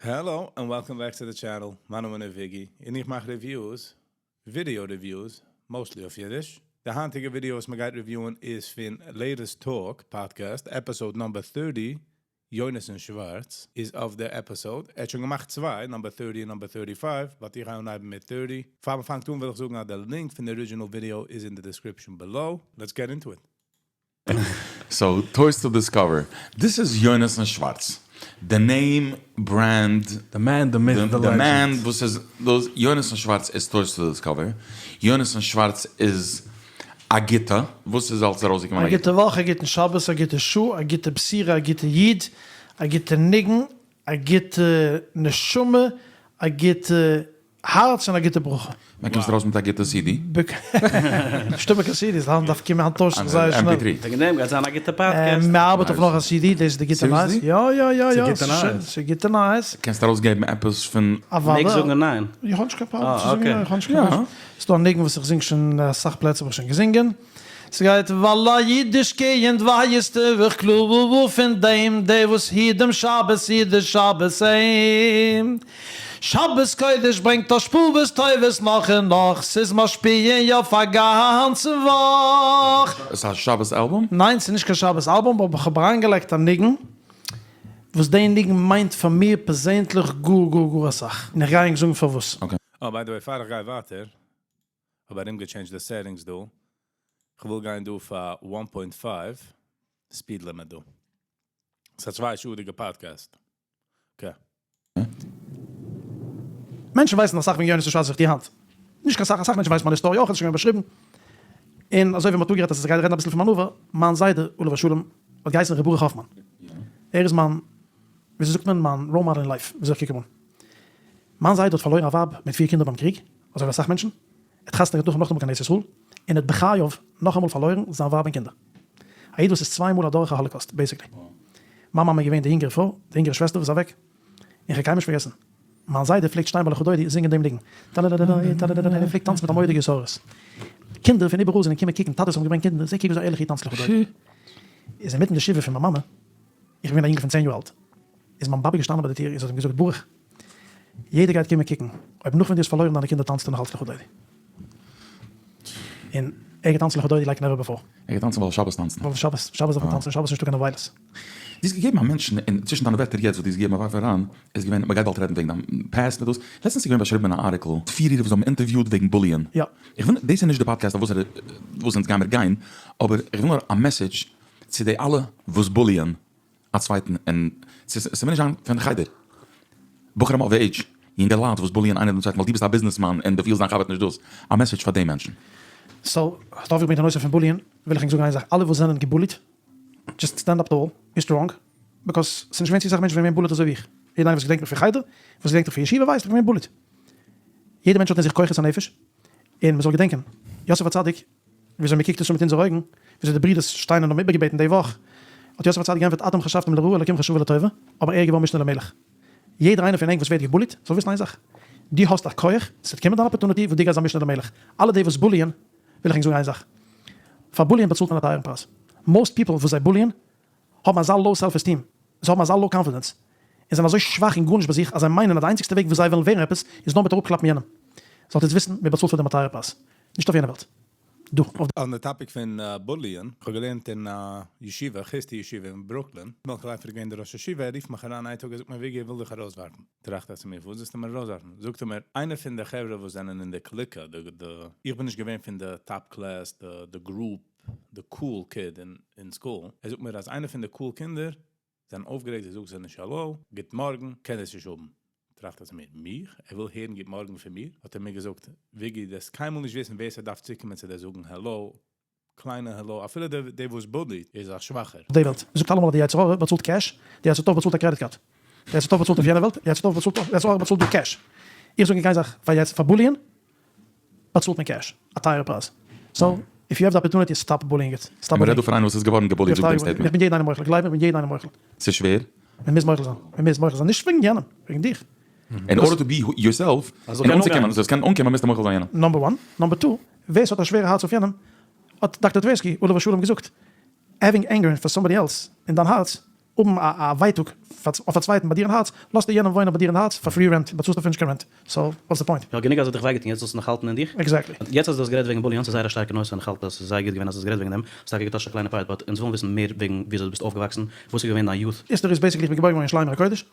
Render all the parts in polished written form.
Hello and welcome back to the channel, מיין נאמען איז וויגי און איך מאך reviews, video reviews, mostly אויף אידיש. די היינטיגע ווידיאו וואס מען גייט review ען איז פון Latest Talk podcast, episode number 30, יונתן שווארץ איז אויף די episode, ער האט שוין געמאכט צוויי, number 30 און number 35, but איך גיי אנהייבן מיט 30. פאר מען פאנגט אן וויל איך זאגן אז די link פון די original video איז אין די description below. Let's get into it. So, Toys to Discover, דאס איז יונתן שווארץ, די name, brand, the man, the myth, the legend. די man וואס איז דאס, יונתן שווארץ איז Toys to Discover, יונתן שווארץ איז א גוטע, וואס איז אלס ארויסגעקומען א א גוטע? גוטע וואך, א גוטן שבת, א גוטע שעה, א גוטע בשורה, א גוטע איד, א גוטע ניגון, א גוטע נשמה, א גוטע הארץ און א גוטע ברכה. ווען קומסטו ארויס מיט א גוטע סידי? נישטא מער קיין סידיס, היינט דארף קומען היינט טוישט זיך זייער שנעל. MP3. וועגן דעם גייט זיין א גוטע פאדקעסט. מען ארבעט אויף נאך א סידי, דאס איז די גוטע נייעס. Seriously? יא יא יא יא, ס'איז גוטע נייעס. ס'איז גוטע נייעס. קענסט ארויסגעבן עפעס פון. אוודאי. מעגסט זאגן ניין. איך האב נישט קיין פראבלעם אה, צו זאגן okay. ניין, איך האב נישט קיין פראבלעם. ס'איז דא א ניגון וואס איך זינג שוין אסאך פלעצער האב איך שוין געזינגען. ס'גייט ווייל א אידיש קינד ווייסט איך קלאר פון דעם, דער וואס היט דעם שבת היט די שבת אים. שבת קודש ברענגט השפעות טובות נאך און נאך, ס'איז משפיע אויף א גאנצע וואך. איז א שבת אלבום? ניין ס'איז נישט קיין שבת אלבום אבער כ'האב אריינגעלייגט א ניגון וואס די ניגון מיינט פאר מיר פערזענדליך גאר גאר גאר אסאך און איך גיי ענק זאגן פארוואס. Okay. אה by the way פאר איך גיי ווייטער האב ארום גע change ט די settings דא, כ'וויל גיין דא פאר one point five speed limit דא, ס'איז א צוויי שעה'דיגע podcast, okay. מענטשן ווייסן אסאך וועגן יונתן שווארץ זיך די האנט, נישט קיין סאך, אסאך מענטשן ווייסן מיין היסטאריע אויך, עס איז שוין געווען באשריבן, און אזוי ווי מ'האט אפגערעדט אז איך גיי רעדן אביסל פון מיין עבר, מיין זיידע עליו השלום האט געהייסן ר' ברוך האפמאן, ער איז מיין, וויאזוי זאגט מען, מיין role model אין life, וויאזוי איך קוק אים אן. מיין זיידע האט פארלוירן א ווייב מיט פיר קינדער ביים קריג, אזוי ווי אסאך מענטשן, ער האט חתונה געהאט נאכן נאכאמאל קיין ארץ ישראל, און האט בחייו נאכאמאל פארלוירן זיין ווייב און קינדער. א איד וואס איז צוויי מאל אדורך א Holocaust, basically. מיין מאמע איז געווען די יונגערע פרוי, די יונגערע שוועסטער וואס איז אוועק, און כ'האב קיינמאל נישט פארגעסן, מיין זיידע פלעגט שטיין ביי לכה דודי זינגען דעם ניגון, טאלעלעלעלעי טאלעלעלעלעי, ער פלעגט טאנצן מיט א מורא'דיגע התעוררות. קינדער פון איבעראל זענען געקומען קוקן, טאטעס האבן געברענגט קינדער, זע קוק וויאזוי ערליך איר טאנצט לכה דודי. איז אינמיטן די שבעה פון מיין מאמע, איך בין געווען א יונגל פון צען יאר אלט, איז מיין באבע געשטאנען ביי די טיר און זי האט אים געזאגט, ברוך, יעדער גייט קומען קוקן, אויב נאך ווען דו האסט פארלוירן דיינע קינדער טאנצטו נאך אלץ לכה דודי. און ער געטאנצן לכה דודי like never before. ער געטאנצן ווייל שבת טאנצן. ווייל שבת, שבת דארף מען טאנצן, שבת איז נישטא קיין אבילות. דו האסט געגעבן א מענטשן, און צווישן דיינע ווערטער יעצט וואס דו האסט געגעבן א ווארף אריין, איז געווען, מ'גייט באלד רעדן וועגן דיין past מיט דאס, לעצטנס איז געווען באשריבן אין א ארטיקל, פיר אידן וואס האבן אינטערוויוט וועגן bully ען. יא. איך וויל, דאס איז נישט די פאדקעסט אויף וואס וואס אונז גיימיר גיין, אבער איך וויל נאר א message צו די אלע וואס bully ען א צווייטן, און ס'מוז נישט זיין פון חדר, בחורים אויף עידזש, יונגעלייט וואס bully ען איינער דעם צווייטן ווייל דו ביסט א ביזנעסמאן און דו פילסט דיין חבר האט נישט דאס, א message פאר די מענטשן. So, האסט אויפגעברענגט די נושא פון bully ען, וויל איך ענק זאגן איין זאך, אלע וואס זענען גע bully ט, just stand up tall, be strong, because ס'איז נישט געווען צו סאך מענטשן וואס זענען געווען bullied אזוי ווי איך, יעדער איינער וואס געדענקט מיך פון חדר, וואס געדענקט מיך פון ישיבה ווייסט איך בין געווען bullied. יעדער מענטש האט אין זיך כוחות הנפש, און מ'זאל געדענקען, יוסף הצדיק, וויאזוי מ'קוקט עס אן מיט אונזערע אויגן, וויאזוי די ברידערס שטיינען און האבן איבערגעבעטן די וואך, האט יוסף הצדיק געענטפערט אתם חשבתם לרעה אלקים חשבה לטובה, אבער ער איז געווארן משנה למלך. יעדער איינער פון ענק וואס ווערט גע bully ט, זאל וויסן איין זאך, דו האסט א כח, ס'וועט קומען דיין opportunity וואס דו גייסט זיין משנה למלך. אלע די וואס bully ען, וויל איך ענק זאגן איין זאך, פאר bully ען באצאלט מען א טייערן פרייז. Most people וואס זיי bully ען, האבן אזא low self esteem, זיי האבן אזא low confidence, און זענען אזוי שוואך און גארנישט ביי זיך, אז זיי מיינען אז די איינציגסטע וועג וואס זיי וועלן ווערן עפעס, איז נאר מיט אראפקלאפן יענעם. זאלט עטס וויסן, מען באצאלט פאר דעם א טייערע פרייז. נישט אויף יענע וועלט. דא. אויף On the topic פון bully ען, כ'האב געלערנט אין א ישיבה, חסדי ישיבה אין ברוקלין, מלכי לייפער איז געווען דער ראש ישיבה, ער רופט מיך אריין איין טאג, ער זאגט מיר וויגי איך וויל דיך ארויסווארפן. טראכט איך צו מיר, וואס ווילסטו מיר ארויסווארפן? זאגט ער מיר, איינער פון די חברה וואס זענען אין די קליקע, די די, איך בין נישט געווען פון די top class, די די group, די cool kid אין school, ער זאגט מיר אז איינער פון די cool קינדער זענען אויפגערעגט, זיי זאגן זיי נישט האלא, גוט מארגן, קען דאס נישט האבן. טראכט ער צו מיר, מיך? ער וויל הערן גוט מארגן פון מיר? האט ער מיר געזאגט, וויגי, דו וועסט קיינמאל נישט וויסן ווער ס'דארף צוקומען צו דיר זאגן האלא, קליינע האלא, אפילו דער דער וואס bully ט איז א שוואכער. די וועלט זאגט אלעמאל אז די יצר הרע באצאלט cash, די יצר טוב באצאלט א credit card. די יצר טוב באצאלט אויף יענע וועלט, די יצר טוב באצאלט אויף, די יצר הרע באצאלט דא cash. איך זאג ענק איין זאך, פאר יצר, פאר bully ען באצאלט מען cash, א טייערע פרייז. So, if you have the opportunity stop bullying it. Stop און מ'רעדט bullying. דא פון איינער וואס איז געווארן גע bully ט זאגט דעם statement. איך בין יעדן איינעם מוחל, גלייב מיר איך בין יעדן איינעם מוחל. ס'איז שווער? מען מוז מוחל זיין, מען מוז מוחל זיין, נישט וועגן יענעם, וועגן דיך. In order to be yourself, און אנצוקומען, זאלסט קענען אנקומען מוזטו מוחל זיין יענעם. Number one. Number two, ווער ס'האט א שווערע הארץ אויף יענעם, האט דאקטער טווערסקי עליו השלום געזאגט, having anger for somebody else אין דיין הארץ, האבן א ווייטאג אויף א צווייטן ביי דיר אין הארץ, לאזטו יענעם וואוינען ביי דיר אין הארץ פאר free rent, באצאלסט אפילו נישט קיין rent, so what's the point? יא, גענוג אז האט דיך וויי געטון, יעצט זאלסטו נאך האלטן אין דיך? Exactly. יעצט אז דו האסט גערעדט וועגן bullying, ס'איז זייער א שטארקע נושא און איך האלט אז ס'איז זייער גוט געווען אז דו האסט גערעדט וועגן דעם, ס'איז טאקע געטאטשט א קליינע part but אונז ווילן וויסן מער וועגן וויאזוי דו ביסט אויפגעוואקסן, וואס איז געווען דיין youth? History איז basically איך בין געבוירן געווארן אין ירושלים עיר הקודש,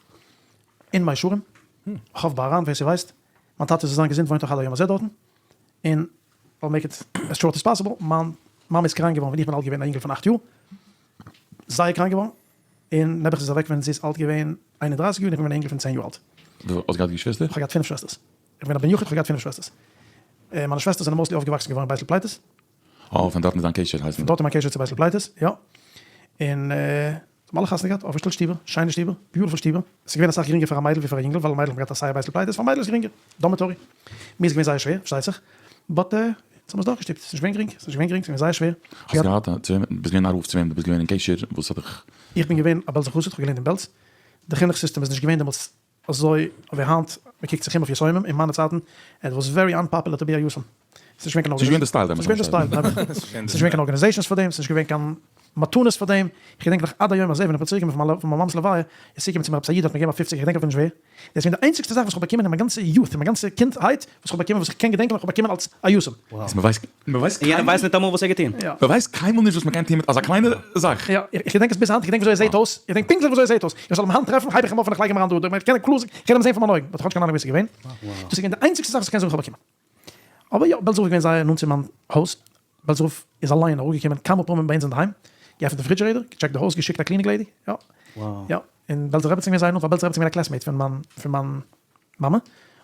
אין מאה שערים, כ'האף באראן ווער ס'ווייסט, מיין טאטע זאל זיין געזונט וואוינט נאך עד היום הזה דארטן, און I'll make it as short as possible, מיין מאמע איז קראנק געווארן ווען איך בין אלט געווען א יונגל פון אכט יאר, זייער קראנק געווארן, און נעבעך זי איז אוועק ווען זי איז אלט געווען 31 יאר און איך בין געווען א יונגל פון 10 יאר אלט. דו האסט געהאט געשוויסטער? איך האב געהאט פינף שוועסטערס. איך בין א בן יחיד, איך האב געהאט פינף שוועסטערס. מיינע שוועסטערס זענען mostly אויפגעוואקסן געווארן אין בית לפליטות. אה, פון דארטן איז דיין קשר הייסט פון דארט איז מיין קשר צו בית לפליטות, יא. און זיי האבן אלע חתונה געהאט, אויפגעשטעלט שטיבער, שיינע שטיבער, beautiful שטיבער. עס איז געווען אסאך גרינגער פאר א מיידל ווי פאר א יונגל, ווייל מיידלעך האבן געהאט א סיי א בית לפליטות, פאר מיידל איז גרינגער, dormitory. מיר איז געווען זייער שווער, פארשטייט זיך, but אונז האבן עס דורכגעשטופט, עס איז נישט געווען גרינג, עס איז נישט געווען גרינג, עס איז געווען זייער שווער. האסט געהאט א, צו וועם, ביסט געווען א רב צו וועם דו ביסט געווען אין קשר, וואס האט דיך. איך בין געווען א בעלזער חסיד, איך האב געלערנט אין בעלז, די חינוך סיסטעם איז נישט געווען דעמאלטס אזוי ווי היינט, מען קוקט זיך אום אויף יתומים, אין מיינע צייטן, it was very unpopular to be א יתום, ס'איז נישט געווען קיין ס'איז נישט געווען די style דעמאלטס. ס'איז נישט געווען קיין organizations פאר דעם, ס'איז נישט געווען קיין מתנות פאר דעם, איך געדענק נאך עד היום הזה ווען איך בין צוריק געקומען פון מיין מאמע'ס לוויה, איז צוגעקומען צו מיר עפעס א איד האט מיר געגעבן א פופציגער, איך געדענק אפילו נישט ווער, דאס איז געווען די איינציגסטע זאך וואס איך האב באקומען אין מיין גאנצע youth, אין מיין גאנצע קינדהייט, וואס איך האב באקומען וואס איך קען געדענקען וואס איך האב באקומען אלס א יתום. און יענער ווייסט ניטאמאל וואס ער האט געטון. מען ווייסט קיינמאל נישט וואס מען קען טון מיט אזא קליינע זאך. יא, איך געדענק עס ביז היינט, איך געדענק וויאזוי ער זעט אויס, איך געדענק פונקטליך וויאזוי ער זעט אויס, איך זאל אים היינט טרעפן הייב איך אים אויף און איך לייג אים אריין דא, איך קען קלאר, איך קען אים זען פון מיינע אויגן, but איך האב נישט קיין אהנונג ווער עס איז געווען, דאס איז געווען די איינציגסטע זאך וואס איך קען זאגן איך האב באקומען. אבער יא, בעלזער רב איז געווען זייער נאנט צו מיין הויז, בעלזער רב איז אליין אראפגעקומען כמה פעמים ביי אונז אינדערהיים, געעפנט די refrigerator, געטשעקט די הויז, געשיקט א cleaning lady, יא, יא, און בעלזער רעבעצין איז געווען זייער נאנט, ווייל בעלזער רעבעצין איז געווען א classmate פון מיין, פון מיין מאמע,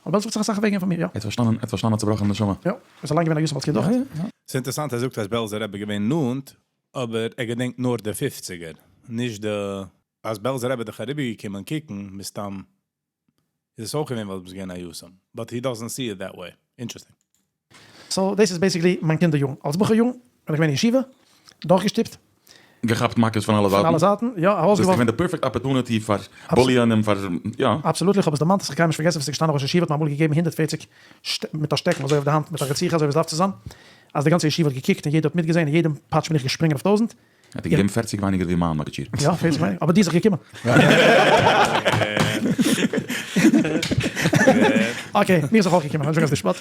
אבער בעלזער רב האט זיך אסאך אוועקגעגעבן פאר מיר, יא. ער האט פארשטאנען, ער האט פארשטאנען א צובראכענע נשמה. יא, ער איז אליין געווען א יתום אלס קינד אויך. ס'איז אינטערעסאנט ער זאגט אז בעלזער רבי איז געווען נאנט, אבער ער געדענקט נאר די פופציגער, נישט די. אז בעלזער רבי איז דאך אריבערגעקומען קוקן, מסתם איז עס אויך געווען ווייל דו ביסט געווען א יתום, but he doesn't see it that way. Interesting. So דאס איז basically מיין קינדער יארן. אלס בחור יארן בין איך געווען אין ישיבה, דורכגעשטופט. געכאפט מכות פון אלע זייטן. פון אלע זייטן, יא, ארויסגעווארפן. דאס איז געווען די perfect opportunity פאר bully ען און פאר, יא. Absolutely, איך האב עס דערמאנט, איך גיי נישט פארגעסן וואס איז געשטאנען ראש ישיבה האט מיר אמאל געגעבן 140 מיט א שטעקן אזוי אויף די האנט מיט א רציחה אזוי ווי עס דארף צו זיין, אז די גאנצע ישיבה האט געקוקט און יעדער האט מיטגעזען און יעדעם פאטש בין איך געשפרינגען אויף טויזענט. ער האט דיר געגעבן 40 ווייניגער ווי מיין מגיד שיעור. יא, 40 ווייניגער, אבער די איז זיך געקומען. Okay, מיר איז זיך אויך געקומען, אנטשולדיגט די שפאט.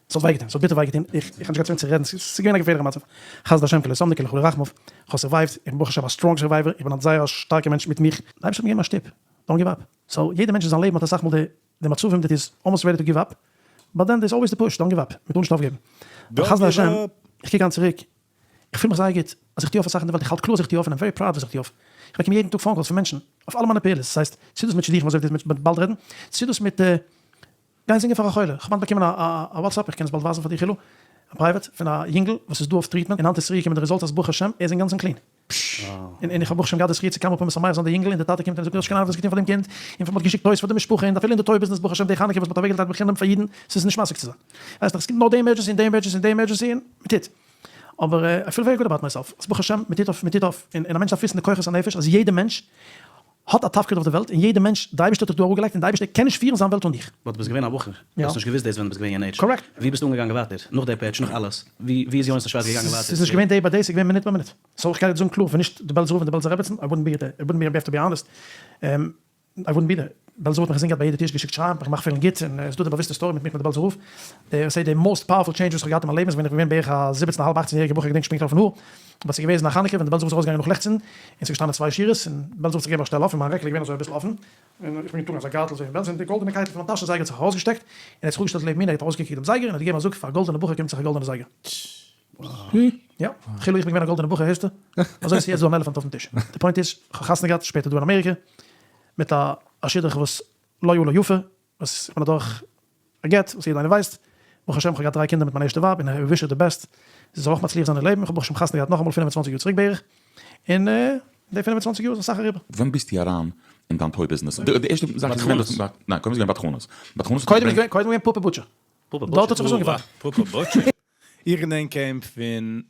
ס'האט וויי געטון, ס'האט ביטער וויי געטון, איך האב נישט געהאט צו וועם צו רעדן, ס'איז געווען א געפערליכע מצב, חסדי השם כי לא תמנו כי לכו רחמיו, כ'האב survived, איך בין ברוך השם א strong survivor, איך בין א זייער א שטארקע מענטש מיט מיך, די אייבערשטער האט מיר געגעבן א שטופ, don't give up, so יעדע מענטש אין זיין לעבן האט אסאך מאל די די מצבים that is almost ready to give up, but then there's always the push, don't give up, מ'טאר נישט אויפגעבן, אבער חסדי השם, איך קוק היינט צוריק, איך פיל מיך זייער גוט אז איך טו אויף אסאך אין די וועלט, איך האלט קלאר אז איך טו אויף און I'm very proud וואס איך טו אויף, איך באקום יעדן טאג phone calls פון מענטשן אויף אלע מיינע פעולות, ס'הייסט, צו דאס מיט שידוכים אזוי ווי דאס מיט באלד רעדן, צו דאס מיט גיין זינגען פאר א חולה, כ'האב היינט באקומען א WhatsApp, איך קען עס באלד ווייזן פאר דיר חילו, א private, פון א יונגל וואס איז דא אויף treatment, און היינט איז צוריקגעקומען די results אז ברוך השם ער איז אינגאנצן clean. און איך האב ברוך השם געהאט די זכי' צו כמה פעמים משמח זיין די יונגל, און די טאטע קומט און זאגט מיר האסט קיין אהנונג וואס געטון פאר דעם קינד, און מ'האט געשיקט toys פאר די משפחה, און אפילו אין די toy business ברוך השם די חנוכה וואס מ'האט אוועקגעלייגט בחינם פאר אידן, ס'איז נישט משיג צו זיין. ווייסט דאך עס קומט נאר די emergency און די emergency און די emergency און מ'טוט. אבער I feel very good about myself, אז ברוך השם מ'טוט אויף, מ'טוט אויף, און א מענטש דארף וויסן די כוחות הנפש אז יעדע מענטש האט א תפקיד אויף די וועלט, און יעדע מענטש, די אייבערשטער האט דיך דא אראפגעלייגט און די אייבערשטער קען נישט פירן זיין וועלט אן דיך. But ביסט געווען א בחור, דו האסט נישט געוואוסט דאס ווען דו ביסט געווען יענע עידזש. Correct. ווי ביסטו אנגעגאנגען ווייטער? נאך די פעטש, נאך אלעס, ווי ווי איז יונתן שווארץ געגאנגען ווייטער? ס'איז נישט געווען day by day, ס'איז געווען מינוט ביי מינוט. So איך קען דיר זאגן קלאר, ווען נישט די בעלזער רב און די בעלזער רעבעצן, I wouldn't be there, I wouldn't be here to be honest, I wouldn't be there. בעלזער רב האט מיך געזען געהאט ביי יעדע טיש, געשיקט שרייבן, מיך געמאכט פילן גוט, און עס איז דא די באוויסטע story מיט מיך מיט די בעלזער רב. די say the most powerful change וואס איך האב געהאט אין מיין לעבן איז ווען איך בין געווען בערך א זיבעצן א האלב אכצן יעריגע בחור, איך געדענק נישט פונקטליך אויפן האר, אבער ס'איז געוועזן א חנוכה ווען די בעלזער רב איז ארויסגעגאנגען נאך לעכט צינדן, און ס'איז געשטאנען צוויי שורות, און בעלזער רב האט זיך געגעבן א שטעל אויף, און מיין רעקל איז געווען אזוי אביסל אפן, און איך בין געטראגן אזא גארטל אזוי פון בעלז, און די גאלדענע קייטל פון מיין טאשן זייגער האט זיך ארויסגעשטעקט, און ער האט זיך אפגעשטעלט לעבן מיר, און ער האט ארויסגעקוקט דעם זייגער, און האט געגעבן א זאג, פאר א גאלדענע בחור קומט זיך א גאלדענע זייגער. יא, כאילו איך בין געווען א גאלדענע בחור הערסטו? אזוי איז יעצט דא אן elephant אויפן טיש. די point איז, איך האב חתונה געהאט שפעטער דא אין אמעריקע, מיט א א שידוך וואס לא עלה יפה, וואס איך בין אדורך א גט, וואס יעדער איינער ווייסט, ברוך השם איך האב געהאט דריי קינדער מיט מיין ערשטע ווייב, און I wish her the best, זי זאל אויך מצליח זיין אין לעבן, איך האב ברוך השם חתונה געהאט נאכאמאל 25 יאר צוריק בערך, און די 25 יאר איז אסאך אריבער. ווען ביסטו אריין אין דיין toy business? די ערשטע זאך איז געווען, ניין קודם איז געווען בדחנות, בדחנות האט קודם איז געווען קודם איז געווען פאפא butcher, דארט האט זיך עס אנגעפאנגען. פאפא butcher? איך געדענק אים פון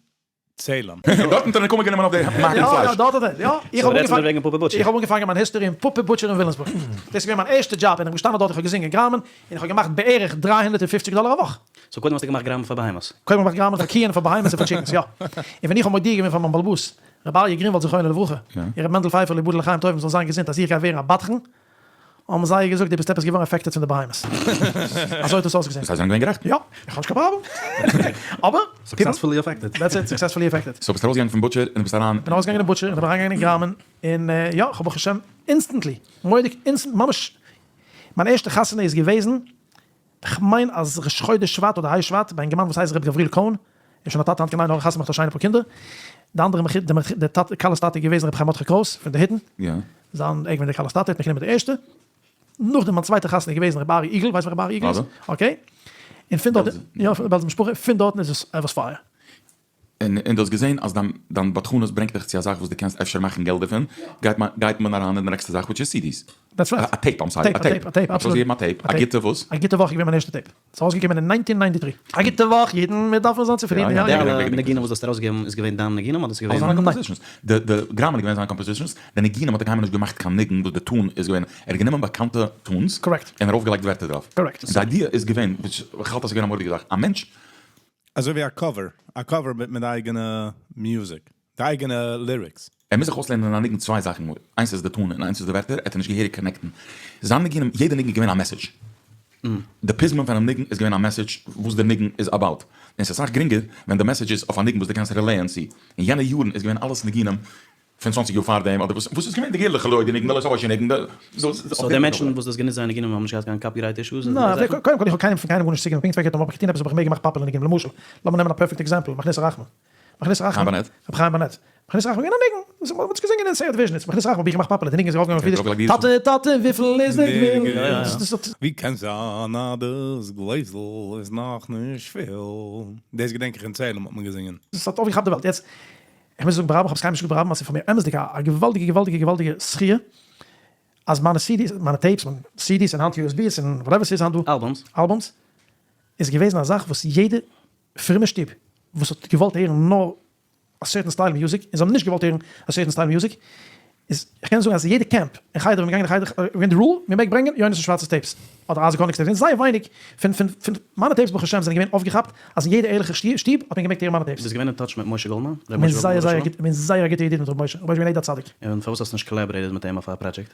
צעהלים. דארטן האט ער נקמה גענומען אויף די מאקן פלייש. יא דארט האט ער, יא. איך האב אנגעפאנגען, איך האב אנגעפאנגען מיין history אין פאפא butcher אין וויליאמסבורג. דאס איז געווען מיין ערשטע דזשאב, און איך בין געשטאנען דארט, איך האב געזינגען גראמען, און איך האב געמאכט בערך 350 דאלער א וואך. So קודם האסטו געמאכט גראמען פאר בהמות? קודם האב איך געמאכט גראמען פאר קיען און פאר בהמות און פאר chickens, יא. און ווען איך האב מודיע געווען פאר מיין באלעבאס. רבי אריה גרינוואלד זכרונו לברכה, און רבי מענדל פייפער יבדל לחיים טובים זאלן זיין געזונט אז איך גיי ווערן א בדחן, האבן זיי געזאגט דו ביסט עפעס געווארן affected פון די בהמות. אזוי האט עס אויסגעזען. זיי זענען געווען גערעכט. יא, איך האב נישט קיין פראבלעם. אבער. successfully affected. That's it, successfully affected. So ביסט ארויסגעגאנגען פון butcher און ביסט אריין. כ'בין ארויסגעגאנגען אין butcher און כ'בין אריינגעגאנגען אין גראמען, און יא, כ'האב ברוך השם instantly, מורא'דיג instant, ממש, מיין ערשטע חתונה איז געוועזן, כ'מיין אז ראש חודש שבט אדער ה' שבט, ביי א אינגערמאן וואס הייסט ר' גבריאל קאהן, איז שוין א טאטע היינט קיין עין הרע חתונה געמאכט א שיינע פאר קינדער, די אנדערע מחותן, די טאטע, כלה'ס טאטע איז געוועזן ר' חיים מרדכי קרויס פון די היטן, זיין ער געווען די כלה'ס טאטע, האט מיך גענומען די ערשטע, נאכדעם מיין צווייטע חתונה איז געוועזן ר' ארי איגל, ווייסט ווער ר' ארי איגל איז? Okay, און פון דארט, יא פון די בעלזע משפחה, פון דארטן איז עס עוואס פייער. און דו האסט געזען אז דיין דיין בדחנות ברענגט דיך צו א זאך וואס דו קענסט אפשר מאכן געלט דערפון, גייט מען גייט מען אריין אין די נעקסטע זאך which איז CDs. That's right. א tape, I'm sorry, א tape. א tape, absolutely. האסט ארויסגעגעבן א tape, א גוטע וואס? א גוטע וואך איז געווען מיין ערשטע tape. ס'איז ארויסגעקומען אין 1993. א גוטע וואך אידן, מיר דארפן זיין צופרידן, יא יא. די אלע ניגונים וואס דו האסט ארויסגעגעבן איז געווען דיין ניגונים אדער ס'איז געווען. אלע זיינע compositions. די די גראמען איז געווען זיינע compositions, די ניגונים האט ער קיינמאל נישט געמאכט קיין ניגון וואס די tune איז געווען, ער האט גענומען באקאנטע tunes און ארויפגעלייגט ווערטער דערויף. Correct. די idea איז געווען, which איך האלט אז ס'איז געווען א מורא'דיגע זאך, א מענטש אזוי ווי א cover, א cover מיט מיט די אייגענע music, די אייגענע lyrics. ער מוז זיך אויסלערנען אין א ניגון צוויי זאכן, איינס איז די tune און איינס איז די ווערטער, ער האט נישט געהעריג connect ן זיין ניגונים, יעדע ניגון איז געווען א message, די פזמון פונעם ניגון איז געווען א message וואס די ניגון איז about, און ס'איז אסאך גרינגער ווען די message איז אויף א ניגון וואס דו קענסט relate ען צו, אין יענע יארן איז געווען אלעס ניגונים פון צוואנציג יאר פארדעם אדער וואס וואס איז געווען די גערליכע לוי' די ניגון די לא תבוא ניגון די so די מענטשן וואס דאס גענוצט זייער ניגונים האבן נישט געהאט קיין copyright issues און ניין, קודם כל איך האב קיינעם פון קיינעם גארנישט צוגענומען, פונקט פארקערט אויב האב איך געטון עפעס האב איך מער געמאכט popular ניגונים, למשל לאמיר נעמען א perfect example, מכניס רחמים, מכניס רחמים, רבי חיים באנעט, מכניס רחמים איז געווען א ניגון, וואס מ'האט עס געזינגען אין סערט וויזשניץ, מכניס רחמים האב איך געמאכט popular, די ניגון איז ארויפגעגאנגען אויף אידיש, טאטע טאטע וויפיל איז די גבול, ווי קען זיין אז דאס גלעזל איז נאכנישט פול, דאס געדענק איך אין צעהלים האט מען געזינגען. עס האט אויפגעכאפט די וועלט, יעצט איך מוז זאגן ברבים, איך האב עס קיינמאל נישט געזאגט ברבים, אז ס'איז פאר מיר אמת'דיג א געוואלדיגע געוואלדיגע געוואלדיגע זכיה אז מיינע CDs, מיינע tapes, מיינע CDs און היינט USBs און whatever ס'איז היינט דא, Albums. Albums, איז געוועזן א זאך וואס יעדע פרומע שטוב וואס האט געוואלט הערן נאר א certain style music, און זיי האבן נישט געוואלט הערן א certain style music, איז איך קען זאגן אז יעדע קעמפ אין חדר ווען מ'געגאנגען אין חדר איז געווען די rule מ'מעג ברענגען יונתן שווארצ'ס tapes אדער אייזיק האניג'ס tapes, זייער ווייניג פון פון פון מיינע tapes ברוך השם זענען געווען אויפגעכאפט אז אין יעדע ערליכע שטוב האט מען געמעגט הערן מיינע tapes. ביסט געווען אין touch מיט משה גאלדמאן? ר' כ'בין משה זייער גאלדמאן זייער עליו גוט, כ'בין זייער א גוטע ידיד מיט ר' משה, ר' משה איז געווען א איד א צדיק. און פארוואס האסטו נישט collaborated מיט אים אויף א project?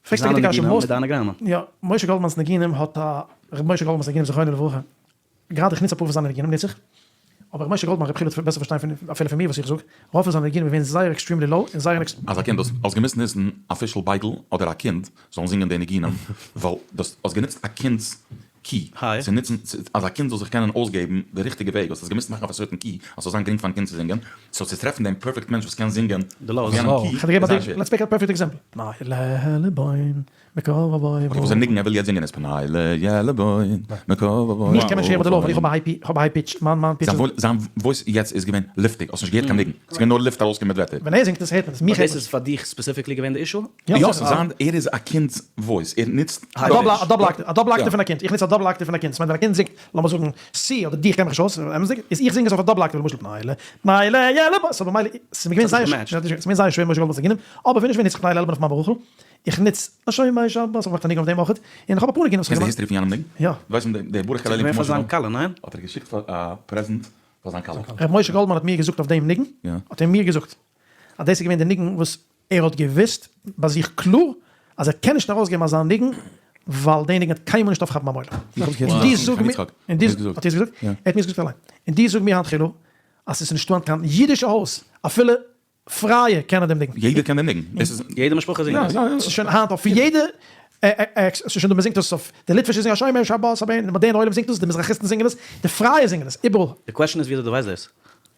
פרעגסט א זיינע גוטע קשיא, ניגונים מיט דיינע גראמען. יא, משה גאלדמאן'ס ניגונים האט א, ר' משה גאלדמאן'ס ניגונים זכרונו לברכה, גראדע איך נוץ אפאר פון זיינע ניגונים נוץ איך, אבער ר' משה גאלדמאן ר' חילי וועט בעסער פארשטיין פון אפילו פון מיר וואס איך זאג, רוב פון זיינע ניגונים איז געווען זייער extremely low און זייער עקס. אז א קינד האסט האסט געמוזט נוצן א פישל בייגל אדער א קינד זאלן זינגען די ניגונים ווייל דאס האסט גענוצט א קינד'ס key צו נוצן אז א קינד זאל זיך קענען אויסגעבן די ריכטיגע וועג האסט עס געמוזט מאכן אויף א certain key אז ס'זאל זיין גרינג פארן קינד צו זינגען, so צו טרעפן דעם perfect מענטש וואס קען זינגען אויף יענעם key איז זייער שווער. Let's pick a perfect example. Okay וואס א ניגון ער וויל יעצט זינגען איז פני לעלבון מקור אבוי. מיך קען מען נישט הערן ביי די low ווייל איך האב א high pitch, איך האב א high pitch, מיין מיין pitch איז. זיין voice יעצט איז געווען לופטיג, האסט נישט געהערט קיין ניגון, ס'איז געווען נאר לופט ארויסקומען מיט ווערטער. ווען ער זינגט עס הערט מען עס, מיך הערט מען דאס איז פאר דיך specifically געווען די issue? יא, ס'איז זיין, ער איז א קינד'ס voice, ער נוצט א double א double octave, א double octave פון א קינד, איך נוץ א double octave פון א קינד, ס'מיינט ווען א קינד זינגט, לאמיר זאגן C אדער D, איך קען מיך נישט אויס, אמת'דיג, איז איך זינג עס אויף א double octave, למשל פני ל, פני ל י ל, so במילא, ס'איז מיר געווען זייער שווער, ס'איז מיר זייער שווער משה גאלדמאן צו זינגען, אבער ווען נישט ווען נוץ איך פני לעלבון אויף מיין ברוכ'ל, איך נוץ א שומר שבת, איך מאך א ניגון אויף דעם אויכעט, און איך האב אפאר ניגונים וואס איך קענסט די history פון יענעם ניגון? יא. ווייסט ווען דער ברוך ס'איז הללי געווען פון פאר משה זיין גאלדמאן כלה, ניין? האט ער געשיקט פאר א present פאר זיין כלה. ר' משה גאלדמאן האט מיר געזאגט אויף דעם ניגון, האט ער מיר געזאגט אז דאס איז געווען די ניגון וואס ער האט געוואוסט ביי זיך קלאר אז ער קען נישט ארויסגעבן אזא ניגון ווייל די ניגון וועט קיינמאל נישט אויפכאפן ביים עולם. איך האב עס געהערט און פון דו זאג מיר, יצחק, און דו, האט ער עס געזאגט? ער האט מיר עס געזאגט אליין. און דו זאג מיר היינט חילו אז ס'איז נישטא היינט קיין אידישע הויז אפילו פרייע קענען דעם ניגון. יעדער קען דעם ניגון. דאס איז. יעדע משפחה זינגט עס. יא יא. ס'איז שוין היינט אויף יעדע עקס, ס'איז שוין דא מ'זינגט עס אויף, די ליטווישע זינגען השומר שבת הבן, די מאדערנע עולם זינגט עס, די מזרחיסטן זינגען עס, די פרייע זינגען עס, איבעראל. די question איז וויאזוי דו ווייסט דאס.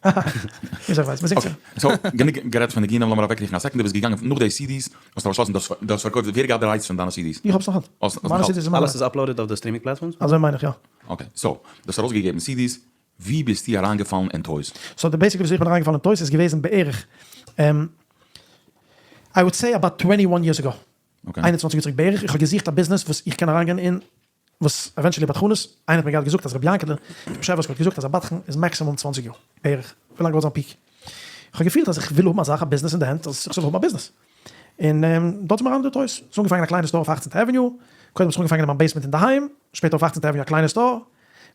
וויאזוי איך ווייס? מ'זינגט שוין. So, גענוג גערעדט פון ניגונים, לאמיר אוועקקריכן א second, דו ביסט געגאנגען נאך די CDs, האסטו באשלאסן דו האסט פארקויפט, ווער געהאט די rights פון דיינע CDs? איך האב עס נאך היינט. מיינע CDs איז מיינע. אלעס איז uploaded אויף די streaming platforms? אזוי מיין איך, יא. Okay, so, דו האסט ארויסגעגעבן CDs, ווי ביסטו אריינגעפאלן אין toys? So די basic וויאזוי איך בין אריינגעפאלן אין toys איז געוועזן בערך I would say about 21 years ago, 21 יאר צוריק בערך, איך האב געזוכט א ביזנעס וואס איך קען אריינגיין אין, וואס eventually בדחנות, איינער האט מיר געהאט געזאגט אז רבי יענקעלע פון פשעווארסק האט געזאגט אז א בדחן איז maximum 20 יאר בערך, ווילאנג געוואלט זיין peak. איך האב געפילט אז איך וויל האבן א זאך א ביזנעס אין די הענט אז איך זאל האבן א ביזנעס. און דארט איז מיר אריין די toys. ס'איז אנגעפאנגען א קליינע store אויף אכצנטע avenue, קודם האט זיך אנגעפאנגען אין מיין basement אינדערהיים, שפעטער אויף אכצנטע avenue א קליינע store,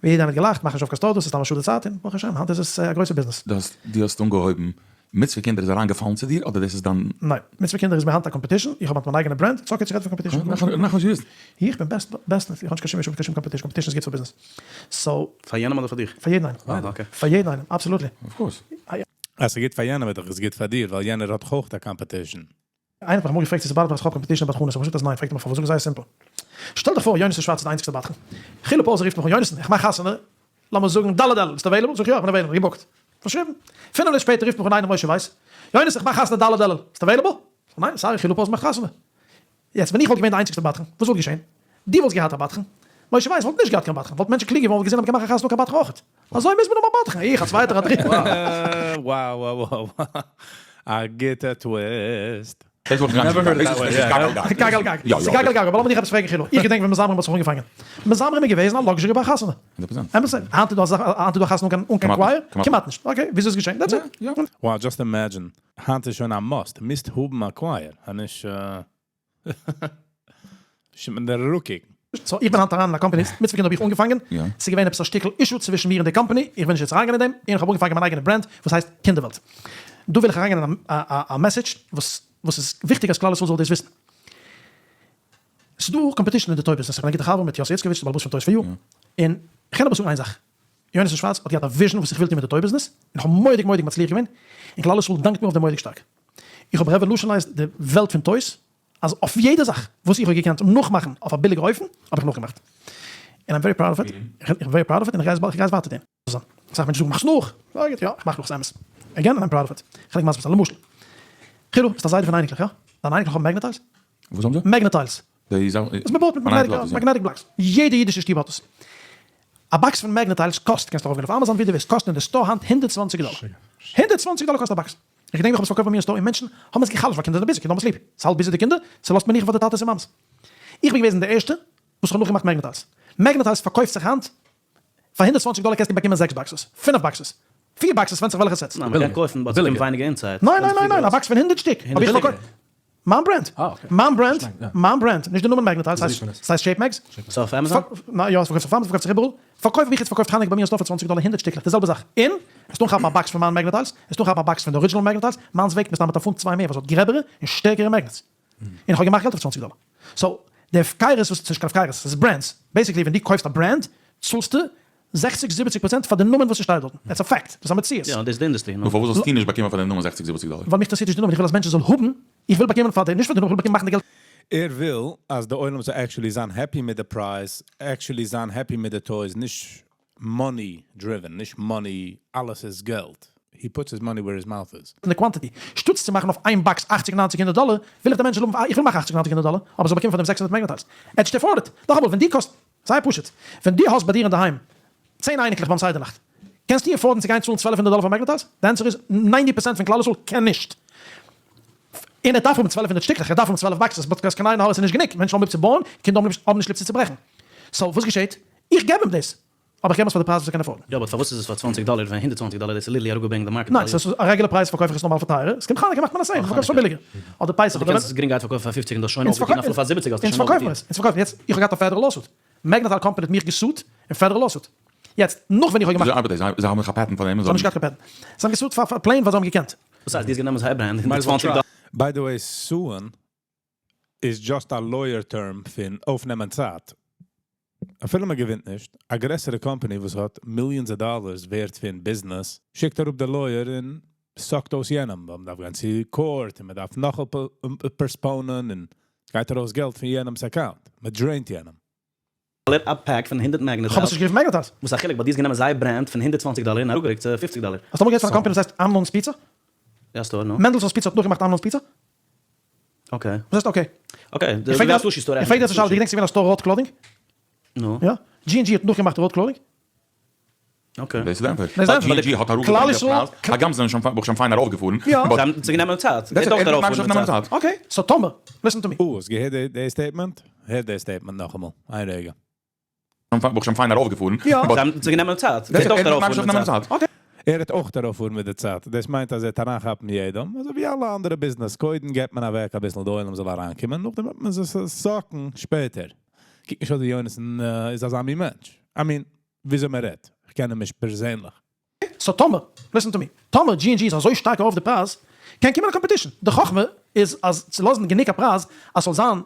ווי יעדער האט געלאכט, מאך נישט אויף קיין store, דאס איז סתם א שאד די צייט, און ברוך השם היינט איז עס א גרויסע ביזנעס. דו האסט דו האסט אנגעהויבן. מצוה קינדער איז אריינגעפאלן צו דיר אדער דאס איז דיין. ניין, מצוה קינדער איז מיר היינט א competition, איך האב היינט מיין אייגענע brand, it's okay צו רעדן פון competition. נאכנישט געוויסט. איך בין best best איך האב נישט קיין שום issue מיט קיין שום competition, competition איז גוט פאר ביזנעס. So. פאר יענעם אדער פאר דיך? פאר יעדן איינעם. פאר יעדן איינעם, absolutely. Of course. אז ס'גוט פאר יענעם איז דאך עס גוט פאר דיר, ווייל יענער האט דאך אויך א competition. איינער האט מיך אמאל געפרעגט צו ס'באדערט מיך אז כ'האב competition אין בדחנות, האב איך געזאגט אז ניין, פרעגט ער מיך פארוואס, זאג איך זייער simple. שטעל דיך פאר יונתן שווארץ איז די איינציגסטע בדחן. חילו פאוזער רופט מיך אן, יונתן, איך מאך חתונה, לאמיר זאגן ד' אלול, ביסט available? זאג איך יא, איך בין available, געבוקט. פארשריבן. פינף מינוט שפעטער רופט מיך אן איינער משה ווייס, יונתן איך מאך חתונה ד' אלול, ביסט available? זאג איך ניין, sorry, חילו פאוזער מאכט חתונה. יעצט ווען איך וואלט געווען די איינציגסטע בדחן, וואס וואלט געשען? דו וואלסט געהאט א בדחן, משה ווייס וואלט נישט געהאט קיין בדחן, וואלט מענטשן קלוג געווארן וואלט געזען אז מ'קען מאכן חתונה אן קיין בדחן אויכעט. אזוי מוז מען האבן א בדחן, איך, א צווייטער, א דריטער. Wow wow wow א גוטע twist. דאס וואלט איך גארנישט געטון, גג על גג, ס'איז גג על גג, אבער לאמיר דיך עפעס פרעגן חילו, איך געדענק ווען מזמרים האט זיך אנגעפאנגען, מזמרים איז געוועזן א luxury ביי א חתונה, אמת? היינט איז דא אזא היינט איז דא א חתונה אן קיין choir? כמעט נישט, okay וויאזוי איז געשען? That's it. Wow just imagine, היינט איז שוין א must, מוזט האבן א choir, אנישט שוין מען דער אראפקוקן. So איך בין היינט אריין אין א קאמפאני, מצוה קינד האב איך אנגעפאנגען, ס'איז געווען עפעס א שטיקל issue צווישן מיר און די קאמפאני, איך וויל נישט יעצט אריינגיין אין דעם, און איך האב אנגעפאנגען מיין אייגענע brand וואס הייסט קינדערוועלט. דא וויל איך אריינגיין אין א message וואס וואס איז וויכטיג אז כלל ישראל זאל דאס וויסן. ס'איז דא competition אין די toy business, איך בין א גוטע חבר מיט יאסי איצקאוויטש, די בעל הבית פון Toys for You, און איך קען אבער זאגן איין זאך, יונתן שווארץ האט געהאט א vision וואס איך וויל טון מיט די toy business, און איך האב מורא'דיג מורא'דיג מצליח געווען, און כלל ישראל דאנקט מיר אויף דעם מורא'דיג שטארק. איך האב revolutionized די וועלט פון toys, אז אויף יעדע זאך וואס איך האב געקענט נאכמאכן אויף א ביליגע אופן האב איך נאכגעמאכט, און I'm very proud of it, איך בין very proud of it און איך גיי עס ווייטער טון. אסאך מענטשן זאגן מאכסט נאך, זאג איך יא איך מאך נאך ס'אמת, again I'm proud of it, כ'על דיך מסביר זיין, למשל, חילו, ביסט א זיידע פון אייניקלעך, יא? דיינע אייניקלעך האבן magnet tiles? וואס האבן זיי? Magnet tiles. די זאך וואס מ'בויט מיט magnetic blocks, יעדע אידישע שטוב האט עס. א box פון magnet tiles קאסט, קענסט ארויפגיין אויף אמאזאן ווי דו ווילסט, קאסט אין די store היינט 120 דאלער. 120 דאלער קאסט א box. איך געדענק ווי איך האב עס פארקויפט ביי מיר אין store און מענטשן האבן עס גע'חלש'ט ווייל קינדער זענען busy, קינדער האבן עס ליב, ס'האלט busy די קינדער, ס'לאזט מנוחה פאר די טאטעס און מאמעס. איך בין געוועזן די ערשטע וואס האט נאכגעמאכט magnet tiles. Magnet tiles פארקויפט זיך היינט פאר 120 דאלער קענסטו באקומען זעקס boxes, פינף boxes, פיר boxes ווענדט זיך וועלכע sets. ניין, מ'קען קויפן but ס'קומט ווייניגער inside. ניין ניין ניין ניין, א box פון הונדערט שטיק האב איך פארקויפט. מיין brand, מיין brand, מיין brand, נישט די נאמען Magnet Tiles, ס'הייסט Shape Mags. ס'איז אויף אמאזאן? ניין, יא, ס'פארקויפט זיך אויף אמאזאן, ס'פארקויפט זיך איבעראל. פארקויף האב איך יעצט פארקויפט חנוכה ביי מיר אין store פאר צוואנציג דאלער הונדערט שטיקלעך, די זעלבע זאך. און, וועסט אנכאפן א box פון מיין Magnet Tiles, וועסט אנכאפן א box פון די original Magnet Tiles, מיינס וועגט מסתם מיט א פונט צוויי מער ווייל ס'האט גרעבערע און שטערקערע magnets. און איך האב געמאכט געלט אויף צוואנציג דאלער. So, די הפקרות וואס, ס'נישט קיין הפקרות, ס'איז brands. Basically ווען דו קויפסט א brand, צאלסטו זעכציג זיבעציג פראצענט פאר די נאמען וואס ס'שטייט דארטן. That's a fact. דאס איז א מציאות. יא, דאס איז די אינדוסטרי. נו פארוואס זאלסטו נישט באקומען פאר די נאמען זעכציג זיבעציג דאלער? ווייל מיך אינטערעסירט נישט די נאמען, איך וויל אז מענטשן זאלן האבן, איך וויל באקומען פאר די, נישט פאר די נאמען, איך וויל באקומען מאכן די געלט. ער וויל אז די עולם זאל actually זיין happy מיט די פרייז, actually זיין happy מיט די toys, נישט money driven, נישט money אלעס איז געלט, he puts his money where his mouth is. פון די quantity, שטאטס צו מאכן אויף איין box אכציג ניינציג הונדערט דאלער, וויל איך די מענטשן זאלן האבן, איך וויל מאכן אכציג ניינציג הונדערט דאלער, אבער זאל באקומען פאר דעם 600 magnet tiles. ער האט נישט afforded. נאכאמאל, ווען דו קאסט, זייער פשוט, ווען דו האסט ביי דיר אינדערהיים צען אייניקלעך ביים סדר נאכט, קענסטו afford ן צו גיין צאלן 1200 דאלער פאר magnet tiles? די ענטפער איז, ninety percent פון כלל ישראל קען נישט. און ער דארף האבן 1200 שטיקלעך, ער דארף האבן צוועלף boxes, but קיין עין הרע ס'איז נישט גענוג, מענטשן האבן ליב צו בויען, קינדער האבן נישט ליב צו צוברעכן. So וואס געשעט? איך געב אים דאס, אבער איך געב עס פאר די פרייז וואס ער קען afford ן. יא but פארוואס איז עס פאר צוואנציג דאלער ווען הונדערט צוואנציג דאלער דאס איז literally אראפגעברענגט די market ניין, value. ס'איז א רעגולער פרייז פארקויף איך עס נארמאל פאר טייערער, עס קומט חנוכה מאכט מען א sale, מ'פארקויפט עס פאר ביליגער, אדער פסח דו אדער קענסט עס גרינגערהייט פארקויפן פאר פופציג און דו האסט שוין אויפגעטון אפילו פאר זיבעציג האסטו אונז שוין פארקויפן אויפגעטון. עס, אונז פארקויפן, יעצט איך האב געהאט א פעדערל lawsuit, Magnet Tile company האט מיך געסוט אין פעדערל lawsuit, יעצט נאך ווען איך האב געמאכט. וויאזוי ארבעט דאס? זיי האבן דיך א patent פאר דעם? זיי האבן נישט געהאט קיין patent, זיי האבן געסוט פאר plain ווייל זיי האבן געקענט. וואס הייסט דו האסט גענומען זייער brand הונדערט צוואנציג דאלער? By the way, sue ען איז just א lawyer term פון אויפנעמען צייט. אפילו מען געווינט נישט, א גרעסערע קאמפאני וואס האט millions of dollars ווערט פון ביזנעס, שיקט אראפ די lawyer און suck ט אויס יענעם, ווייל מען דארף גיין צו court און מען דארף נאך postpone ען און סגייט ארויס געלט פון יענעמס account, מען drain ט יענעם. א pack פון הונדערט magnet כ'האב עס נישט גערופן magnet tiles. וואס א חילוק, but דו האסט גענומען זייער brand פון 120 דאלער און אראפגערוקט צו 50 דאלער. האסט אמאל געהערט פון א קאמפאני וואס הייסט אמנון'ס פיצא? יא store, נו. מענדלסאן'ס פיצא האט נאכגעמאכט אמנון'ס פיצא? Okay. וואס הייסט okay? Okay, די ווי א sushi store איך פרעג דיר יעצט א שאלה, דו געדענקסט ס'איז געווען א store Road Clothing? נו. יא? G&G האט נאכגעמאכט Road Clothing? Okay. דאס איז די ענטפער. דאס איז די ענטפער. G&G האט אראפגעברענגט די פרייז, הגם זיי זענען שוין ברוך השם פיין ארויפגעפארן. יא. זיי האבן זיך גענומען צייט. דאס איז ער האט ממש גענומען צייט. Okay, so טאמער, listen to me. אה, האסט געהערט די statement? הער די statement נאכאמאל. איין רגע. ברוך השם פיין ארויפגעפארן. יא. זיי האבן זיך גענומען צייט. דאס איז ער האט ממש גענומען צייט. Okay. ער האט אויך ארויפפארן מיט די צייט. דאס מיינט אז ער האט אריינכאפן יעדעם, אזוי ווי אלע אנדערע ביזנעס. קודם געבט מען אוועק אביסל די עולם זאל אריינקומען, נאכדעם וועט מען זיך suck ן שפעטער. קוק נישט אויס ווי יונתן איז אזא מין מענטש. I mean, וויאזוי מען רעדט. איך קען אים נישט פערזענליך. So טאמער, listen to me, טאמער G&G איז אזוי שטארק ארויף די פרייז, קען קומען א competition, די חכמה איז אז צו לאזן גענוג א פרייז אז ס'זאל זיין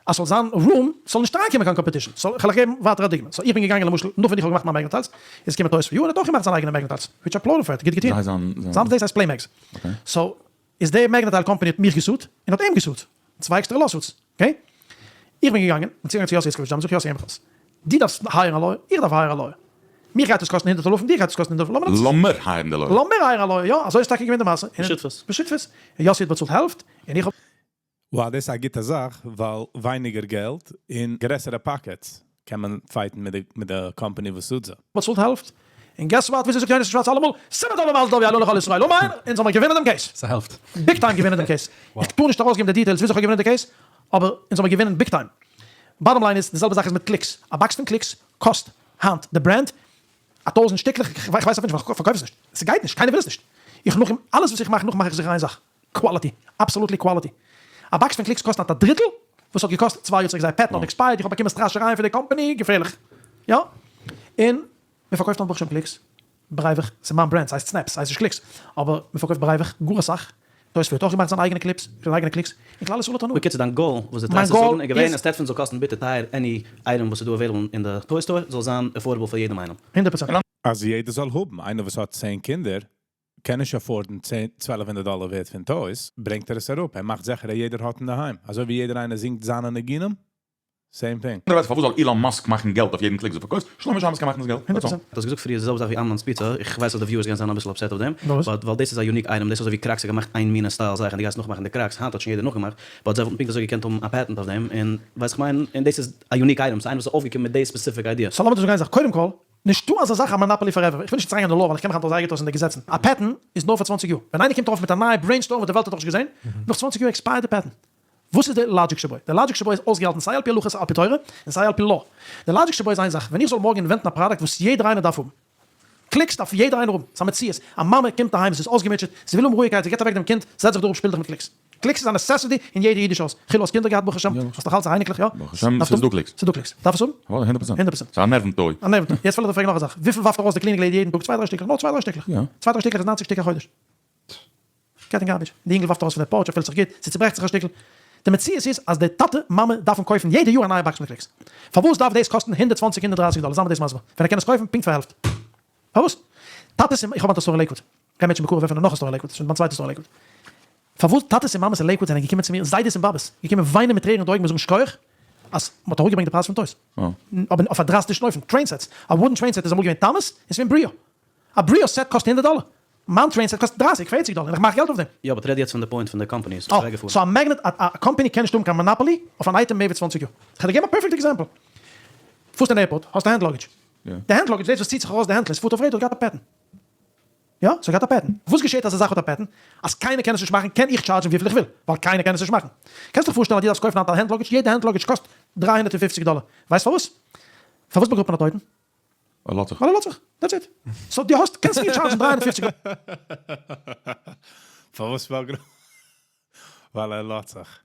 אז ס'זאל זיין room, ס'זאל נישט אריינקומען קיין competition, so כ'על אייך געבן ווייטער א דוגמא, so איך בין געגאנגען למשל נאך ווען איך האב געמאכט מיין magnet tiles, איז געקומען Toys for You און האט אויך געמאכט זיין אייגענע magnet tiles, which I applaud for it, גוט געטון, זיין דאס הייסט Play Mags, so איז די magnet tile company האט מיך גע sue ט און האט אים גע sue ט, צוויי עקסטערע lawsuits, okay? איך בין געגאנגען און צוגעגאנגען צו יאסי איצקאוויטש דאמאלס זאג איך יאסי הער מיך אויס, דו דארפסט hire ן א lawyer, איך דארף hire ן א lawyer, מיך גייט עס קאסטן הונדערט אלפים, דיר גייט עס קאסטן הונדערט אלפים, לאמיר לאמיר hire ן די lawyer. לאמיר hire ן א lawyer, יא, אזוי איז טאקע געווען די מעשה, בשותפות. בשותפות, און יאסי האט באצאלט העלפט, און איך האב. Wow דאס איז א גוטע זאך ווייל ווייניגער געלט און גרעסערע pockets קען מען fight ן מיט די קאמפאני וואס sue ט זיי. באצאלט העלפט, און guess what וויאזוי זאגט יונתן שווארץ אלעמאל, סימן טוב למזל טוב יעלו לכל ישראל אמן, אונז האמיר געווינען דעם case. ס'העלפט. Big time געווינען דעם case. איך טאר נישט ארויסגעבן די details וויאזוי כ'האב געווינען די case, אבער אונז האמיר געווינען big time. Bottom line איז, די זעלבע זאך איז מיט clicks. א box פון clicks קאסט היינט די brand א טויזענט שטיקלעך, כ'ווייס אפילו נישט ווייל כ'פארקויף עס נישט. ס'גייט נישט, קיינער וויל עס נישט. איך נאך אלעס וואס איך מאך נאך מאך איך זיכער איין זאך, quality, absolutely quality. א box פון clicks קאסט היינט א דריטל וואס האט געקאסט צוויי יאר צוריק, זייער patent האט expired, איך האב באקומען סטראשערייען פון די קאמפאני, געפערליך. יא. און מען פארקויפט היינט ברוך השם clicks, ברייוועך, ס'איז מיין brand, ס'הייסט Snaps, ס'הייסט נישט clicks, אבער מען פארקויפט ברייוועך גאר אסאך, תוספות האט אויך געמאכט זיינע אייגענע clips, זיינע אייגענע clicks, און כלל ישראל האט הנאה. בקיצור דיין goal וואס די מיין טרייסט צו גאול זאגן איז געווען איז. instead פון זאל קאסטן ביטער טייער any item וואס איז דא available אין די toy store זאל זיין affordable פאר יעדעם איינעם. 100%. אז יעדער זאל האבן, איינער וואס האט 10 קינדער קען נישט afford ן צען צוועלף הונדערט דאלער ווערט פון toys, ברענגט ער עס אראפ, ער מאכט זיכער אז יעדער האט אינדערהיים, אזוי ווי יעדער איינער זינגט זיינע ניגונים, same thing. אנדערע ווערטער פארוואס זאל אילאן מאסק מאכן געלט אויף יעדן click וואס דו פארקויפסט? שלומי שמש קען מאכן דאס געלט, הונדערט that's all. פראצענט. דו האסט געזאגט פריער די זעלבע זאך ווי אמנון'ס פיצא, איך ווייס אז די viewers גייען זיין אביסל upset אויף דעם, וואס? But ווייל דאס איז א unique item, דאס איז אזוי ווי Crocs האט געמאכט איין מינע style זאך און דו גייסט נאכמאכן די Crocs, היינט האט שוין יעדער נאכגעמאכט, but זיי וואלטן פונקט אזוי געקענט האבן א patent אויף דעם, און ווייסט איך מיין, און דאס איז א unique item, ס'איז איינער וואס איז אויפגעקומען מיט די specific idea. So לאמיר דיר זאגן איין זאך, קודם כל, נישטא אזא זאך א monopoly forever, איך וויל נישט יעצט אריינגיין אין די law ווייל איך קען מיך היינט אויך זייער גוט אויס אין די געזעצן, א patent איז נאר פאר 20 יאר, ווען איינער קומט ארויף מיט א נייע brainstorm וואס די וועלט האט נאכנישט געזען, נאך 20 יאר expired די patent. וואס איז די logic שבו? די logic שבו איז אויסגעהאלטן סיי על פי הלכה סיי על פי תורה, און סיי על פי law. די logic שבו איז איין זאך, ווען איך זאל מארגן invent ן א פראדוקט וואס יעדער איינער דארף האבן, clicks דארף יעדער איינער האבן, ס'איז א מציאות, א מאמע קומט אהיים, זי איז אויסגעמוטשעט, זי וויל האבן רואיגקייט, זי גיבט אוועק דעם קינד, זעץ זיך דא אפ שפיל דיך מיט clicks. Clicks איז א necessity אין יעדע אידיש הויז. חיל האסט קינדער געהאט ברוך השם, האסט נאך אלץ אייניקלעך יא? ברוך השם ס'איז דא clicks. ס'איז דא clicks. דארף עס האבן? אוודאי הונדערט פראצענט. הונדערט פראצענט. ס'איז א נערוון toy. א נערוון toy. יעצט וויל איך דיר פרעגן נאך א זאך. וויפיל ווארפט ארויס די cleaning lady יעדן טאג? צוויי דריי שטיקלעך. נאר צוויי דריי שטיקלעך. יא. צוויי דריי שטיקלעך איז 90 שטיק א חודש. גייט אין garbage. די אינגל ווארפט ארויס פון די porch, ער פילט זיך גוט, ס'צוברעכט זיך א שטיקל. די מציאות איז אז די טאטע מאמע דארפן קויפן יעדע יאר א נייע box מיט clicks. פארוואס דארף דאס קאסטן 120 130 דאלער? זיי מיר דאס מסביר. ווען ער קען עס קויפן פונקט פאר העלפט. פארוואס? טאטעס און, איך האב היינט א store אין לעיקוואד. גיי מענטשן בקרוב עפענען נאך א store אין לעיקוואד. ס'איז שוין מיין צווייטע store אין לעיקוואד. פארוואס טאטעס און מאמעס אין לעיקוואד זענען געקומען צו מיר, זיידעס און באבעס, געקומען וויינען מיט טרערן אין די אויגן און זאגן שכוח אז מ'האט אראפגעברענגט די פרייז פון toys. אבער אויף א דראסטישן אופן. Train sets. א wooden train set איז אמאל געווען טאמעס, און ס'איז געווען Brio. א Brio set קאסט הונדערט דאלער. מיין train set קאסט דרייסיג פערציג דאלער און איך מאך געלט אויף דעם. יא but רעד יעצט פון די point פון די companies וואס אה, איז אוועקגעפארן. So א magnet א קאמפאני קען נישט האבן קיין monopoly אויף אן אייטעם מער ווי 20 יאר. כ'וועל דיר געבן א perfect example. פארסט אין airport, האסט א hand luggage. די hand luggage, דאס וואס ציט זיך ארויס די הענטל, עס פארט אויף רעדער, האט געהאט א patent. יא, ס'האט געהאט א patent. וואס געשעט אז א זאך האט א patent? אז קיינער קען עס נישט מאכן, קען איך charge ן וויפיל איך וויל, ווייל קיינער קען עס נישט מאכן. קענסט דיך פארשטעלן אז דו דארפסט קויפן היינט א hand luggage, יעדע hand luggage קאסט 350 דאלער. ווייסט פארוואס? פארוואס באגראבט מען א טויטן? ווייל ער לאזט זיך. ווייל ער לאזט זיך. That's it. So דו האסט, קענסט מיר charge ן 350 פארוואס באגראבט? ווייל ער לאזט זיך.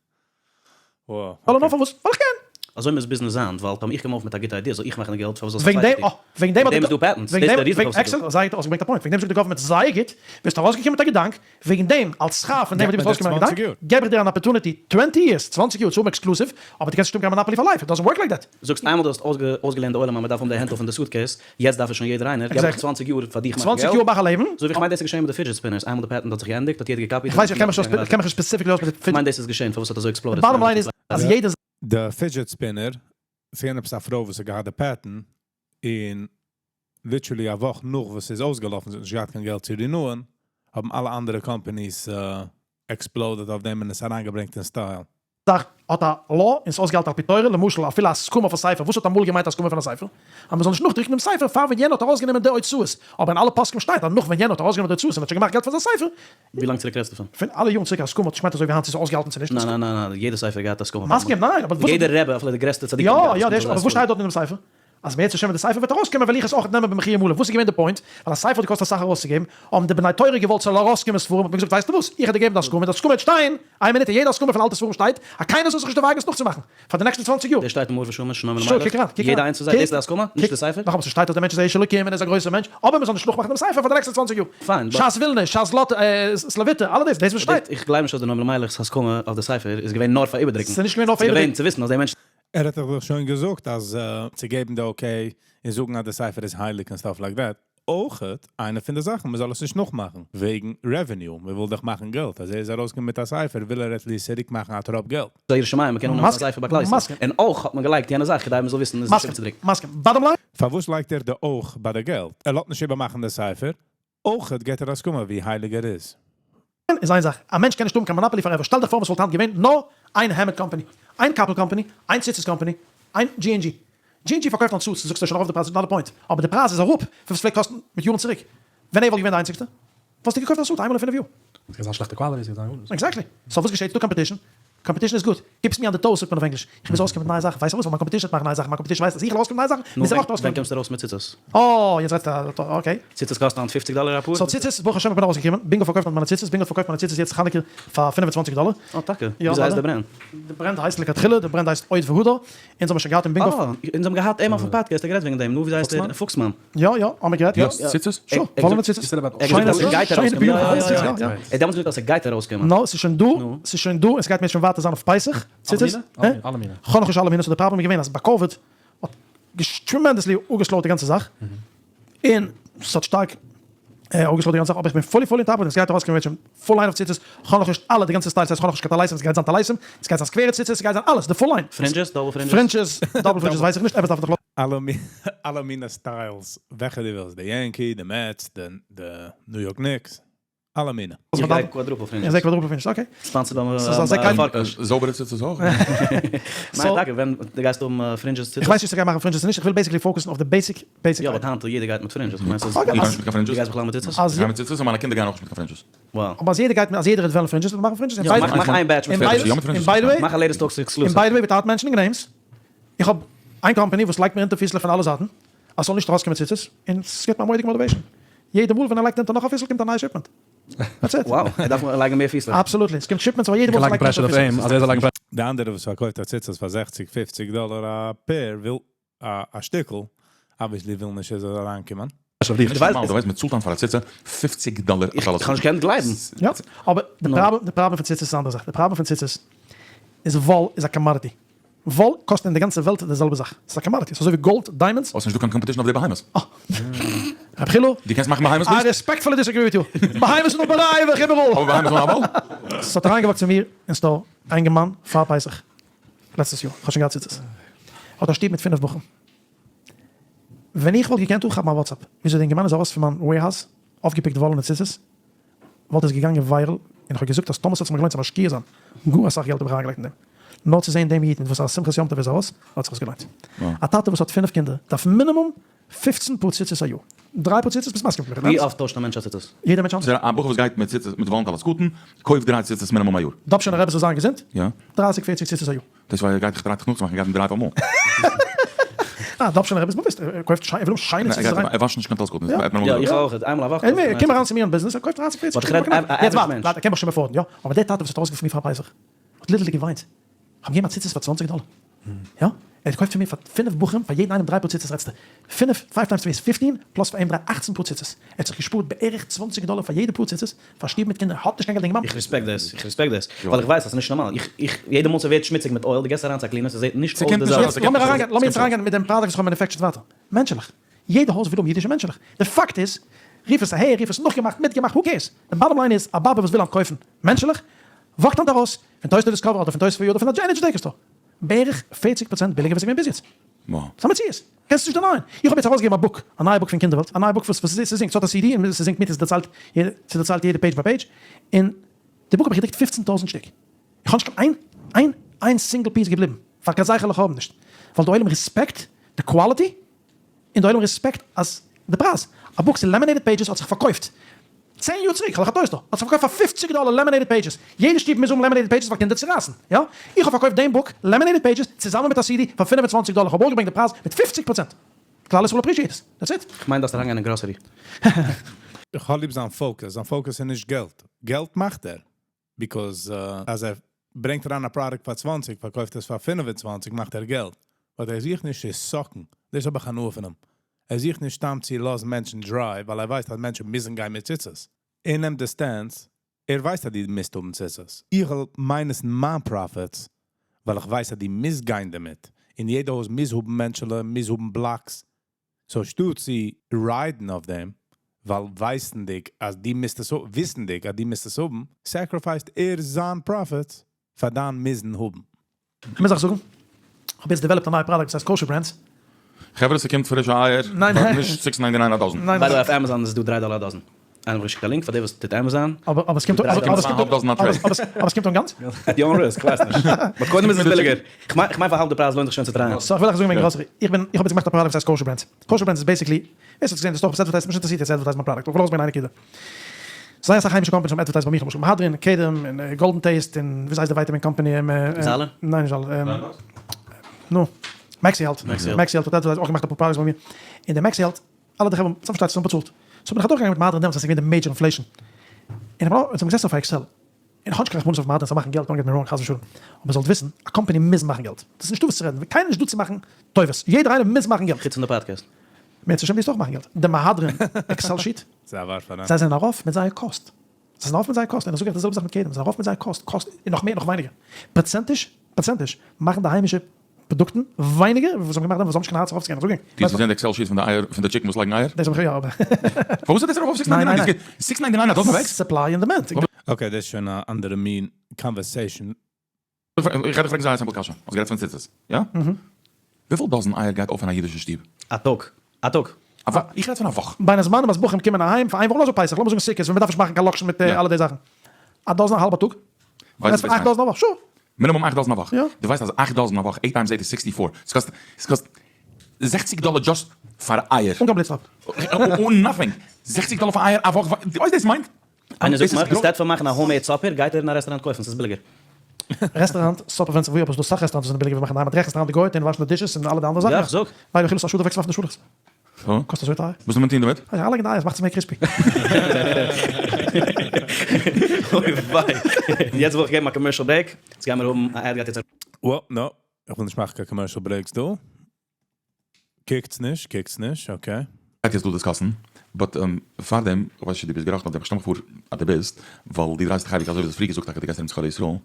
ווייל ער נאר פארוואס? ווייל איך קען! אזוי מוז ביזנעס זיין, ווייל טאמער איך קום אויף מיט א גוטע idea זאל איך מאכן די געלט, פארוואס זאל וועגן עס א דעם, צווייטער אה, טון? וועגן דעם וועגן האט דעם איז דא patents, וועגן דאס איז דעם, די reason וועגן, פארוואס ס'איז דא. Excellent, זייער גוט אויסגעברענגט א point, וועגן דעם זאגט די government זייער גוט, ביסט ארויסגעקומען מיט א געדאנק, וועגן דעם, אלס שכר פון דעם וואס דו ביסט ארויסגעקומען מיט א געדאנק, געב איך דיר אן opportunity twenty years, צוואנציג יאר, צו האבן exclusive, אבער דו קענסט נישט האבן קיין monopoly for life, it doesn't work like that. זאגסט איינמאל דו האסט אויסגעלערנט די עולם אז מ'דארף האבן די הענטל פון די suitcase, יעצט דארף עס שוין יעדער איינער, געב איך 20 יאר פאר דיך מאכן געלט. 20 יאר מאך א לעבן. אזוי ווי איך מיין דאס איז געשען מיט די fidget spinners, איינמאל די patent האט זיך געענדיגט האט יעדער גע copy ט איך ווייס איך קען מיך נישט אויס, איך קען מיך נישט specifically אויס מיט די fidget. איך מיין דאס איז געשען פארוואס האט אזוי exploded. די bottom line איז אז יעדער. די fidget spinner, ס'איז געווען עפעס א פרוי וואס האט געהאט די patent, און literally א וואך נאך וואס ס'איז אויסגעלאפן, זי האט נישט געהאט קיין געלט צו renew ען, האבן אלע אנדערע companies exploded אויף דעם און עס אריינגעברענגט אין style. זאך האט א law און ס'איז אויסגעהאלטן על פי תורה, למשל אפילו א הסכמה אויף א ספר, וואס האט אמאל געמיינט א הסכמה פון א ספר? אז מ'זאל נישט נאכדרוקן דעם ספר פאר ווען יענער האט ארויסגענומען די הוצאות, אבער אין אלע פוסקים שטייט אז נאך ווען יענער האט ארויסגענומען די הוצאות און האט שוין געמאכט געלט פון זיין ספר, ווי לאנג צוריק רעדסטו פון? פון אלע יארן צוריק א הסכמה האט נישט געמיינט אזוי ווי היינט צו ס'איז אויסגעהאלטן צו נישט. ניין ניין ניין ניין, יעדע ספר געהאט א הסכמה. מסכים, ניין, אבער וואס. יעדער רבי אפילו די גרעסטע צדיקים יא האבן געהאט יא הסכמה דאס, פון אבער זיין וואס ספר. שטייט דארט אין דעם ספר? אז אם ירצה השם ווען די ספר וועט ארויסקומען וועל איך עס אויך נעמען במחיר מלא, וואס איז געווען די point? ווייל א ספר האט געקאסט אסאך ארויסצוגעבן, האבן די בני תורה געוואלט ס'זאל ארויסקומען ספרים, האט מען געזאגט ווייסטו וואס, איך וועל דיר געבן די הסכמה, אין די הסכמה וועט שטיין, איין מינוט, אין יעדע הסכמה פון אלטע ספרים שטייט, אז קיינער זאל זיך נישט דערוואגן עס נאכצומאכן, פאר די נעקסטע צוואנציג יאר. דער שטייט אין מאור ושמש, נועם שא, אלימלך, קוק אריין, קוק יעדע אריין, איינס פון זיי, דאס איז די קוק, הסכמה? נישט די קוק, ספר? נאכאמאל, ס'שטייט אז דער מענטש איז א איש אלוקים און ער איז א גרויסער מענטש, אבער מ'זאל נישט נאכמאכן דעם ספר פאר די נעקסטע צוואנציג יאר. פיין, but. ש"ס ווילנא, ש"ס סלאוויטע, אלע דאס, דאס וואס שטייט. איך גלייב נישט אז די נועם אלימלך'ס הסכמה אויף די ספר איז געווען נאר פאר איבערדרוקן. ס'איז נישט געווען נאר פאר ס'איז געווען איבערדרוקן. צו וויסן אז דער מענטש. ער האט דאך שוין געזאגט אז צו געבן די okay און זאגן אז די ספר איז הייליג און stuff like that, אויכעט איינע פון די זאכן מען זאל עס נישט נאכמאכן וועגן revenue, מען וויל דאך מאכן געלט, אז ער איז ארויסגעקומען מיט א ספר וויל ער at least צוריק מאכן א טראפ געלט. זייער ירא שמים, מ'קען אננעמען א מסכים, ספר ביי כלל ישראל. מסכים. און אויך האט מען געלייגט יענע זאך כדי מ'זאל וויסן עס נישט מסכים, איבערצודרוקן. מסכים. bottom line. פארוואס לייגט ער די אויך ביי די געלט? ער לאזט נישט איבערמאכן די ספר, אויכעט געט ער הסכמה ווי הייליג ער איז. איז איין זאך, א מענטש קען נישט האבן קיין monopoly forever, שטעל דיך פאר וואס וואלט היינט געווען נאר איין העמד קאמפאני, איין קאפל קאמפאני, איין ציצית קאמפאני, איין דזשי ענד דזשי. דזשי ענד דזשי פארקויפט אן suits, זאגסטו שוין ארויף די פרייז, not די point, אבער די פרייז איז אראפ פון וואס ס'פלעגט קאסטן מיט יארן צוריק, ווען ער וואלט געווען די איינציגסטע, וואלסטו געקויפט א suit איינמאל אין פינף יאר. ס'קען זיין שלעכטע quality, ס'קען זיין גארנישט. Exactly. So וואס געשעט? ס'דא competition, competition איז גוט, keeps me on the toes זאגט מען אויף ענגליש, איך מוז ארויסקומען מיט נייע זאכן, ווייסט פארוואס? ווייל מיין competition וועט מאכן נייע זאכן, מיין competition ווייסט אז איך וועל ארויסקומען מיט נייע זאכן, נו מוז ער אויך ווען ארויסקומען. קומסטו ארויס מיט ציצית? אה, יעצט רעדסטו, okay. ציצית קאסט היינט פופציג דאלער א פאר? So ציצית, ברוך השם איך בין ארויסגעקומען, בינגא פארקויפט מיינע ציצית, בינגא האט פארקויפט מיינע ציצית יעצט חנוכה פאר 25 דאלער. אה טאקע? יא, וויאזוי הייסט אוודאי. די brand? די brand הייסט לכתחילה, די brand הייסט עוד והדר, אונז האבן שוין געהאט אין בינגא. אה, אונז האבן געהאט אים אויפן podcast, ער האט גערעדט וועגן דעם, נו וויאזוי הייסט ער? פוקסמאן. יא יא, האמיר גערעדט, יא. דו האסט ציצית? Sure, וואלענע ציצית. שיינע שיינע beautiful ציצית, יא יא. ער האט דעמאלטס געזאגט אז ס'גייט ארויסקומען. No, ס'איז שוין דא, ס'איז שוין דא, און ס'גייט מיר שוין ווייטער זיין אויף פסח, ציצית. אלע מיני? כ'האב נאכנישט אלע מיני, so די פראבלעם איז געווען אז ביי COVID האט tremendously אפגע slow ט די גאנצע זאך, און ס'האט שטארק אפגע slow ט די גאנצע זאך, אבער איך בין fully fully on top, און ס'גייט ארויסקומען מיט שוין full line אויף ציצית, כ'האב נאכנישט אלע די גאנצע styles, ס'הייסט כ'האב נאכנישט קיין טליתים, ס'גייט זיין טליתים, ס'גייט זיין סקווערע ציצית, ס'גייט זיין אלעס, די full line. Fringes? Double fringes? Fringes, double fringes ווייס איך נישט, עפעס דארף איך דאך. אלע מינע styles, וועלכע דו ווילסט, די Yankee, די Mets, די New York Knicks, אלע מינע. איך גיי quadruple fringes. איך זע quadruple fringes, okay. Sponsored ביי פארקאש. זויבערע ציצית אויך? ניין טאקע, ווען דו גייסט האבן fringes ציצית? איך ווייס נישט צו איך גיי מאכן fringes צו נישט, איך וויל basically focus ן אויף די basic basic. יא but היינט יעדער גייט מיט fringes, איך מיין ס'איז. Okay, איך גיי נישט מיט קיין fringes. דו גייסט בכלל מיט ציצית? איך גיי מיט ציצית און מיינע קינדער גייען אויך נישט מיט קיין fringes. Wow. אבער אז יעדער גייט מיט אז יעדער וועט וועלן fringes וועט מען מאכן fringes. יא מאך איין batch מיט fringes. יא מיט fringes. און by the way. מאך א latest talks exclusive. און by the way without mentioning names, איך האב איין קאמפאני וואס לייגט מיר אונטער פיסלעך פון אלע זייטן אז ס'זאל נישט ארויסקומען ציצית, און ס'געבט מיר א מורא'דיגע motivation. יעדע מאל ווען ער לייגט אונטער נאך א פיסל קומט א נייע shipment. That's it. Wow, ער דארף לייגן מער פיסלעך. Absolutely, ס'קומט shipments אבער יעדע מאל ס'לייגט pressure אויף אים אז ער זאל לייגן pressure. די אנדערע וואס פארקויפט א ציצית פאר זעכציג פופציג דאלער א pair וויל א שטיקל, obviously וויל נישט ער זאל אריינקומען. אויף דיך. דו ווייסט מען צאלט היינט פאר א ציצה פופציג דאלער א טלית. איך האב נישט געקענט גלייבן. יא, אבער די פראבלעם די פראבלעם פון ציצית איז א אנדערע זאך, די פראבלעם פון ציצית איז וואל איז א commodity, וואל קאסט אין די גאנצע וועלט די זעלבע זאך, ס'איז א commodity, ס'איז אזוי ווי גאלד, diamonds. האסט נישט דא קיין competition אויף די בהמות. אה. רב חילו. דו קענסט מאכן בהמות I respectfully disagree with you. בהמות איז נאר ביי איבעראל. אבער בהמות אן א וואל? ס'האט אריינגע walk ט צו מיר אין store א אינגערמאן פאר פסח לעצטעס יאר, כ'האב שוין געהאט ציצית, האט א שטוב מיט פינף בחורים. ווען איך וואלט געקענט אנכאפן א WhatsApp וויאזוי די אינגערמאן איז ארויס פון מיין warehouse אויפגע pick ט וואלענע ציצית, וואלט עס געגאנגען viral, און איך האב געזאגט אז טאמער ס'האט זיך מיר געלוינט צו משקיע זיין גאר אסאך געלט האב איך אריינגעלייגט אין דעם, נאר צו זען דעם איד מיט וואס א שמחת יום טוב איז ארויס, האט זיך עס געלוינט. א טאטע וואס האט פינף קינדער דארף מינימום פופצן פאר ציצית א יאר. דריי פאר ציצית ביסט מסכים מיט מיר? ווי אפט טוישט א מענטש א ציצית? יעדער מענטש אנדערש. א בחור וואס גייט מיט ציצית מיט וואלן טלית קטן קויפט דריי ציצית מינימום א יאר. דאבשינער רבי זאל זיין געזונט, יא. דרייסיג פערציג ציצית א יאר. דאס ווייל ער גייט דיך טרייט דיך נאכצומאכן, ער גייט מיט דריי אויף אמאל. אה, דאבשינער רבי איז באוואוסט, ער קויפט שיין, ער וויל האבן שיינע ציצית אריין. ער וואשט נישט קיין טלית קטן, יא. ער האט מיר אמאל יא, געזאגט. איך אויך, איינמאל א וואך. ער קום אריין צו מיר אין ביזנעס, ער קויפט דרייסיג פערציג. But איך רעד יעצט average ווארט, מענטש. ווארט, ער קען מיך שוין afford ן, יא, אבער דער טאטע וואס האט ארויסגערופן מיר פאר פסח, האט literally געוויינט. איך האב געגעבן א ציצית פאר צוואנציג דאלער. יא, ער האט געקויפט פון מיר פאר פינף בחורים, פאר יעדן איינעם דריי פאר ציצית רעדסטו. פינף, five times three איז fifteen, plus פאר אים דריי, אכצן פאר ציצית. ער האט זיך געשפארט בערך צוואנציג דאלער פאר יעדע פאר ציצית, פאר שטוב מיט קינדער, האט נישט קיין געלט אינגערמאן. איך respect דאס, איך respect דאס, ווייל איך ווייס אז ס'איז נישט נארמאל, איך, איך, יעדע מאל ס'ווערט שמוציג מיט oil, דו געסט אריין צו א cleaner, ס'זעט נישט אויס די זעלבע. יעצט לאמיר אריינגיין, לאמיר יעצט אריינגיין מיט דעם פראדוקט וואס איך האב manufactured ווייטער. מענטשעלעך. יעדע הויז וויל האבן אידישע מענטשעלעך. די פאקט איז, רוף עס אהער, רוף עס נאכגעמאכט, מיטגעמאכט, who cares? די bottom line איז, א באבע וואס וויל היינט קויפן מענטשעלעך, walk ט היינט ארויס פון Toys to Discover אדער פון Toys for You אדער פון א ענערדזשי דרינק store, בערך 40% ביליגער ווי ס'איז געווען ביז יעצט. ס'איז א מציאות. קענסט נישט deny ען. איך האב יעצט ארויסגעגעבן א book, א נייע book פון קינדערוועלט, א נייע book וואס ס'זינגט, ס'האט א CD און ס'זינגט מיט און ס'דערציילט ס'דערציילט יעדע page ביי page, און די book האב איך געדרוקט פופצן טויזנט שטיק. איך האב נישט קיין איין איין איין single piece געבליבן, פאר קיין זכר לכאו' נישט, ווייל די עולם respect די quality, און די עולם respect אז די פרייז, א book צו laminated pages האט זיך פארקויפט צען יאר צוריק, כ'האב דאך א טויסטער, האט זיך פארקויפט פאר פופציג דאלער laminated pages, יעדע שטוב מוז האבן laminated pages פאר קינדער צו רייסן, יא? איך האב פארקויפט דעם book laminated pages צוזאמען מיט א CD פאר 25 דאלער, כ'האב אויפגעברענגט די פרייז מיט 50 פראצענט. כלל ישראל appreciate עס, that's it. כ'מיין דארפסט אריינגיין אין גראסערי. איך האב ליב זיין focus, זיין focus איז נישט געלט, געלט מאכט ער, because אז ער ברענגט אריין א product פאר 20 פארקויפט עס פאר 25 מאכט ער געלט, but ער זוכט נישט צו suck ן, דאס האב איך הנאה פון אים, ער זוכט נישט סתם צו לאזן מענטשן dry ווייל ער ווייסט אז מענטשן מוזן גיין מיט ציצית, ער נעמט די stance, ער ווייסט אז דו מוזט האבן ציצית, איך וועל minus ן מיין profits ווייל איך ווייס אז דו מוזט גיין דערמיט, און יעדע הויז מוז האבן מענטשעלע, מוז האבן blocks, so שטאט צו ride ן אויף דעם, ווייל ווייסנדיג אז דו מוזט עס האבן, וויסנדיג אז דו מוזט עס האבן, sacrifice ט ער זיין profits פאר דיין מוזן האבן. כ'מוז אייך זאגן, כ'האב יעצט developed א נייע product וואס הייסט Kosher Brands. חברה ס'קומט פרישע אייער, ניין but נישט six ninety nine א dozen. ניין by the way אויף Amazon איז דא דריי דאלער א dozen. איינער האט געשיקט א link פאר דער וואס טוט Amazon. אבער אבער ס'קומט אבער אבער ס'קומט האלב dozen א tray. אבער ס'קומט אן גאנץ? At your own risk, כ'ווייס נישט. But קודם איז עס ביליגער. כ'מיין כ'מיין פאר האלב די פרייז לוינט זיך שוין צו try ען. So כ'וויל אייך זאגן וועגן גראסערי. איך בין איך האב יעצט געמאכט א product וואס הייסט Kosher Brands. Kosher Brands איז basically, ווער ס'האט געזען די store וואס advertise ט, מיך אינטערעסירט יעצט advertise מיין product, אבער כ'וויל ארויסברענגען איין נקודה. זייער אסאך היימישע companies האבן advertised ביי מיך, למשל מהדרין, קדם, און Golden Taste, און וויאזוי הייסט די vitamin company? זאלער? ניין נישט זאלער. נו. Maxi Health. Maxi Health האט advertised אויך געמאכט אפאר products ביי מיר. און די Maxi Health, אלע די חברה האבן פארשטייט זיך באצאלט. So בין איך אדורכגעגאנגען מיט מהדרין דעמאלטס ווען ס'איז געווען די major inflation. און איך בין אונז האבן געזעסן אויף א Excel. און איך האב נישט קיין רחמנות אויף מהדרין זיי מאכן געלט, don't get me wrong חס ושלום. אבער זאלט וויסן, א קאמפאני מוז מאכן געלט. דאס איז נישטא וואס צו רעדן. קיינער איז נישט דא צו מאכן טובות. יעדער איינער מוז מאכן געלט. חוץ פון די פאדקעסט. מערצעשעם ווילסט אויך מאכן געלט. די מהדרין Excel sheet. זיי ווארפן אריין. זיי זענען ארויף מיט זייער cost. זיי זענען ארויף מיט זייער cost. און איך זאג אייך די זעלבע זאך מיט קדם. זיי זענען ארויף מיט זייער cost. Cost און נאך מער נאך ווייניגער. פראצענטיש פראצענטיש מאכן די היימישע פראדוקטן ווייניגער ווי וואס זיי האבן געמאכט דעמאלטס. זיי האבן נישט קיין הארץ ארויפצוגיין. איך זאג ענק. דו האסט געזען די Excel sheet פון די אייער פון די chicken וואס לייגן אייער? דאס האב איך יא אבער. פארוואס איז דאס ארויף אויף six ninety nine? Six ninety nine א dozen אוועקס? Supply and demand. Okay דאס איז שוין א אנדערע מין conversation. איך גיי דיך פרעגן זייער א simple קשיא, האסט גערעדט פון ציצית, יא? וויפיל dozen אייער גייט אויף אין א אידישע שטוב? א טאג. א טאג. א וואך? איך רעד פון א וואך. בין הזמנים אז בחורים קומען אהיים פאר איין וואך, לאמיר זאגן פסח, לאמיר זאגן סוכות, ווען מ'דארף נישט מאכן קיין לאקשן מיט אלע די זאכן. א dozen א האלבע טאג? רעדסט פון אכט dozen א וואך? Sure. מינימום אכט dozen א וואך. יא. דו ווייסט אז אכט dozen א וואך, eight times eight איז 64. ס'קאסט, ס'קאסט זעכציג דאלער just פאר אייער. אן קיין בלוטסטראפ. אן nothing. זעכציג דאלער פאר אייער א וואך, דו ווייסט דאס מיינט? איינער זאגט מיר, instead פון מאכן א homemade supper, גייט ער אין א רעסטוראנט קויפן, ס'איז ביליגער. רעסטוראנט supper ווענדט זיך וואו, אבער ס'דא סאך רעסטוראנטס וואס זענען ביליגער ווי מאכן אינדערהיים, מיט רעסטוראנט די גוי'טע און וואשן די dishes און אלע די אנדערע זאכן. יא, איך זאג. ווייל אכילת השדה וועקסט ווארפן די שאלעכץ. קאסט אזוי טייער. וואס זאל מען טון דערמיט? אריינלייגן די אייער, עס מאכט עס מער crispy. אוי וויי. יעצט וויל איך געבן א commercial break, יעצט גיימיר האבן א ad גייט יעצט. Well, no, איך וויל נישט מאכן קיין commercial breaks דא. קוקטס נישט, קוקטס נישט, okay. גייט יעצט דא discuss ן, but פארדעם, איך ווייס נישט צו דו ביסט גערעכט אויף דעם, איך שטעל מיך פאר אז דו ביסט, ווייל דו דרייסט דיך אייביג אזוי ווי דו האסט פריער געזאגט טאקע דו גייסט ארום צו חולי ישראל,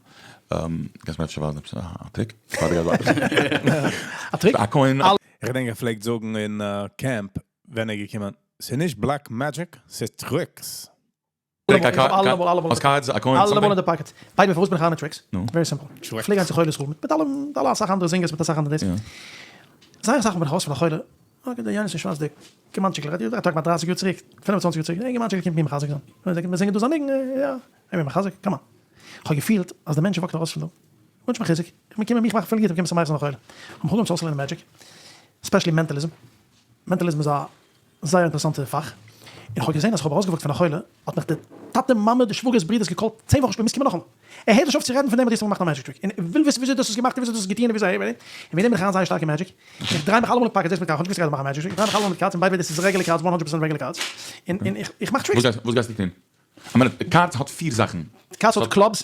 קענסט מיר אפשר ווייזן עפעס א trick פאר דו גייסט ווייטער? א trick? א coin? איך געדענק ער פלעגט זאגן אין camp ווען ער איז געקומען, ס'איז נישט black magic, ס'איז tricks. אלעמאל אלעמאל האסט cards? א coin? אלעמאל אין די pocket. By the way פארוואס בין איך אריין אין tricks? Very simple. איך פלעג גיין צו חולי ישראל מיט אלע מיט אלע אסאך אנדערע זינגערס מיט אסאך אנדערע דאס. זייער אסאך מאל בין איך ארויס פון א חולה, okay דער יונתן שווארץ דער אינגערמאנטשיקל רעדט איך טאקע מיט דרייסיג יאר צוריק, פינף און צוואנציג יאר צוריק, דער אינגערמאנטשיקל קומט מיר מחזק זיין. מיר זינגען דא זיין ניגון, יא, ער מיר מחזק, come on. איך האב געפילט אז דער מענטש walk ט ארויס פון דא. וואונטש מיר חיזוק. איך בין קומען מיך מאכן פילן גוט, איך בין קומען שמח זיין א חולה. איך האב מיך אנגעהויבן צו אויסלערנען magic, especially mentalism. Mentalism איז א זייער אינטערעסאנטע פאך, און כ'האב געזען אז כ'האב ארויסגע walk ט פון א חולה, האט מיך די טאטע מאמע די שוואגערס ברידערס גע call ט צען וואכן שפעטער מוזט קומען נאכאמאל, ער הערט נישט אויף צו רעדן פון דעם אז דו האסט אים געמאכט א magic trick, און ער וויל וויסן וויאזוי דו האסט עס געמאכט און וויאזוי דו האסט עס געטון און וויאזוי און וועגן דעם בין איך אריין זייער שטארק אין magic, איך דריי מיך אלעמאל אין pocket, זעסט מיט cards, כ'האב נישט געוואוסט איך גיי דא מאכן א magic trick, איך דריי מיך אלעמאל מיט cards, און by the way דאס איז regular cards, one hundred percent regular cards, און און איך מאך tricks. וואס גייסטו טון? I mean, cards האט פיר זאכן. Cards האט clubs,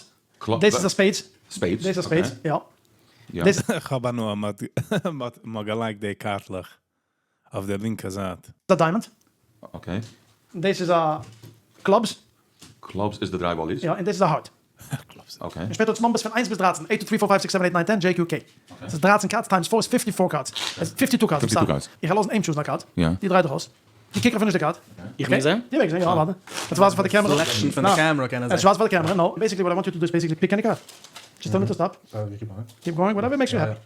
דאס איז א spades, Spades, דאס איז א spades, יא. כ'האב הנאה מ'האט געלייגט די קארטלעך אויף די לינקע זייט. א diamond. Okay. דאס איז א clubs. Clubs איז די דריי וואליס. יא, און דאס איז א heart. Clubs. Okay. און שפעטער האט עס numbers פון איינס ביז דרייצן, eight two three four five six seven eight nine ten J Q K. ס'איז דרייצן cards times four איז fifty four cards. Fifty two cards, I'm sorry. איך וועל לאזן אים choose ן א card. יא. דו דריי דיך אויס. דו קוק אפילו נישט די card. איך מעג זען? דו מעגסט זען, יא אוודאי. עס ווייזן פאר די קעמערע. Reflection פון די קעמערע קען ער זען. עס ווייזט פאר די קעמערע, no. Basically what I want you to do is basically pick any card. Just tell me to stop. Keep going, whatever makes you happy.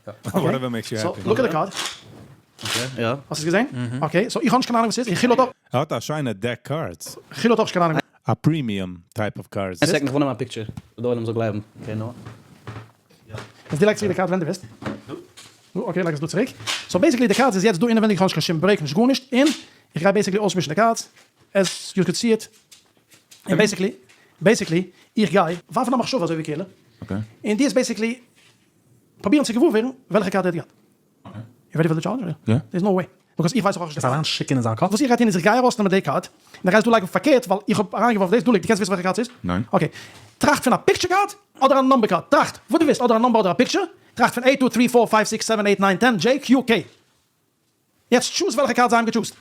Whatever makes you happy. So, look at the card. יא. האסט עס געזען? Okay, so איך האב נישט קיין אהנונג וואס ס'איז, און חיל האט אויך. ער האט א שיינע deck cards. חיל האט אויך נישט קיין אהנונג. א premium type of cards. איין second איך וויל נעמען א picture די עולם זאל גלייבן. Okay נו. אז דו לייגסט צוריק די card ווען דו ווילסט. Okay לייג עס דא צוריק. So basically די cards איז יעצט דא אינעווענדיג איך האב נישט קיין שום break נישט גארנישט און איך גיי basically אויסמישן די cards as you could see it און basically basically איך גיי ווארפן א מחשבה אזוי ווי כאילו און דו וועסט basically פרובירן צו געוואר ווערן וועלכע card ער האט געהאט. You ready for the challenge? יא. There is no way. because איך ווייס אויך נישט די קענסט אריין שיקען אין זיין קאפ? וואס איך גיי טון איז איך גיי ארויסנעמען די card און איך גיי עס דא לייגן פארקערט ווייל איך האב אריינגעווארפן דאס דא ליגט דו קענסט וויסן וועלכע card ס'איז? ניין. okay טראכט פון א picture card אדער א number card טראכט וואס דו ווילסט אדער א number אדער א picture טראכט פון eight two three four five six seven eight nine ten J Q K יעצט choose וועלכע card זיי האבן גע choose ט.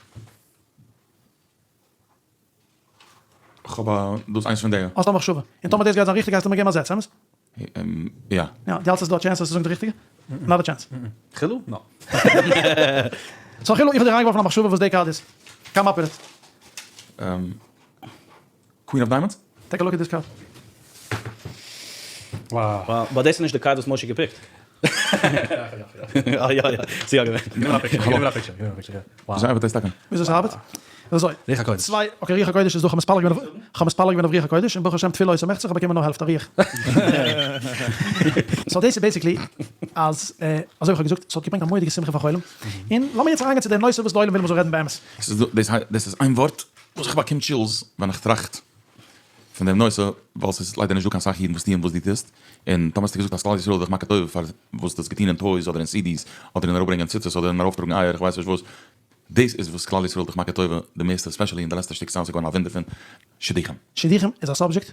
כ'האב א דאס איינס פון די. האסט א מחשבה. און טאמער דאס גייט זיין ריכטיג גייסטו מיר געבן א זעץ, אמת? יא. יא, דו האלטסט אז ס'איז דא א chance אז צו זאגן די ריכטיגע? not a chance. חילו? נא. so חילו, איך האב דיר אריינגעווארפן א מחשבה וואס די card איז. come up with it. Queen of Diamonds? Take a look at this card. Wow. But דאס איז נישט די card וואס משה גע pick ט. יא יא יא, ס'איז יא געווען. גיב מיר א picture, גיב מיר א picture, גיב מיר א picture, יא. וויאזוי ארבעט דאס טאקע? וויאזוי ס'ארבעט? אזוי. רוח הקודש. צוויי, okay רוח הקודש איז דא, כ'האב מתפלל געווען אויף, כ'האב מתפלל געווען אויף רוח הקודש, און ברוך השם תפילה עושה מחצה, כ'האב באקומען נאר העלפט א רוח. so דאס איז basically אז, אזוי ווי כ'האב געזאגט, ס'האט געברענגט א מורא'דיגע שמחה פאר חולים, און לאמיר יעצט אריינגיין צו די נושא וואס די עולם וויל מ'זאל רעדן באמת. ס'איז דא, דאס דאס איז איין ווארט וואס איך באקום chills ווען איך טראכט פון דעם נושא, ווייל ס'איז ליידער נישט דא קיין סאך אידן וואס טוען וואס דו טוסט, און טאמער האסטו געזאגט אז כלל ישראל איז דיך מכיר טובה פאר וואס דו האסט געטון אין toys אדער אין CDs אדער אין אראפברענגען ציצית אדער אין ארויפטראגן אייער איך ווייס נישט וואס, דאס איז וואס כלל ישראל איז דיך מכיר טובה די מערסטע especially אין די לעצטע שטיק צייט ס'איז געווארן א וואונדער פון שידוכים. שידוכים איז א subject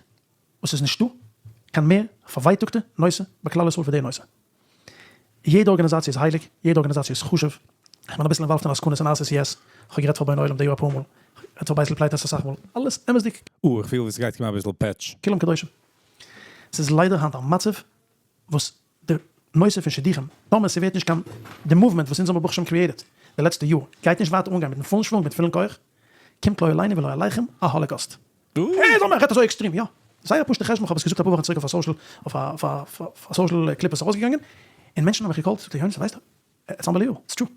וואס איז נישטא קיין מער פארווייטאגטע נושא בכלל ישראל פון די נושא. יעדע ארגאניזאציע איז הייליג, יעדע ארגאניזאציע איז חשוב, איך בין אביסל involved אין עסקנות אין RCCS, איך האב גערעדט פאר בוני עולם די יאר אפאר מאל, איך רעד פאר בית לפליטות אסאך מאל, אלעס אמת'דיג. אה, איך פיל ווי ס'גייט קומען אביסל פעטש. כולם קדושים. ס'איז ליידער היינט א מצב וואס די נושא פון שידוכים, טאמער ס'ווערט נישט קיין, די movement וואס אונז האבן ברוך השם created די לעצטע יאר, גייט נישט ווייטער אנגיין מיטן פולן שוואונג מיט פולן כח, קומט לא עלינו ולא עליכם א holocaust. העי זאל מען רעדט אזוי עקסטרים יא. זייער פשוטע חשבון כ'האב עס געזאגט אפאר וואכן צוריק אויף א social אויף א social clip וואס איז ארויסגעגאנגען און מענטשן האבן מיך גע call ט זאגט ער יונתן ווייסט it's unbelievable it's true.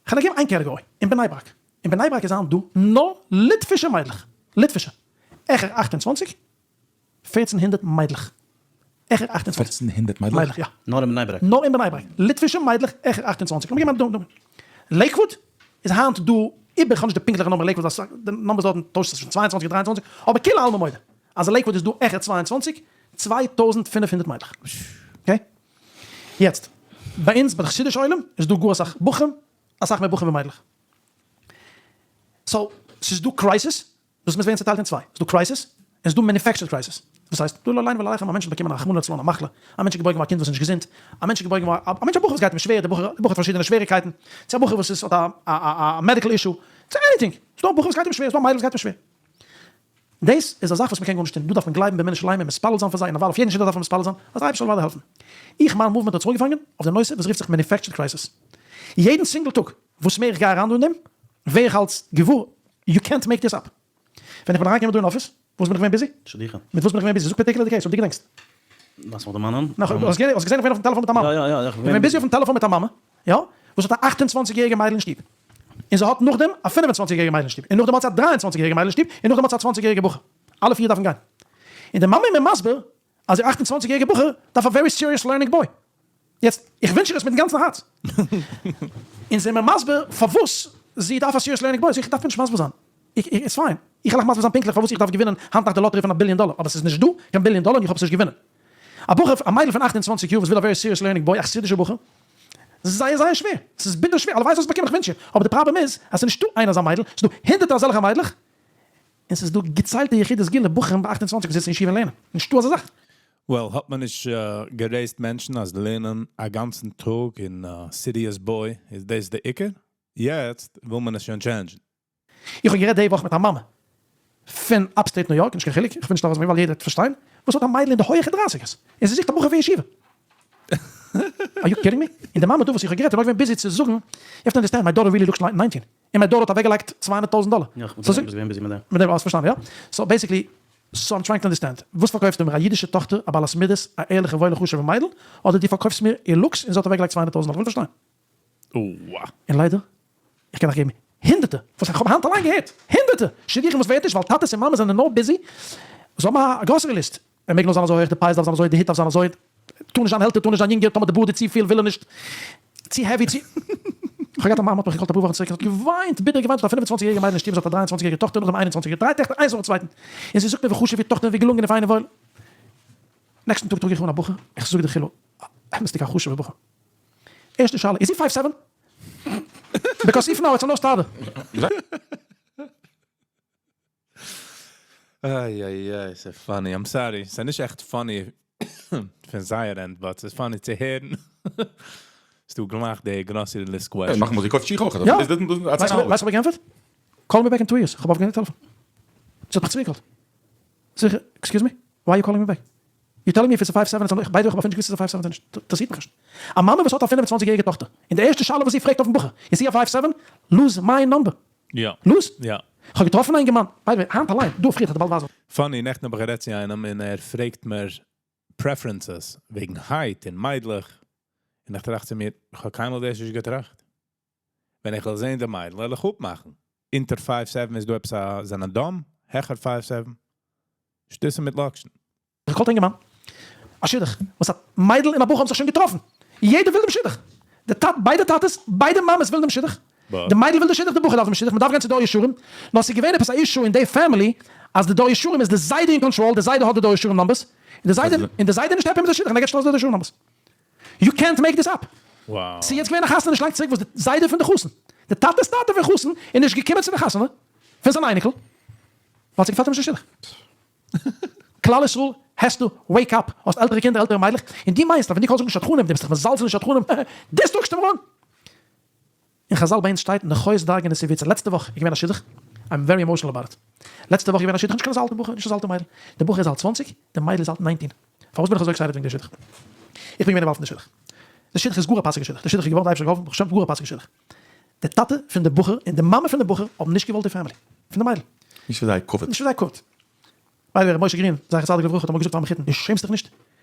כ'וועל דיר געבן איין category אין בני ברק אין בני ברק איז היינט דא נאר ליטווישע מיידלעך ליטווישע העכער 28 1400 מיידלעך. העכער 28. 1400 מיידלעך? מיידלעך, יא. נאר אין בני ברק? נאר אין בני ברק. ליטווישע מיידלעך העכער 28. לאמיר געבן א דוגמא. לעיקוואוד איז היינט דא איבער, כ'האב נישט די פונקטליכע נומער לעיקוואוד ווייל די numbers דארטן טוישט זיך צווישן 22 און 23, אבער כולי עלמא מודה אז אין לעיקוואוד איז דא העכער 22, 2500 מיידלעך. Okay? יעצט, ביי אונז ביי די חסידישע עולם איז דא גאר אסאך בחורים, אסאך מער בחורים ווי מיידלעך. So, ס'איז דא crisis, דאס מוז ווערן צוטיילט אין צוויי, ס'איז דא crisis און ס'איז דא manufactured crisis. וואס הייסט? דא לא עלינו ולא עליכם, א מענטש האט באקומען א רחמנא לצלן א מחלה, א מענטש איז געבוירן געווארן א קינד וואס איז נישט געזונט, א מענטש איז געבוירן געווארן א מענטש א בחור וואס גייט אים שווער, דער בחור האט פארשידענע שוועריגקייטן, צו א בחור וואס איז האט א א medical issue, צו anything, ס'איז דא א בחור וואס גייט אים שווער, ס'איז דא א מיידל וואס גייט אים שווער. דאס איז א זאך וואס מ'קען גארנישט טון, דא דארף מען גלייבן באמונה שלימה און מתפלל זיין פאר זיי, און אוודאי אויף יעדן שידוך דארף מען מתפלל זיין אז דער אייבערשטער זאל ווייטער העלפן. איך מיין movement האט זיך אנגעפאנגען אויף די נושא וואס רופט זיך manufactured crisis. יעדן single טאג וואס מער איך גיי אריין דא אין דעם, ווער איך אלס געוואר, יו קענט מעיק דיס אפ. ווען איך בין אריינגעקומען דא אין אפיס, וואס בין איך געווען busy? שידוכים. מיט וואס בין איך געווען busy? זאג particular די case אויב דו געדענקסט. לאז מיך דערמאנען. נאך, האסט געזען איך בין אויפן טעלעפאן מיט א מאמע? יא יא יא. איך בין busy אויפן טעלעפאן מיט א מאמע, יא, וואס האט א 28 יעריגע מיידל אין שטוב. און זי האט נאכדעם א 25 יעריגע מיידל אין שטוב. און נאכדעם האט זי א 23 יעריגע מיידל אין שטוב. און נאכדעם האט זי א 20 יעריגע בחור. אלע פיר דארפן גיין. און די מאמע איז מיר מסביר אז איר 28 יעריגע בחור דארף א very serious learning boy. יעצט, איך ווינטש איר עס מיטן גאנצן הארץ. און זי איז מיר מסביר פארוואס זי דארף א serious learning boy. זאג איך, דארף מיר נישט מסביר זיין. It's fine. איך וועל אייך מסביר זיין פונקטליך פארוואס איך דארף געווינען היינט נאכט די לאטערי פון א ביליאן דאלער, אבער ס'איז נישט דא קיין ביליאן דאלער און איך האב עס נישט געווינען. א בחור, א מיידל פון 28 יאר וואס וויל א very serious learning boy, א חסידישער בחור, ס'איז זייער זייער שווער. ס'איז ביטער שווער. הלוואי זאלסט באקומען, איך ווינטש איר. אבער די פראבלעם איז אז ס'איז נישטא איין אזא מיידל, ס'איז דא הונדערטער אזעלכע מיידלעך, און ס'איז דא געציילטע יחידי סגולה בחורים ביי 28 וואס זיצן אין ישיבה און לערנען. נישטא אזא זאך. Well, האט מען נישט גע raise ט מענטשן אז לערנען א גאנצן טאג אין serious boy איז דאס די עיקר? יעצט וויל מען עס שוין change ן. איך האב גערעדט די וואך מיט א מאמע פון upstate ניו יארק, נישט קיין חילוק, איך וויל נישט ארויסברענגען ווייל יעדער וועט פארשטיין, וואס האט א מיידל אין די הויעכע דרייסיגערס, און זי זוכט א בחור פון ישיבה. Are you kidding me? און די מאמע דא וואס איך האב גערעדט איז נאר געווען busy צו זאגן, you have to understand, my daughter really looks like nineteen, און מיין daughter האט אוועקגעלייגט 200 טויזנט דאלער. יא, איך בין געווען busy מיט דעם. מיט דעם, האסט פארשטאנען, יא? So basically, so I'm trying to understand, וואס פארקויפסטו מיר, א אידישע טאכטער, א בעלת מידות, א ערליכע וואוילע חשוב'ע מיידל, אדער דו פארקויפסט מיר איר looks און זי האט אוועקגעלייגט 200 טויזנט דאלער? איך וויל פארשטיין. און ליידער, איך קען אייך געבן הונדערטער, וואס איך האב היינט אליין געהערט, הונדערטער שידוכים וואס ווערט נישט ווייל טאטעס און מאמעס זענען נאר busy, זיי האבן א grocery list, ער מעג נאר זיין אזוי הויך, די פאות דארף זיין אזוי, די הוט דארף זיין אזוי, טאר נישט זיין עלטער, טאר נישט זיין יונגער, טאמער די בארד איז צופיל וויל ער נישט, צו heavy, צו. איך האב געהאט א מאמע האט מיך גע call ט אפאר וואכן צוריק און האט געוויינט, ביטער געוויינט, זי האט א 25 יעריגע מיידל אין שטוב, זי האט א 23 יעריגע טאכטער, נאכדעם 21 יעריגע, דריי טעכטער איינס נאכן צווייטן, און זי זאגט מיר ווי חשוב איר טאכטער און ווי געלונגען און פיין און וואויל. נעקסטן טאג טראג איך אן א בחור, איך זאג דיר חילו, אמת'דיג א חשוב'ער בחור. ערשטע שאלה, איז זי five seven? Because if no it's a no starter. איי איי איי ס'איז funny, I'm sorry, ס'איז נישט עכט funny פון זייער end but ס'איז funny צו הערן. האסטו געמאכט די grocery list question. נאכאמאל זי קויפט שיך אויך. יא. ווייסט וואס כ'האב געענטפערט? Call me back in two years. כ'האב אויפגעלייגט די טעלעפאן. זי האט מיך צוריקגעקאלט. זאג איך, excuse me? Why you calling me back? You telling me if it's a five seven it's a by the way כ'האב אפילו נישט געוואוסט ס'איז א five seven צו נישט. אינטערעסירט מיך נישט. א מאמע וואס האט א 25 יעריגע טאכטער און די ערשטע שאלה וואס זי פרעגט אויפן בחור איז he a five seven? Lose my number. יא. Lose? יא. כ'האב געטראפן א אינגערמאן, by the way, היינט אליין, דא פריער, כ'וועל דיר באלד ווייזן. Funny, נעכטן האב איך גערעדט צו איינעם און ער פרעגט מיר preferences וועגן height און מיידלעך, און איך טראכט צו מיר, איך האב קיינמאל דאס נישט געטראכט. ווען איך וועל זען די מיידל וועל איך אפמאכן. אונטער five seven איז דא עפעס א זענען dumb? העכער five seven? שטותים מיט לאקשן. איך קאלט אינגערמאן א שידוך וואס א מיידל און א בחור האבן זיך שוין געטראפן, יעדער וויל דעם שידוך, די טאטע ביידע טאטעס ביידע מאמעס ווילן דעם שידוך, די מיידל וויל די שידוך די בחור דארף דעם שידוך, מען דארף גיין צו דור ישרים, נאר ס'איז געווען עפעס א issue אין די family אז די דור ישרים איז די זיידע אין קאנטראל, די זיידע האט די דור ישרים numbers, און די זיידע און די זיידע איז נישט happy מיט די שידוך און ער געט נישט ארויס די דור ישרים numbers. יו קענט מעיק דיס אפ. ס'איז יעצט געווען א חתונה נישט לאנג צוריק וואס די זיידע פון די חתן, די טאטע'ס טאטע פון חתן איז נישט געקומען צו די חתונה פון זיין אייניקל ווייל ס'געפעלט אים נישט די שידוך. כלל ישראל has to wake up, האסט עלטערע קינדער עלטערע מיידלעך, און דו מיינסט אז ווען דו קאלסט זאגן שדכנים, דו ביסט דיך מזלזל אין שדכנים, דאס טראגסטו מיר אן! אין חזל ביי אונז שטייט נכוית דרגא נסיביצא, לעצטע וואך איז געווען א שידוך, I'm very emotional about it, לעצטע וואך איז געווען א שידוך, נישט קיין אזא אלטע בחור, נישט אזא אלטע מיידל, די בחור איז אלט 20, די מיידל איז אלט 19, פארוואס בין איך אזוי excited וועגן די שידוך? איך בין געווען involved אין די שידוך, די שידוך איז גאר א פאסיגע שידוך, די שידוך איז געווארן, די אייבערשטער האט געהאלפן, ברוך השם, גאר א פאסיגע שידוך, די טאטע פון די בחור און די מאמע פון די בחור האבן נישט געוואלט די family פון די מיידל. נישט פאר זייער כבוד. נישט פאר זייער כבוד. by the way ר' משה גרין זכר צדיק לברכה האט אמאל געזאגט פאר א מחותן דו שעמסט דיך נישט?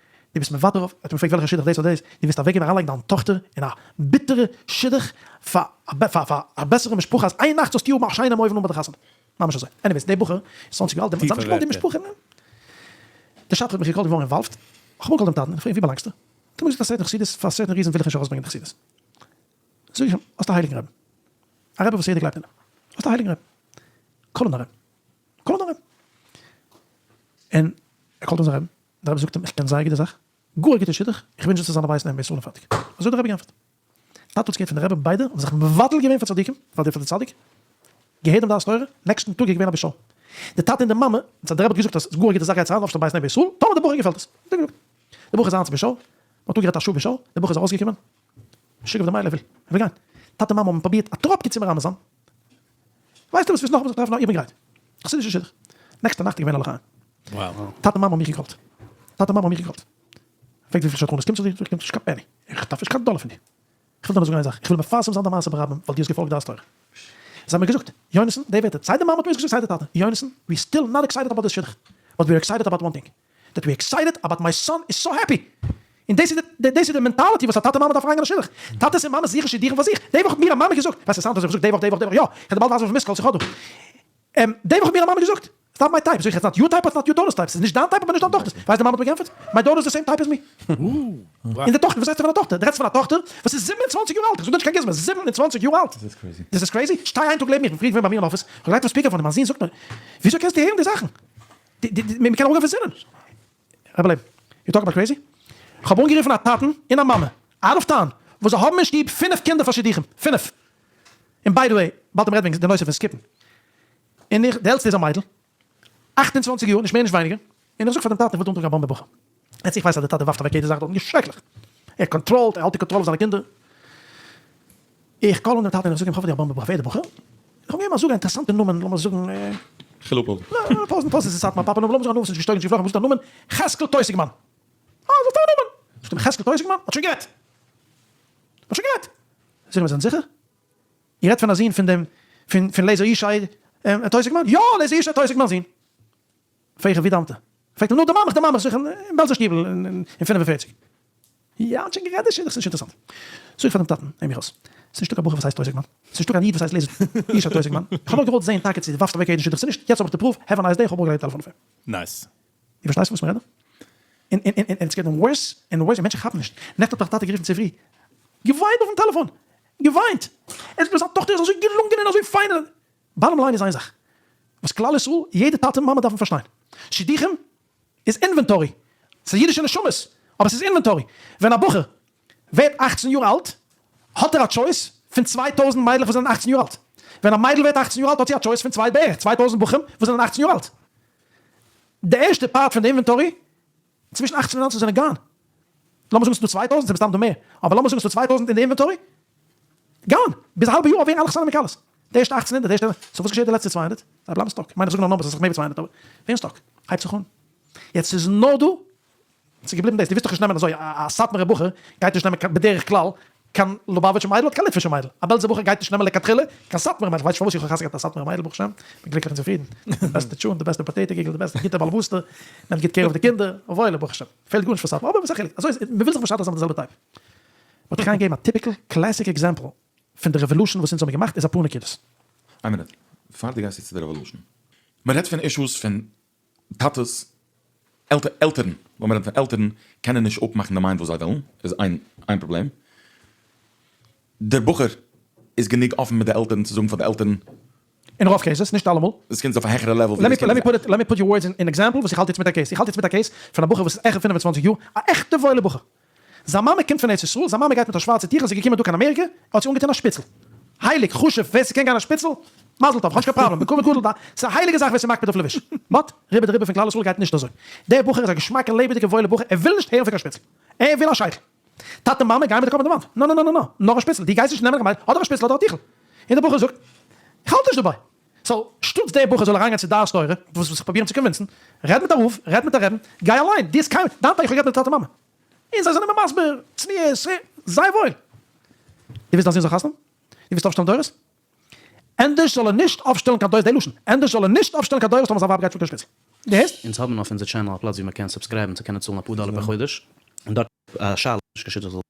דו ביסט מוותר אויף, ער האט אים געפרעגט וועלכע שידוך דאס אדער דאס, דו ווילסט אוועקגעבן אריינלייגן דיין טאכטער אין א ביטערע שידוך פאר פאר א בעסערע משפחה אז איין נאכט זאלסטו האבן א שיינעם אויבן אן ביי די חתונה. ממש אזוי. Anyways דער בחור איז 20 יאר אלט, זיי האבן נישט געוואלט די משפחה. דער שדכן האט מיך געקאלט געווארן involved, איך האב אנגעקאלט דעם טאטן און געפרעגט ווי באלאנגסטו? האט ער מיר געזאגט א certain חסידות, פאר certain reason וויל איך נישט ארויסברענגען די חסידות. זאג איך אים, האסט א הייליגן רבי, א רבי וואס יעדער גלייבט אין אים, האסט א הייליגן רבי, call אים דיין רבי, call אים דיין רבי. און ער קאלט אונזער רבי, דער רבי זאגט אים, איך קען זייער גוט די זאך, גאר א גוטע שידוך, איך ווינטש דיר צו זיין א בית נאמן בישראל און פארטיג. אזוי האט דער רבי געענטפערט. טאטע האט עס געהערט פון די רבי, ביידע האבן זיך מבטל געווען פאר צדיקים, פאר די צדיק, געהערט דעם דעת תורה, נעקסטן טאג איז געווען א בשעה. די טאטע און די מאמע, דער רבי האט געזאגט אז עס איז גאר א גוטע זאך גייטס אריין אויפשטעלן בית נאמן בישראל, טאמער די בחור געפעלט עס. האט ער געזאגט. די בחור איז אריין צום בשעה, מען האט אפגערעדט א שעה בשעה, די בחור איז ארויסגעקומען, משוגע אויף די מיידל, ער וויל, ער וויל גיין. טאטע מאמע האבן פרובירט א טראפקע צו מרמז זיין. ווייסטו וואס, ווילסט נאכאמאל זיך טרעפן? איך בין גרייט. חסידישע שידוך. נעקסטע נאכט איז געווען א לחיים. טאטע מאמע האבן מיך געקאלט. טאטע מאמע האבן מיך געקאלט. פרעגט וויפיל שדכנות קומט צו דיר? זאג איך, קומט נישט קיין penny. איך דארף נישט קיין דאלער פון דיר. איך וויל דיר נאר זאגן איין זאך, איך וויל מפרסם זיין די מעשה ברבים ווייל דו האסט געפאלגט דעת תורה. זיי האבן מיר געזאגט, יונתן, די ווערטער, סיי די מאמע האט מיר עס געזאגט סיי די טאטע, יונתן, we still not excited about this שידוך, but we are excited about one thing, that we excited about my son is so happy! און דאס איז די דאס איז די mentality וואס א טאטע מאמע דארף אריינגיין א שידוך. טאטעס און מאמעס זוכן שידוכים פאר זיך. די וואך האט מיר א מאמע געזאגט, ווייסט עס sound אזוי, איך זאג די וואך די וואך די וואך, יא, איך וועל דיר באלד ווייזן וויפיל missed calls איך האב דא. די וואך האט מיר א מאמע געזאגט, it's not my type, זאג איך, it's not your type, it's not your daughter's type, ס'איז נישט דיין type אבער נישט דיין טאכטער'ס. ווייסט די מאמע האט מיר געענטפערט, my daughter is the same type as me. און די טאכטער, וואס רעדסטו פון א טאכטער? דו רעדסט פון א טאכטער וואס איז 27 יאר אלט, איך זאג דיר נישט קיין גוזמא, 27 יאר אלט! דאס איז crazy? שטיי איין טאג לעבן מיר, איך בין פריער געווען ביי מיר אין אפיס, איך האב געלייגט אויף speakerphone און מיין זון זאגט מיר, וויאזוי קענסטו הערן די זאכן? מען קען אראפגיין פון זינען. רבי לעבן, you talk about crazy? כ'האב אנגערופן א טאטן און א מאמע, out of town, וואס זיי האבן אין שטוב פינף קינדער פאר שידוכים, פינף! און by the way, באלד מ'רעדט וועגן די נושא פון skip ן, און איך, די עלטסטע איז א מיידל, 28 יאר, נישט מער נישט ווייניגער, און איך זאג פאר דעם טאטן איך וויל דא אנטראגן א באמבע בחור. יעצט איך ווייס אז דער טאטע ווארפט אוועק יעדע זאך דארטן, שרעקליך! ער קאנטראלט, ער האלט די קאנטראל אויף זיינע קינדער. איך call אן דעם טאטן און איך זאג אים, כ'האב פאר דיר א באמבע בחור, ווער איז דער בחור? איך האב געגעבן א זאג א אינטערעסאנטע נאמען, לאמיר זאגן. חילוק לאז. לא, פאוזן, פאוזן, ס'איז סאטמאר פאפא נאמען, לאמיר זאגן א נאמען וואס איז נישט געשטויגן, נישט געפלויגן, וואס איז דער נאמען? חזקאל טויסיגמאן. אה, זאגסט א נאמען. זאגט אים חזקאל טויסיגמאן, מ'האט שוין גערעדט. מ'האט שוין גערעדט. זאג איך אים, זענט זיכער? איר רעדט פון א זון פון דעם, פון פון לעזער ישי טויסיגמאן? יא, לעזער ישי טויסיגמאן'ס זון. פרעג איך, ווי דאוונט ער? פרעגט ער, נו, דערמאן מיך, דערמאן מיך, זאג איך, אין בעלזער שטיבל, אין 45. יא, האט שוין גערעדט די שידוך, ס'איז נישט אינטערעסאנט. זאג איך פאר דעם טאטן, הער מיך אויס, ס'איז נישטא קיין בחור וואס הייסט טויסיגמאן, ס'איז נישטא קיין איד וואס הייסט לעזער ישי טויסיגמאן, איך האב נאר געוואלט זען טאקע צו דו ווארפסט אוועק יעדן שידוך צו נישט, יעצט האב איך די proof, have a nice day, איך האב אראפגעלייגט די טעלעפאן אויף אים. Nice. דו פארשטייסט פון וואס מ'רעדט דא? און און און און it's getting worse and worse, און מענטשן כאפן נישט. נעכטן האט מיך טאטע גערופן צופרי, געוויינט אויפן טעלעפאן, געוויינט! ער זאגט מיר זיין טאכטער איז אזוי געלונגען און אזוי פיין, bottom line איז איין זאך וואס כלל ישראל, יעדע טאטע און מאמע דארפן פארשטיין, שידוכים איז inventory, ס'איז אידישע נשמות, אבער ס'איז inventory, ווען א בחור ווערט 18 יאר אלט, האט ער א choice. פון 2000 מיידלעך וואס זענען 18 יאר אלט. ווען א מיידל ווערט 18 יאר אלט האט זי א choice פון צוויי בערך 2000 בחורים וואס זענען 18 יאר אלט. די ערשטע part פון די inventory צווישן 18 און 19 זענען gone. לאמיר זאגן ס'איז דא 2000, ס'איז מסתם דא מער, אבער לאמיר זאגן ס'איז דא 2000 אין די inventory, gone! ביז א האלבע יאר ווערן אלע חתנים און כלות. די ערשטע 1800, די ערשטע, so וואס געשעט די לעצטע 200? זיי בלייבן stuck. כ'מיין איך זאג נאר numbers, אסאך מער ווי 200, אבער ווערן stuck. הייבט זיך אן. יעצט ס'איז נאר דא ס'איז געבליבן דאס, דו ווילסט דאך נישט נעמען אזוי, א סאטמארע בחור גייט נישט נעמען בדרך כלל קיין לובאוויטשע מיידל אדער קיין ליטווישע מיידל, א בעלזער בחור גייט נישט נעמען לכתחילה קיין סאטמארע מיידל, כ'ווייס נישט פארוואס, איך האב חתונה געהאט א סאטמארע מיידל ברוך השם, בין גליקליך און צופרידן, די בעסטע טשולנט, די בעסטע potato קוגל, די בעסטע גוטע באלעבאסטע, נעמט גוט care אויף די קינדער, וואוילע ברוך השם, פעלט גארנישט פאר סאטמאר, אבער וואס א חילוק, אזוי איז, מ'וויל זיך משדך זיין מיט די זעלבע type. וואלט איך גיין געבן א typical classic example פון די revolution וואס אונז האבן געמאכט איז אפאר נקודות. איין מינוט, פאר דו גייסט יעצט צו די revolution, מ'רעדט פון אישוס פון טאטעס, עלטערן, לאמיר רעדן פון עלטערן, קענען נישט אפמאכן די mind וואס זיי ווילן, איז איין איין פראבלעם. דער בחור איז גענוג אפן מיט די עלטערן צו זאגן פאר די עלטערן. אין רוב cases, נישט אלעמאל. דאס קינד איז אויף א העכערע level ווי דאס קינד איז. Let me put your words in example וואס איך האלט יעצט מיט א case. איך האלט יעצט מיט א case פון א בחור וואס איז העכער 25 יאר, א עכטע וואוילע בחור. זיין מאמע קומט פון ארץ ישראל, זיין מאמע גייט מיט א שווארצע טיכל, זי איז געקומען דא קיין אמעריקע, האט זי אנגעטון א שפיצל. הייליג, חשוב, ווער ס'קען גיין א שפיצל, מזל טוב, כ'האב נישט קיין פראבלעם, בכבוד גדול, ס'איז א הייליגע זאך ווער ס'איז מקפיד אויף לבוש. But, רובא דרובא פון כלל ישראל גייט נישט אזוי. דער בחור איז א געשמאקער לעבעדיגער וואוילער בחור, ער וויל נישט הערן פון קיין שפיצל. ער וויל א שייטל. טאטע מאמע גייען מיט די קאפ אין די וואנט, נא נא נא נא נא, נאר א שפיצל, דו גייסט נישט נעמען קיין מיידל, אדער א שפיצל אדער א טיכל. און דער בחור זאגט, איך האלט נישט דערביי. So, שטאטס דער בחור זאל אריינגיין צו דעת תורה, וואס זיך פרובירן צו convince ן, רעד מיט א רב, רעד מיט א רעבן, גיי אליין, דו האסט קיין, דיין טאטע, איך האב גערעדט מיט די טאטע מאמע, און זיי זענען מיר מסביר, צניעות, זיי וואויל. דו ווילסט דיין זון זאל חתונה האבן? דו ווילסט אויפשטעלן דורות? ענדערש זאל ער נישט אויפשטעלן קיין דורות, די לשון, ענדערש זאל ער נישט אויפשטעלן קיין דורות טאמער זיין ווייב גייט שוין קיין שפיצל. דו הערסט? אונז האבן אויף אונזער channel א פלאץ ווי מען קען subscribe ן צו קענען צאלן אפאר דאלער פער חודש, און דארט. א שאלה, נישט קיין שידוך זאל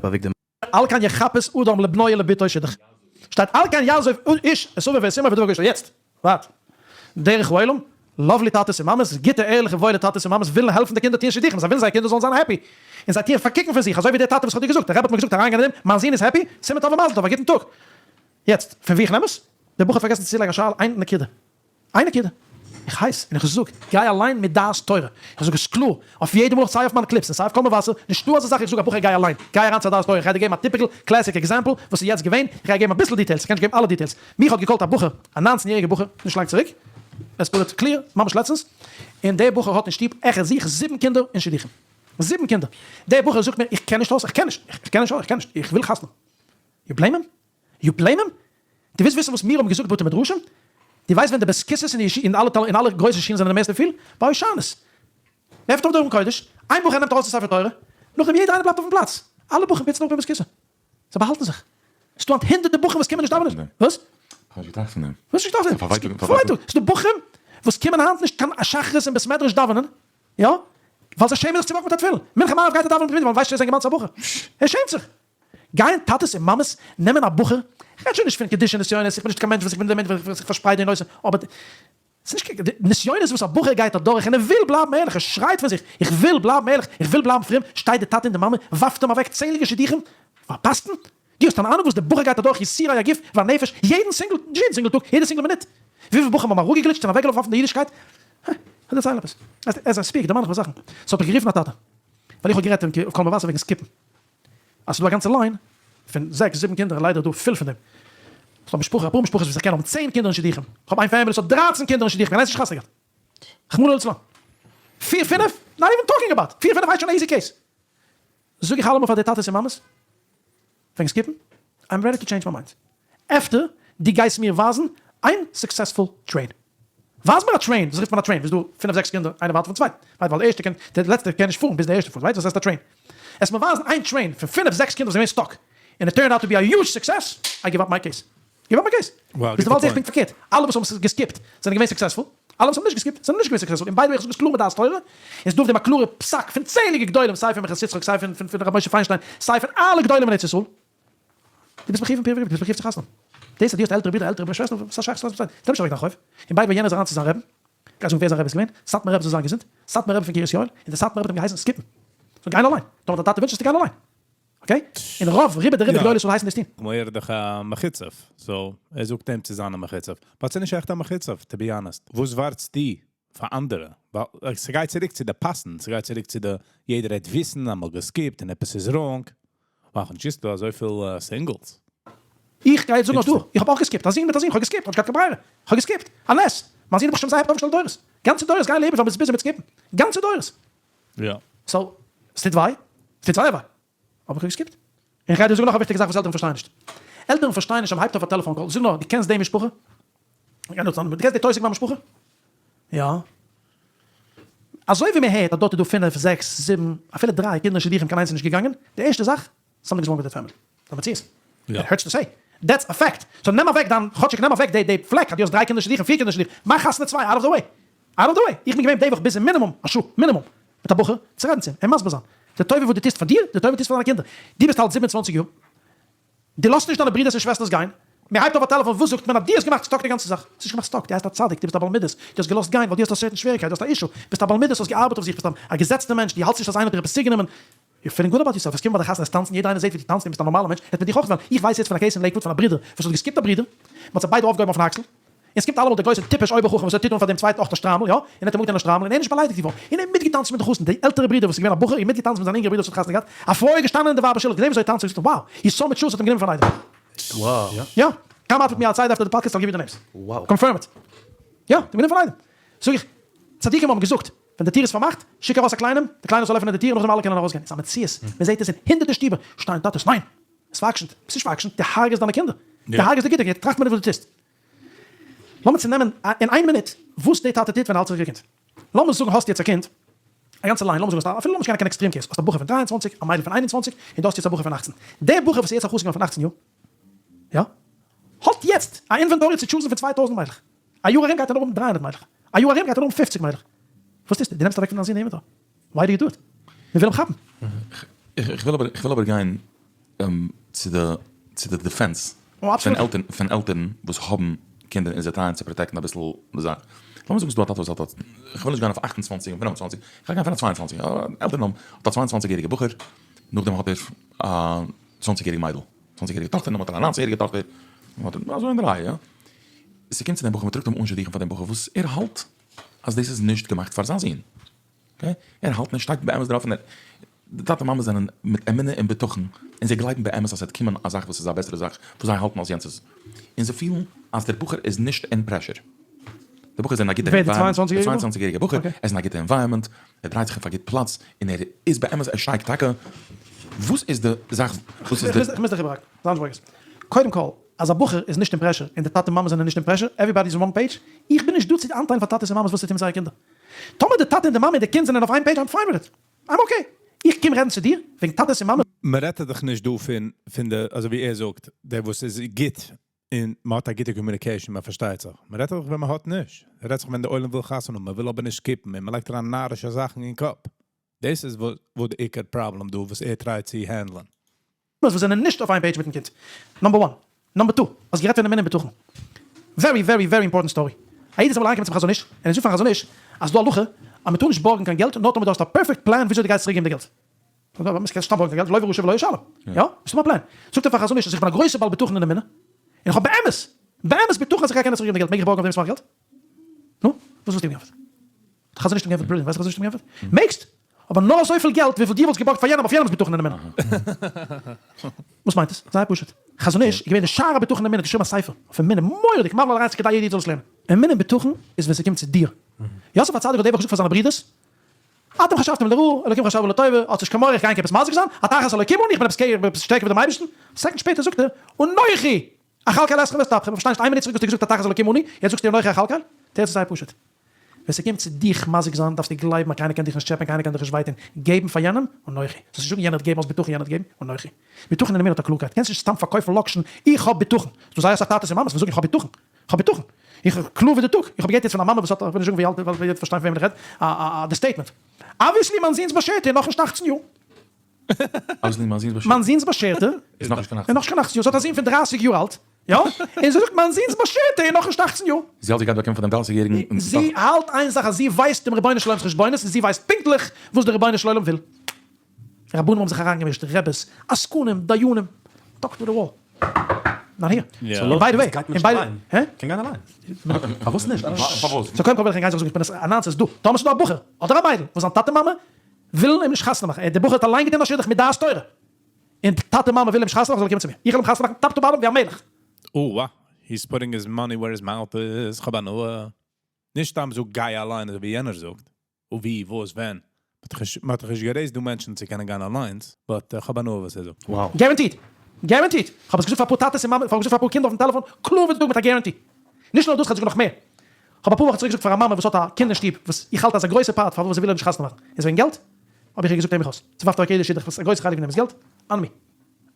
ר' אביגדור. על כן יחפש אדם לבנו ולבתו שידוך שטייט על כן יעזוב איש את אביו ואת אמו ודבק באשתו יעצט ווארט דרך העולם lovely טאטעס און מאמעס גוטע ערליכע וואוילע טאטעס און מאמעס ווילן העלפן די קינדער טוען שידוכים זיי ווילן זייער קינדער זאלן זיין happy און זיי טוען פארקוקן פון זיך אזוי ווי דער טאטע וואס כ'האב דיר געזאגט דער רבי האט מיר געזאגט אריינגיין אין דעם מיין זון איז happy סימן טוב ומזל טוב א גוטן טאג יעצט פון ווי איך נעם עס דער בחור האט פארגעסן צו צולייגן א שאלה איין נקודה. איין נקודה, איך הייס און איך זאג, גיי אליין מיט דעת תורה, איך זאג עס קלאר, אויף יעדע מאל איך סיי אויף מיינע clips און סיי אויף קול מבשר, נישטא אזא זאך איך זאג א בחור גיי אליין, גיי אריין צו א דעת תורה, איך גיי דיר געבן א typical classic example וואס איז יעצט געווען, איך גיי געבן אביסל details, איך קען נישט געבן אלע details, מיך האט געקאלט א בחור, א 19 יעריגער בחור, נישט לאנג צוריק, let's put it clear, ממש לעצטנס, און דער בחור האט אין שטוב העכער זיך זיבן קינדער אין שידוכים, זיבן קינדער, דער בחור זאגט מיר איך קען נישט אויס, איך קען נישט, איך קען נישט אויס, איך קען נישט, איך וויל חתונה, you blame him? You blame him? דו ווילסט וויסן וואס מיר האבן געזאגט בתי מדרשים? דו ווייסט ווען די בית כסא'ס אין די ישיבה אין אלע אין אלע גרויסע שולן זענען די מערסטע פיל? ביי הושענות. מען עפנט אויף די ארון קודש, איין בחור נעמט ארויס די ספר תורה, נאכדעם יעדער איינער בלייבט אויפן פלאץ. אלע בחורים פוצן אפ אין בית כסא. זיי באהאלטן זיך. ס'דא היינט הונדערטער בחורים וואס קומען נישט דאווענען. וואס? כ'האב נישט געטראכט פון דעם. וואס נישט געטראכט פון דעם? פאר ווייטאג. ס'דא בחורים וואס קומען היינט נישט קיין שחרית אין בית מדרש דאווענען, יא? ווייל זיי שעמען זיך צו וואקן מיט א תפילין. מנחה מעריב גייט ער דאווענען מיט תפילין ווייל מ'ווייסט שוין ער איז א אינגערמאן צו א בחור. ער שעמט זיך. גייען טאטעס און מאמעס נעמען א בחור, איך רעד שוין נישט פון קדושה נסיונות, איך בין נישט קיין מענטש וואס איך בין דער מענטש וואס איך פארשפרייט די נושא, אבער ס'איז נישט קיין נסיונות וואס א בחור גייט אדורך און ער וויל בלייבן ערליך, ער שרייט פון זיך, איך וויל בלייבן ערליך, איך וויל בלייבן פרום, שטייט די טאטע און די מאמע, ווארפט אים אוועק צענדליגע שידוכים, פארפאסטן? דו האסט אן אהנונג וואס דער בחור גייט אדורך יסורי הגוף והנפש יעדן single, נישט יעדן single טאג, יעדע single מינוט? וויפיל בחורים האבן אראפגעגליטשט און אוועקגעלאפן פון די אידישקייט? הע, דערצייל עפעס. As I speak, דערמאן איך מיר זאכן. ס'האט מיך גערופן א טאטע, ווייל איך האב גערעדט אויף קול מבשר וועגן skip ן. אז ס'דא א גאנצע line פון זעקס זיבן קינדער ליידער דא פיל פון דעם. ס'דא משפחה אפאר משפחות וואס איך קען האבן צען קינדער אין שידוכים. כ'האב איין family וואס האט 13 קינדער אין שידוכים קיין איינס נישט חתונה געהאט. רחמנא לצלן. פיר פינף? Not even talking about. פיר פינף הייסט שוין א easy case. זאג איך אלעמאל פאר די טאטעס און מאמעס וועגן skip ן, I'm ready to change my mind. After דו גייסט מיר ווייזן איין successful train. ווייז מיר א train, וואס רופט מען א train? וואס דא פינף זעקס קינדער איינער ווארט אויפן צווייטן, ווייט ווייל די ערשטע קען, די לעצטע קען נישט פארן ביז די ערשטע פארט, ווייט וואס הייסט א train? עס מיר ווייזן איין train פון פינף זעקס קינדער וואס איז געווען stuck, און it turned out to be a huge success, I give up my case. Give up my case. ביז דערווייל זעה איך פונקט פארקערט, אלע וואס האבן געסקיפט זענען געווען successful, אלע וואס האבן נישט געסקיפט זענען נישט געווען successful, און by the way איך זאג עס קלאר מיט דעת תורה, איז דא אויף דעם א קלארע פסק פון צענדליגע גדולים סיי פון מנחת יצחק סיי פון פון ר' משה פיינשטיין סיי פון אלע גדולים אין ארץ ישראל, דו ביסט מחיוב אין פריה ורביה, דו ביסט מחיוב צו חתונה האבן. דאס אז דו האסט עלטערע ברידער עלטערע שוועסטער וואס א שייכות האט דאס מיט זיי? נעם נישט אוועק דיין חוב. און by the way יענער איז אריין צו זיין רעבן, גיי זאגן ווער זיין רבי איז געווען, סאטמאר רבי זאל זיין געזונט, סאטמאר רבי פון קרית יואל, און דער סאטמאר רבי האט אים געהייסן skip ן. זאל גיין אליין. טאמער דיין טאטע ווינטשט זאלסטו גיין אליין. Okay? און רוב רובא דרובא גדולי ישראל הייסן דאס טון. כמו ער איז דאך א מחוצף, so ער זאגט אים צו זיין א מחוצף. But ס'איז נישט עכט א מחוצף, to be honest. וואס ווארטסטו פאר אנדערע? ווייל ס'גייט צוריק צו די פאסן, ס'גייט צוריק צו די יעדער העט וויסן אז מ'האט געסקיפט און עפעס איז wrong. מאכן נישט דא אזויפיל singles. איך גיי יעצט זאגן אז דא, איך האב אויך גע skip ט, א זון מיט א זון, איך האב גע skip ט, כ'האב נישט געהאט קיין ברירה, איך האב גע skip ט, א נס, מיין זון האט ברוך השם זייער אויפגעשטעלט דורות, גאנצע דורות גייען לעבן ווייל מ'איז busy מיט skip ן, גאנצע דורות. יא. so, ס'טוט וויי, ס'טוט זייער וויי, אבער איך האב גע skip ט. און איך גיי דיר זאגן נאך א וויכטיגע זאך וואס עלטערן פארשטייען נישט. עלטערן פארשטייען נישט אז מ'הייבט אויף א טעלעפאן call, זאג נאר, דו קענסט די משפחה? דו קענסט די טויסיג משפחה? יא. אזוי ווי מ'הערט אז דארט איז דא פינף, זעקס, זיבן, אפילו דריי קינדער שידוכים קיין איינס איז נישט געגאנגען, די ערשטע זאך, something is wrong with the family. ס'איז א מציאות. It hurts to say. That's a fact. So נעם אוועק דיין, כאטשיג נעם אוועק די פלעק אז דו האסט דריי קינדער שידוכים, פיר קינדער שידוכים, מאך חתונה צוויי, out of the way. Out of the way. איך בין געווען די וואך busy מינימום א שעה, מינימום, מיט א בחור צו רעדן צו אים, אים מסביר זיין די טובה וואס דו טוסט פאר דיר, די טובה טוסט פאר דיינע קינדער. דו ביסט אלט 27 יאר, דו לאזט נישט דיינע ברידערס און שוועסטערס גיין, מען הייבט אויף א טעלעפאן, וואס זאגט מען אז דו האסט געמאכט stuck די גאנצע זאך? האסט נישט געמאכט stuck, דו הייסט א צדיק, דו ביסט א בעל מידות, דו האסט געלאזט גיין ווייל דו האסט א certain שוועריקייט, דו האסט א issue, ביסט א בעל מידות, האסט געארבעט אויף זיך, ביסט א געזעצטע מענטש, דו האלטסט נישט אז איינער האט דיר עפעס צוגענומען, you're feeling good about yourself, עס קומט ביי די חתונה עס טאנצן, יעדער איינער זעט ווי דו טאנצט און ביסט א נארמאלער מענטש, העט מען דיך אויך וועלן, איך ווייס יעצט פון א case אין לעיקוואוד פון א ברודער וואס האט גע skip ט א ברודער, מען האט זיי ביידע אויפגעהויבן אויפן אקסל, און עס קומט אלעמאל דער גרויסער טיפש אויבער חכם וואס ער טוט אן פאר דעם צווייטן אויך א שטריימל, יא, און ער האט אים אנגעטון א שטריימל און ער איז נישט באליידיגט געווארן, און ער איז מיטגעטאנצן מיט די חתן, דער עלטערער ברודער וואס איז געווען א בחור איז מיטגעטאנצן מיט זיין אינגערע ברודער וואס האט חתונה געהאט, א פרוי איז געשטאנען אין די ווייבער שול האט געזען ווי אזוי ער טאנצט און געזאגט wow, he's so mature, האט אים גענומען פאר אן איידעם. יא, come up with me outside after the podcast, I'll give you the names. Confirm it. יא, האט אים גענומען פאר אן איידעם. זאג איך, צדיקים האבן געזאגט, ווען די טיר איז פארמאכט, שיק ארויס א קליינעם, די קליינער זאל עפענען די טיר און נאכדעם אלע קענען ארויסגיין. ס'איז א מציאות, מען זעט עס אין הונדערטער שטיבער, שטייען טאטעס, ניין! עס פאר'עקשנ'ט, ביסט נישט פאר'עקשנ'ט, דו הרג'סט דיינע קינדער, דו הרג'סט די גוטע, יעצט טראכט מיר נישט וואס דו טוסט. לאמיר צונעמען אין איין מינוט וואס די טאטע טוט ווען ער האלט זיך א קינד. לאמיר זאגן האסט יעצט א קינד, א גאנצע line, לאמיר זאגן האסט א, אפילו לאמיר נישט גיין קיין extreme case, האסט א בחור פון 23, א מיידל פון 21, און דו האסט יעצט א בחור פון 18. דער בחור וואס איז יעצט א חתן געווארן פון 18 יאר, יא, האט יעצט א inventory צו choose ן פון 2000 מיידלעך. א יאר ארום גייט ער נאר האבן 300 מיידלעך. א יאר ארום גייט ער נאר האבן 50 מיידלעך. וואס טוסטו? דו נעמסט אוועק פון דיין זון די inventory. Why do you do it? מען וויל אים כאפן. איך וויל אבער, איך וויל אבער גיין צו די, צו די defense פון עלטערן, פון עלטערן וואס האבן קינדער און זיי try ען צו protect ן אביסל די זאך. לאמיר זאגן ס'איז דא א טאטע וואס האט א, איך וויל נישט גיין אויף 28 און 25, איך גיי גיין פון א 22, עלטערן האבן, האט א 22 יעריגע בחור, נאכדעם האט ער א 20 יעריגע מיידל, 20 יעריגע טאכטער, נאכדעם האט ער א 19 יעריגע טאכטער, אזוי אין די רייע, יא. ס'קומט צו דעם בחור, מ'טראגט אים אן שידוכים פאר דעם בחור וואס ער האלט אז דאס איז נישט געמאכט פאר זיין זון. Okay? ער האלט נישט, שטייט באמת דערויף און ער, די טאטע מאמע זענען מיט אמונה און בטחון, און זיי גלייבן באמת אז ס'וועט קומען א זאך וואס איז א בעסערע זאך וואס זיי האלטן אז יענץ איז, און זיי פילן אז דער בחור איז נישט אין pressure. דער בחור איז אין א גוטע environment, דער 22 יעריגער בחור, ער איז אין א גוטע environment, ער דרייט זיך אויף א גוט פלאץ, און ער איז באמת, ער שטייגט טאקע, וואס איז די זאך, וואס איז די. איך מוז דיך איבערהאקן, זיי נישט ברוגז. קודם כל, אז א בחור איז נישט אין pressure און די טאטע מאמע זענען נישט אין pressure, everybody is on one page, איך בין נישט דא צו איינטיילן פאר טאטעס און מאמעס וואס צו טון מיט זייערע קינדער. טאמער די טאטע און די מאמע און די קינד זענען אויף איין page, I'm fine with it. I'm okay. איך קום רעדן צו דיר וועגן טאטעס און מאמעס. מען רעדט דאך נישט דא פון פון די, אזוי ווי ער זאגט, דער וואס איז גוט און מען האט א גוטע communication, מען פארשטייט זיך. מען רעדט דאך ווען מען האט נישט. מען רעדט זיך ווען די עולם וויל חתונה האבן, מען וויל אבער נישט skip ן און מען לייגט אריין נארישע זאכן אין קאפ. דאס איז וואס די עיקר פראבלעם דא וואס ער try ט צו handle ען. וואס זענען נישט אויף איין page מיטן קינד. Number one. Number two. האסט גערעדט פון אמונה און בטחון. Very very very important story. א איד איז אמאל אריינגעקומען צום חזון איש, און ער זאגט פארן חזון איש אז ס'דא הלכה אז מ'טאר נישט בארגן קיין געלט נאר טאמער דו האסט א perfect plan וויאזוי דו גייסט צוריק געבן די געלט. מ'קען סתם בארגן קיין געלט, לוה רשע ולא ישלם. יא? ס'דא א plan. זאגט ער פארן חזון איש אז איך בין א גרויסער בעל בטחון אין אמונה, און איך האב באמת באמת בטחון אז איך גיי קענען צוריק געבן די געלט, מעג איך בארגן אויף דעם סמך געלט? נו? וואס וואלסטו אים געענטפערט? דער חזון איש האט אים געענטפערט brilliant, ווייסט דער חזון איש האט אים געענטפערט? מעגסט! אבער נאר אזויפיל געלט וויפיל דו וואלסט געבארגט פאר יענעם אויף יענעמ'ס בטחון אין אמונה. וואס מיינט עס? זייער פשוט. חזון איש איז געווען די שער הבטחון אין אמונה, געשריבן א ספר אויף אמונה, מורא'דיג, מבהיל על הרעיון ס'כדאי יעדער איד זאל עס לערנען. אמונה און בטחון איז ווען ס'קומט צו דיר. יוסף הצדיק האט די וואך געזאגט פאר זיינע ברידערס, אתם חשבתם לרעה, אלוקים חשבה לטובה, האטס נישט קיין מורא, איך גיי ענק עפעס מזיק זיין, התחת אלוקים אני, איך בין עפעס קעיר, איך בין עפעס שטערקער ווי דעם אייבערשטן. א second שפעטער זאגט ער, אנכי אכלכל אתכם ואת טפכם, איך פארשטיי נישט, איין מינוט צוריק האסטו געזאגט התחת אלוקים אני, יעצט זאגסטו אנכי אכלכל? תירוץ איז זייער פשוט. ווען ס'קומט צו דיך מזיק זיין דארפסטו גלייבן אז קיינער קען דיך נישט טשעפען, קיינער קען דיך נישט וויי טון, געבן פאר יענעם, אנכי. זאלסט נישט זאגן יענער האט געבן האסט בטחון יענער האט געבן, אנכי. בטחון אין אמונה האט א קלארקייט, קענסט נישט סתם פארקויפן לאקשן איך האב בטחון. ס'דא זייער אסאך טאטעס און מאמעס וואס זאגן איך האב בטחון, איך האב בטחון. איך קלאר ווי די טאג. איך האב געהערט יעצט פון א מאמע וואס האט, איך וויל נישט זאגן ווי אלט, ווייל יעדער וועט פארשטיין פון וועמען איך רעד, א א די statement. Obviously מיין זון'ס באשערטע איז נאכנישט 18 יאר. Obviously מיין זון'ס באשערטע. מיין זון'ס באשערטע איז נאכנישט קיין 18. איז נאכנישט קיין 18 יאר. זי האט א זון פון 30 יאר אלט. יא, און זי זאגט מיין זון'ס באשערטע איז נאכנישט 18 יאר. זי האלט זי גייט באקומען פון דעם 30 יעריגן. זי האלט איין זאך אז זי ווייסט דעם רבונו של עולם'ס חשבונות און זי ווייסט פונקטליך וואס דער רבונו של עולם וויל. רבנים האבן זיך אריינגעמישט, רעבעס, עסקנים, דיינים, talk to the wall. Not here. און by the way, גייט מען נישט אליין? קען גיין אליין. פארוואס נישט? פארוואס? So קודם כל וויל איך ענק איין זאך זאגן, איך בין עס announce עס דא, טאמער ס'איז דא א בחור אדער א מיידל וואס זיין טאטע מאמע ווילן אים נישט חתונה מאכן, דער בחור האט אליין געטון א שידוך מיט דעת תורה, און טאטע מאמע ווילן אים נישט חתונה מאכן, זאל ער קומען צו מיר, איך וועל אים חתונה מאכן top to bottom ווי א מלך. או אה, he's putting his money where his mouth is, כ'האב הנאה. נישט סתם זאג גיי אליין אזוי ווי יענער זאגט, און ווי, וואס, ווען. מ'האט דאך נישט גע raise ט דא מענטשן צו קענען גיין אליינס, but כ'האב הנאה וואס ער זאגט. Wow. Guaranteed! Guaranteed! כ'האב עס געזאגט פאר אפאר טאטעס און מאמעס, כ'האב געזאגט פאר אפאר קינדער אויפן טעלעפאן, קלאר ווי די טאג מיט א guarantee. נישט נאר דאס, כ'האב זאגאר נאך מער. כ'האב אפאר וואכן צוריק געזאגט פאר א מאמע וואס האט א קינד אין שטוב, וואס איך האלט אז א גרויסע part פארוואס זי וויל איר נישט חתונה מאכן איז וועגן געלט, האב איך איר געזאגט הער מיך אויס, ס'ווארפט אוועק יעדע שידוך וואס א גרויסע חלק פון דעם איז געלט, אן מי.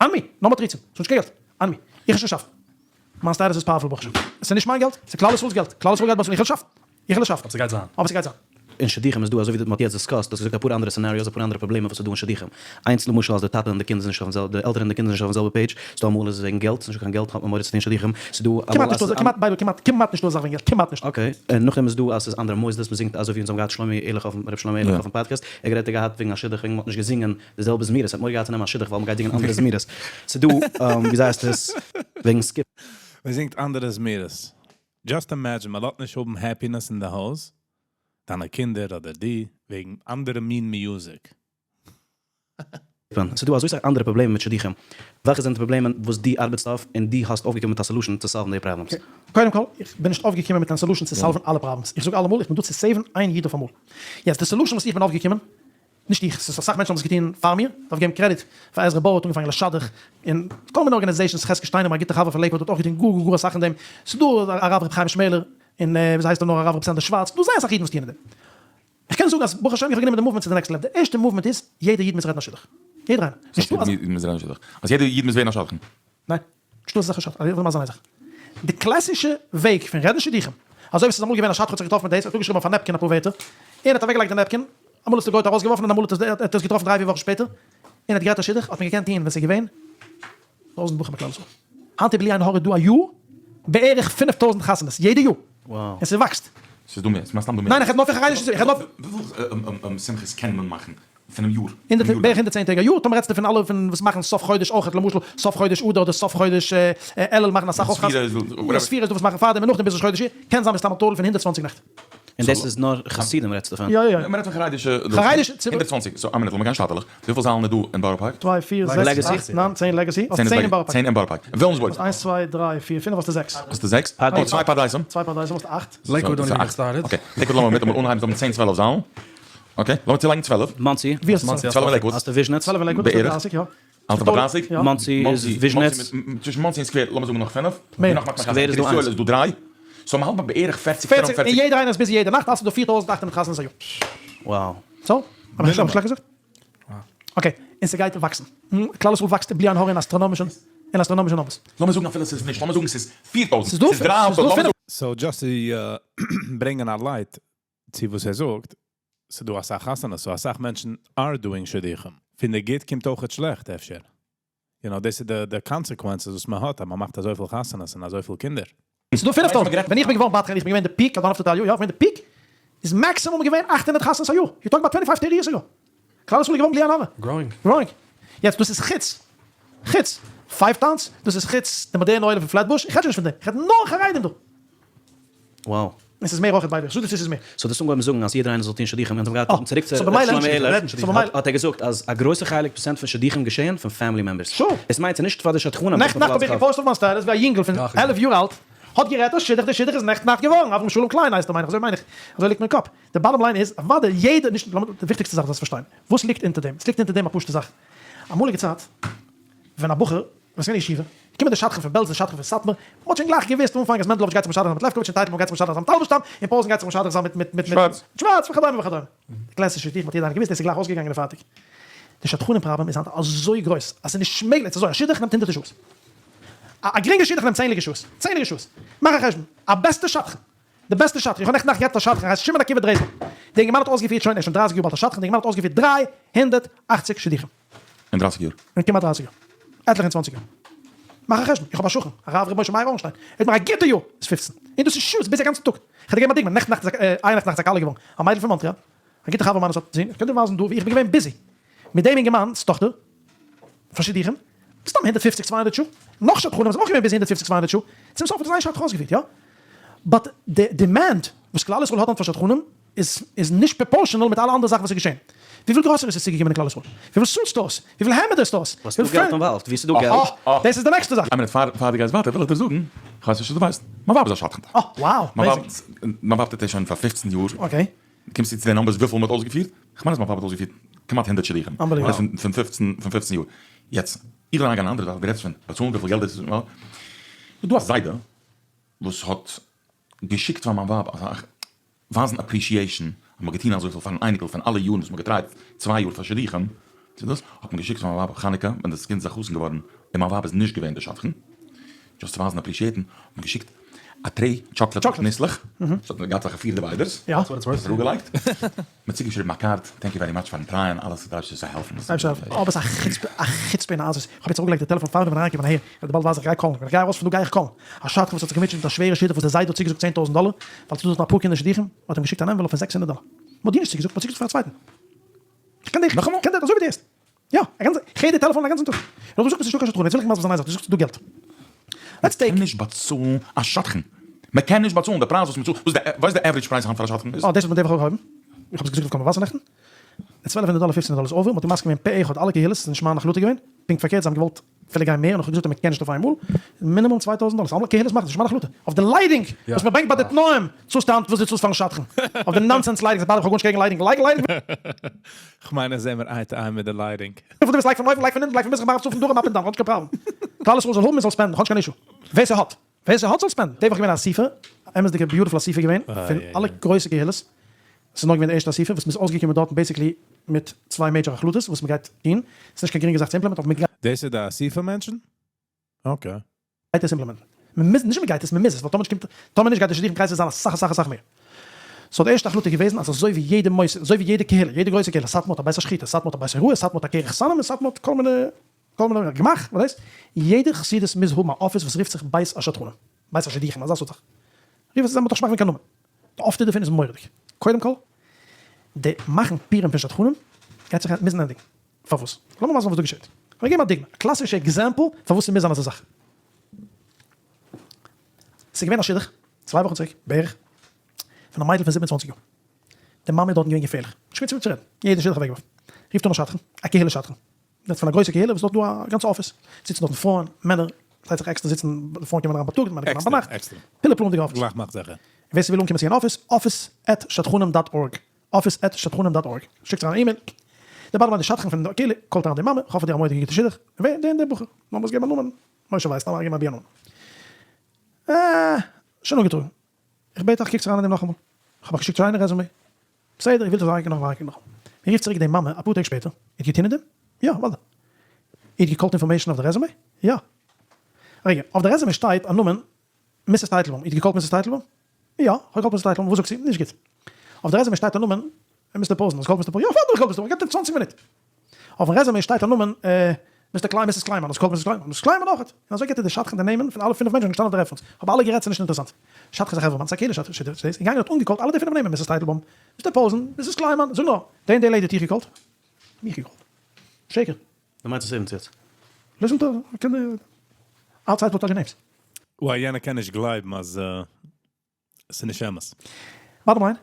אן מי! נאר מיט תירוצים. ס'איז נישט קיין געלט. אן מי. איך וועל שוין שאפן. מיין status איז powerful ברוך השם. עס איז נישט מיין געלט, עס איז כלל ישראל'ס געלט. כלל ישראל גייט באצאלן. איך וועל שאפן. איך וועל עס שאפן. אבער ס'גייט זיין. אבער ס'גייט זיין. אין שידוכים איז דא אזוי ווי מ'האט יעצט discussed, האסט געזאגט אפאר אנדערע scenarios, אפאר אנדערע פראבלעמען וואס איז דא אין שידוכים. איינס למשל אז די טאטע און די קינד זענען נישט אויפן זעלבע, די עלטערן און די קינדער זענען נישט אויפן זעלבע page, ס'דא אמאל איז עס וועגן געלט, ס'נישטא קיין געלט האט מען מורא צו טון שידוכים, ס'דא אמאל כמעט אז נישטא, כמעט, by the way, כמעט, כמעט נישטא אזא זאך וועגן געלט, כמעט נישטא. Okay, און נאכדעם איז דא אז ס'איז אנדערע מוסדות, מ'זינגט אזוי ווי אונז האבן געהאט שלומי ערליך אויפן, ר' שלומי ערליך אויפן פאדקעסט, ער האט גערעדט ער געהאט וועגן א שידוך וועגן מ'האט נישט געזינגען די זעלבע זמירות, ער האט מורא געהאט צו נעמען א שידוך ווייל מ'גייט זינגען אנדערע זמירות. ס'דא, וויאזוי הייסט עס, וועגן skip. מ'זינגט אנדערע זמירות. Just imagine מ'לאזט נישט האבן happiness אין די הויז, דיינע קינדער אדער דו, וועגן אנדערע מין music. ס'דא אזוי סאך אנדערע פראבלעמען מיט שידוכים. וועלכע זענען די פראבלעמען וואס דו ארבעטסט אויף און דו האסט אויפגעקומען מיט א solution צו solve ן די problems? קודם כל, איך בין נישט אויפגעקומען מיט קיין solution צו solve ן אלע problems. איך זאג אלעמאל, איך בין דא צו save ן איין איד אויפאמאל. יעצט, די solution וואס איך בין אויפגעקומען, נישט איך, ס'איז אסאך מענטשן האבן עס געטון פאר מיר, דארף געבן קרעדיט פאר עזרא בויער האט אנגעפאנגען לשדך, און כל מיני organizations, חזקי שטיינער מיין גוטע חבר פון לעיקוואד האט אויך געטון גאר גאר גאר אסאך אין דעם, ס'איז דא הרב ר' חיים שמעלער, און וויאזוי הייסט ער נאר הרב ר' סענדער שווארץ, ס'דא זייער אסאך אידן וואס טוען אין דעם. איך קען זאגן אז ברוך השם איך האב גענומען די movement צו די next level, די ערשטע movement איז, יעדער איד מוז רעדן א שידוך. יעדער איינער. נישטא אזא. יעדער איד מוז רעדן א שידוך? אז יעדער איד מוז ווערן א שדכן? ניין. נישטא אזא זאך א שדכן. איך וויל מסביר זיין איין זאך. די קלאסישע וועג פון רעדן שידוכים, אזוי ווי ס'איז אמאל געווען א שדכן האט זיך געטראפן מיט דאס, ער האט אפגעשריבן אויף א napkin אפאר ווערטער, און האט אוועקגעלייגט די napkin, אמאל האט עס די גוי'טע ארויסגעווארפן און אמאל האט ער עס געטראפן דריי פיר וואכן שפעטער, און האט גערעדט א שידוך, האט מען געקענט טון ווען ס'איז געווען טויזענט בחורים בכלל ישראל. היינט איז בלי עין הרע דא א יאר בערך 5000 חתונות יעדע יאר, און ס'וואקסט. ס'איז דא מער, ס'איז מסתם דא מער. ניין איך רעד נאר פון חרדישע, איך רעד נאר פון. וויפיל שמחות קען מען מאכן פונעם יאר? הונדערט, בערך 110 טעג א יאר, טאמער רעדסטו פון אלע פון וואס מאכן סוף חודש אויכעט, למשל סוף חודש אדר אדער סוף חודש אלול מאכן אסאך אויך חתונות, ספירה איז דא וואס מאכן פארדעם און נאכדעם ביז ראש חודש אייר, קען זיין מסתם א total פון 120 נעכט. און דאס איז נאר חסידים רעדסטו פון? יא יא יא. מ'רעדט פון חרדישע חרדישע ציבור. 120, so א מינוט לאמיר גיין שטאטעלעך, וויפיל זאלן איז דא אין בארא פארק? צוויי, פיר, זעקס, אכט, ניין, צען legacy, האסט צען אין בארא פארק. צען אין בארא פארק. וויליאמסבורג? האסט איינס צוויי דריי פיר פינף האסטו זעקס. האסטו זעקס? אוי צוויי פרדסים. צוויי פרדסים האסטו אכט. לעיקוואד don't even get started. Okay, לעיקוואד לאמיר מיטאמאל אנהייבן זיי האבן צען 12 זאלן. Okay, לאמיר צולייגן 12. מאנסי. ווי האסטו 12? 12 אין לעיקוואד. האסטו וויזשניץ? 12 אין לעיקוואד האסטו דרייסיג יא. האסטו ביי דרייסיג? יא. מאנסי איז וויזשניץ. צווישן מאנסי און סקווער לאמיר זאגן נאך פינף. מער. נאך מאכט מען סקווער איז דא איינס. איז דא דריי. So מ'האלט ביי בערך פערציג, פערציג, פינף און פערציג. און יעדער איינער איז busy יעדע נאכט, האסטו דא 4800 חתונות א יאר. Wow. So? האב איך שלעכט געזאגט? Okay, און ס'גייט וואקסן. כלל ישראל וואקסט בלי עין הרע אין אסטראנאמישע אין אסטראנאמישע numbers. לאמיר זאגן אפילו ס'איז נישט, לאמיר זאגן ס'איז 4000, ס'איז דא ס'איז דריי ס'איז דא פינף. So just צו ברענגען א light צו וואס ער זאגט, ס'איז דא אסאך חתונות, so אסאך מענטשן are doing שידוכים. פון די גוט קומט אויך שלעכט אפשר. You know, דאס איז די consequences וואס מען האט, אז מען מאכט אזויפיל חתונות און אזויפיל קינדער. ס'איז דא 5000. ווען איך בין געווארן בדחן, איך בין געווען די peak, I don't have to tell you, יא, איך בין די peak, איז maximum געווען 800 חתונות א יאר. You talk about 25 30 years ago. כלל ישראל איז געווארן בלי עין הרע. Growing. Growing. יעצט דאס איז חוץ, חוץ five towns, דאס איז חוץ די מאדערנע עולם פון פלעטבוש, איך רעד שוין נישט פון דעם, איך רעד נאר חרדים דא. Wow. עס איז מער אויכעט ביי די, זאג דיר צו עס איז מער. So דאס אנגעהויבן זאגן אז יעדער איינער זאל טון שידוכים, אונז האבן געהאט אה, צוריק צו so במילא ר' שלמה עהרליך, so במילא. האט ער געזאגט אז א גרויסע חלק פראצענט פון שידוכים געשעהן פון family members. Sure. עס מיינט ס'איז נישט פאר די שדכנים וואס נעכטן נאכט האב איך גע post אויף מיין status ווי א יונגל פון 11 יאר אלט האט גערעדט א שידוך, די שידוך איז נעכטן נאכט געווארן, אברהם שלום קליין הייסט ער מיין איך, אזוי מיין איך, אזוי ליגט מיר אין קאפ. די bottom line איז, אוודאי יעדער, נישט, לאמיר, די וויכטיגסטע זאך זאלסט פארשטיין, וואס ליגט אונטער דעם? עס ליגט אונטער דעם א פשוטע זאך. אמאליגע צייט ווען א בחור ווען ס'געווען ישיבה, געקומען די שדכן פון בעלז, די שדכן פון סאטמאר, מ'האט שוין גלייך געוואוסט אנפאנג אז מענדלאוויטש גייט זיך משדך זיין מיט לעפקאוויטש און טייטלבוים גייט זיך משדך זיין מיט האלבערשטאם, און פאזען גייט זיך משדך זיין מיט מיט מיט שווארץ. שווארץ וכדומה וכדומה. די קלעסישע שידוכים האט יעדער איינער געוואוסט, דאס איז גלייך אויסגעגאנגען און פארטיג. די שדכנים פראבלעם איז היינט אזוי גרויס אז ס'איז נישט מעגליך, ס'איז אזוי, א שידוך נעמט הונדערטער שעות. א גרינגע שידוך נעמט צענדליגע שעות. צענדליגע שעות. מאך א חשבון, א בעסטע שדכן, די בעסטע שדכן, איך האב נעכטן נאכט גערעדט מיט א שדכן, ער הייסט שמעון עקיבא דרעזנער, דער אינגערמאן האט אויסגעפירט שוין, ער איז שוין דרייסיג יאר באלד א שדכן, דער אינגערמאן האט אויסגעפירט 380 שידוכים. אין דרייסיג יאר? אין כמעט דרייסיג יאר. עטליכע און צוואנציג יאר. מאך א חשבון, איך האב א שכן, הרב ר' משה מאיר אורנשטיין, ער האט מיר א גוטע יאר, איז פופצן. און דאס איז שעות, busy א גאנצן טאג. איך וועל דיר געבן א דוגמא, נעכטן נאכט איז א, אייערנעכטן נאכט איז א כלה געווארן, א מיידל פון מאנטריאל, א גוטע חבר מיינער האט זון, איך קען דיר ווייזן דא ווי איך בין געווען busy מיט דעם אינגערמאן'ס טאכטער, פאר שידוכים, מסתם 150 200 שעה, נאך שדכנים זענען אויך געווען busy 150 200 שעה, צום סוף האט עס איין שדכן אויסגעפירט, יא? But די demand וואס כלל ישראל האט היינט פאר שדכנים. איז איז נישט proportional מיט אלע אנדערע זאכן וואס איז געשען. וויפיל גראסעריס איז צוגעקומען אין כלל ישראל? וויפיל suit stores? וויפיל העמעדער stores? וואס איז דא געלט involved? ווי ס'איז דא געלט? אהא, דאס איז די נעקסטע זאך. איין מינוט פאר פאר דו גייסט ווייטער וויל איך דיר זאגן, כ'ווייס נישט צו דו ווייסט, מיין ווייב איז א שדכנ'טע. אה, wow, amazing. מיין ווייב טוט עס שוין פאר 15 יאר. okay. קומסטו צו די numbers וויפיל מ'האט אויסגעפירט? כ'מיין אז מיין ווייב האט אויסגעפירט כמעט 100 שידוכים. Unbelievable. פון 15 פון 15 יאר. יעצט, איך וויל אריינגיין אין א אנדערע זאך, דו רעדסט פון באצאלן וויפיל געלט דאס איז, איז דא א זיידע וואס האט געשיקט פאר מיין ווייב אזא ווייזן appreciation אז מ'האט געטון אזויפיל פארן אייניקל פון אלע יארן וואס מ'האט געטרייט צוויי יאר פאר שידוכים צו דאס האט מען געשיקט פאר מיין ווייב אויף חנוכה ווען דאס קינד איז א חתן געווארן און מיין ווייב איז נישט געווען די שדכן just צו ווייזן appreciate ן האט מען געשיקט א tray chocolate מיט ניסלעך עס האט געהאט אזעלכע פיר dividers אראפגעלייגט מ'האט צוגעשריבן א card thank you very much פארן טרייען אלעס דער אייבערשטער זאל העלפן. אבער ס'איז א חוצפה, א חוצפה און א עזות, איך האב יעצט אראפגעלייגט די טעלעפאן פאר איך בין אריינגעקומען אהער, איך וועל דיר באלד ווייזן, איך גיי call ן, ווען איך גיי ארויס פון דא גיי איך call ן, א שדכן וואס האט זיך געמוטשעט מיט א שווערע שידוך וואס דער זיידע האט צוגעזאגט 10,000 דאלער, ווייל ס'איז דא דארטן אפאר קינדער שידוכים, מ'האט אים געשיקט אן envelope פון 600 דאלער, מ'האט דיר נישט צוגעזאגט, מ'האט צוגעזאגט פאר א צווייטן. איך קען דיך, איך קען דיך אזוי ווי דו הערסט. יא, א גאנצע, איך הער די טעלעפאן א גאנצן טאג. און דו זאגסט מיר ס'נישטא קיין שדכנים, יעצט וויל איך מסביר זיין איין זאך, דו זאגסט ס'איז דא געלט. Let's take. מ'קען נישט באצאלן א שדכן. מ'קען נישט באצאלן די פרייז וואס מ'צאלט, וואס די, ווייסט די average פרייז היינט פאר א שדכן איז? אה, דאס האט מען די וואך אויפגעהויבן. איך האב עס געזאגט אויף קול מבשר נעכטן. די 1200 דאלער 15 דאלער איז over, מ'האט מסכים געווען פה אחד אלע קהילות, ס'איז נישט מיין החלטה געווען, פונקט פארקערט זיי האבן געוואלט אפילו גיין מער, און איך האב געזאגט אז מ'קען נישט אויף איינמאל, מינימום 2000 דאלער, אלע קהילות מאכן עס, נישט מיין החלטה. אויף די lighting וואס מ'ברענגט ביי די תנאים, צאלסטו היינט וואס דו צאלסט פארן שדכן. אויף די nonsense lighting, איך האב גארנישט קעגן lighting, לייג lighting. כ'מיין אז זעמער eye to eye מיט די lighting. וויפיל דו ווילסט לייג פון אויבן לייג פון אונטן לייג פון מזרח מערב צפון דרום up and down כ'האב נישט קיין פראבלעם. כלל ישראל זאל האבן און זאל spend ן כ'האב נישט קיין issue. ווער ס'האט. ווער ס'האט זאל spend ן. די וואך געווען א אסיפה, א אמת'דיגע beautiful אסיפה געווען, פון אלע גרויסע קהילות. ס'איז נאר געווען די ערשטע אסיפה וואס מ'איז אויסגעקומען דארטן basically מיט צוויי major החלטות וואס מ'גייט טון. ס'איז נישט קיין גרינגע זאך צו implement ן אבער מ'גייט. דאס איז די אסיפה מענטשן? Okay. גייט עס implement ן. מען מוז, נישט מען גייט עס, מען מוז עס, ווייל טאמער נישט קומט, טאמער נישט גייט די שידוכים crisis זיין אסאך אסאך אסאך מער. so די ערשטע החלטה איז געוועזן אז אזוי ווי יעדע מוסד, אזוי ווי יעדע קהילה, יעדע גרויסע קהילה, סאטמאר האט א בית השחיטה, סאטמאר האט א בית הוראה, סאטמאר האט א כרך חתנים, און סאטמאר האט כל מיני, כל מיני גמח, וואס דאס, יעדע חסידות מוז האבן א אפיס וואס רופט זיך בית השדכנים, בית השידוכים, אזא סארט זאך. רוף עס, זיי מען דאך נישט מאכן קיין נאמען. די אויפטו דערפון איז מורא'דיג. קודם כל, די מאכן פירים פון שדכנים גייט זיך מוזן ענדיגן. פארוואס? לאמיר מסביר זיין וואס דא געשעט. כ'וועל געבן א דוגמא, א קלאסישע example פארוואס ס'מוז זיין אזא זאך. ס'איז געווען א שידוך צוויי וואכן צוריק בערך, פון א מיידל פון 27 יאר. די מאמע איז דארטן געווען געפערליך, נישט געווען צו וועם צו רעדן, יעדע שידוך אוועקגעווארפן. רופט אן א שדכן, א קהילה שדכן, רעדט פון א גרויסע קהילה וואס האט דא א גאנצע אפיס, זיצן דארטן פרויען, מענער, פארשטייט זיך עקסטער זיצן, די פרויען קומען אריין בייטאג, די מענער קומען אריין ביינאכט, פילע פלאמדיגע אפיס. גלייך מאכט זיכער. ווער ס'וויל אנקומען צו יענע אפיס, office at שדכנים dot org. office at שדכנים dot org, שיקט אריין א אימעיל, די bottom line די שדכן פון די קהילה call ט אריין די מאמע, כ'האב פאר דיר א מורא'דיגע גוטע שידוך, ווער? דער און דער בחור, לאמיר עס געבן א נאמען, משה ווייס, לאמיר געבן אבי א נאמען, אה, שוין אנגעטראגן, איך בעט אייך קוקטס אריין אין דעם נאכאמאל, כ'האב אייך געשיקט שיינע resume, בסדר, איר ווילט עס אריינקוקן נאכאמאל אריינקוקן נאכאמאל, מען רופט צוריק די מאמע אפאר טעג שפעטער, איר האט געטון אין דעם? יא, אוודאי. איר האט געקאלט information אויף די resume? יא. רגע, אויף די resume שטייט א נאמען Mrs. טייטלבוים, איר האט געקאלט Mrs. טייטלבוים? יא, איך האב געקאלט Mrs. טייטלבוים, וואס זאגט זי? נישט גוט. אויף די resume שטייט א נאמען Mister פאזען, האסט געקאלט Mister פאזען? יא, אוודאי האב איך געקאלט Mister פאזען, געבט אים צוואנציג מינוט. אויפן resume שטייט א נאמען Mister קליין, Mrs. קליינמאן, האסט געקאלט Mrs. קליינמאן? Mrs. קליינמאן אויכעט. און אזוי געבט ער די שדכן די נעמען פון אלע פינף מענטשן וואס זענען געשטאנען אויף די reference. כ'האב אלע גערעדט ס'איז נישט אינטערעסאנט. שדכן איז א חברה מאן, ס'איז א קהילה שדכן, איז געגאנגען און האט אנגעקאלט אלע די פינף נעמען, Mrs. טייטלבוים, Mister פאזען, Mrs. קליינמאן, זאג נאר, די און די lady האט דיך געקאלט? מיך געקאלט? שקר. דו מיינסט עס ערנסט יעצט? Listen to, קען די outside וואט are names. וואו יענער קען נישט גלייבן אז ס'איז נישט אמת. Bottom line,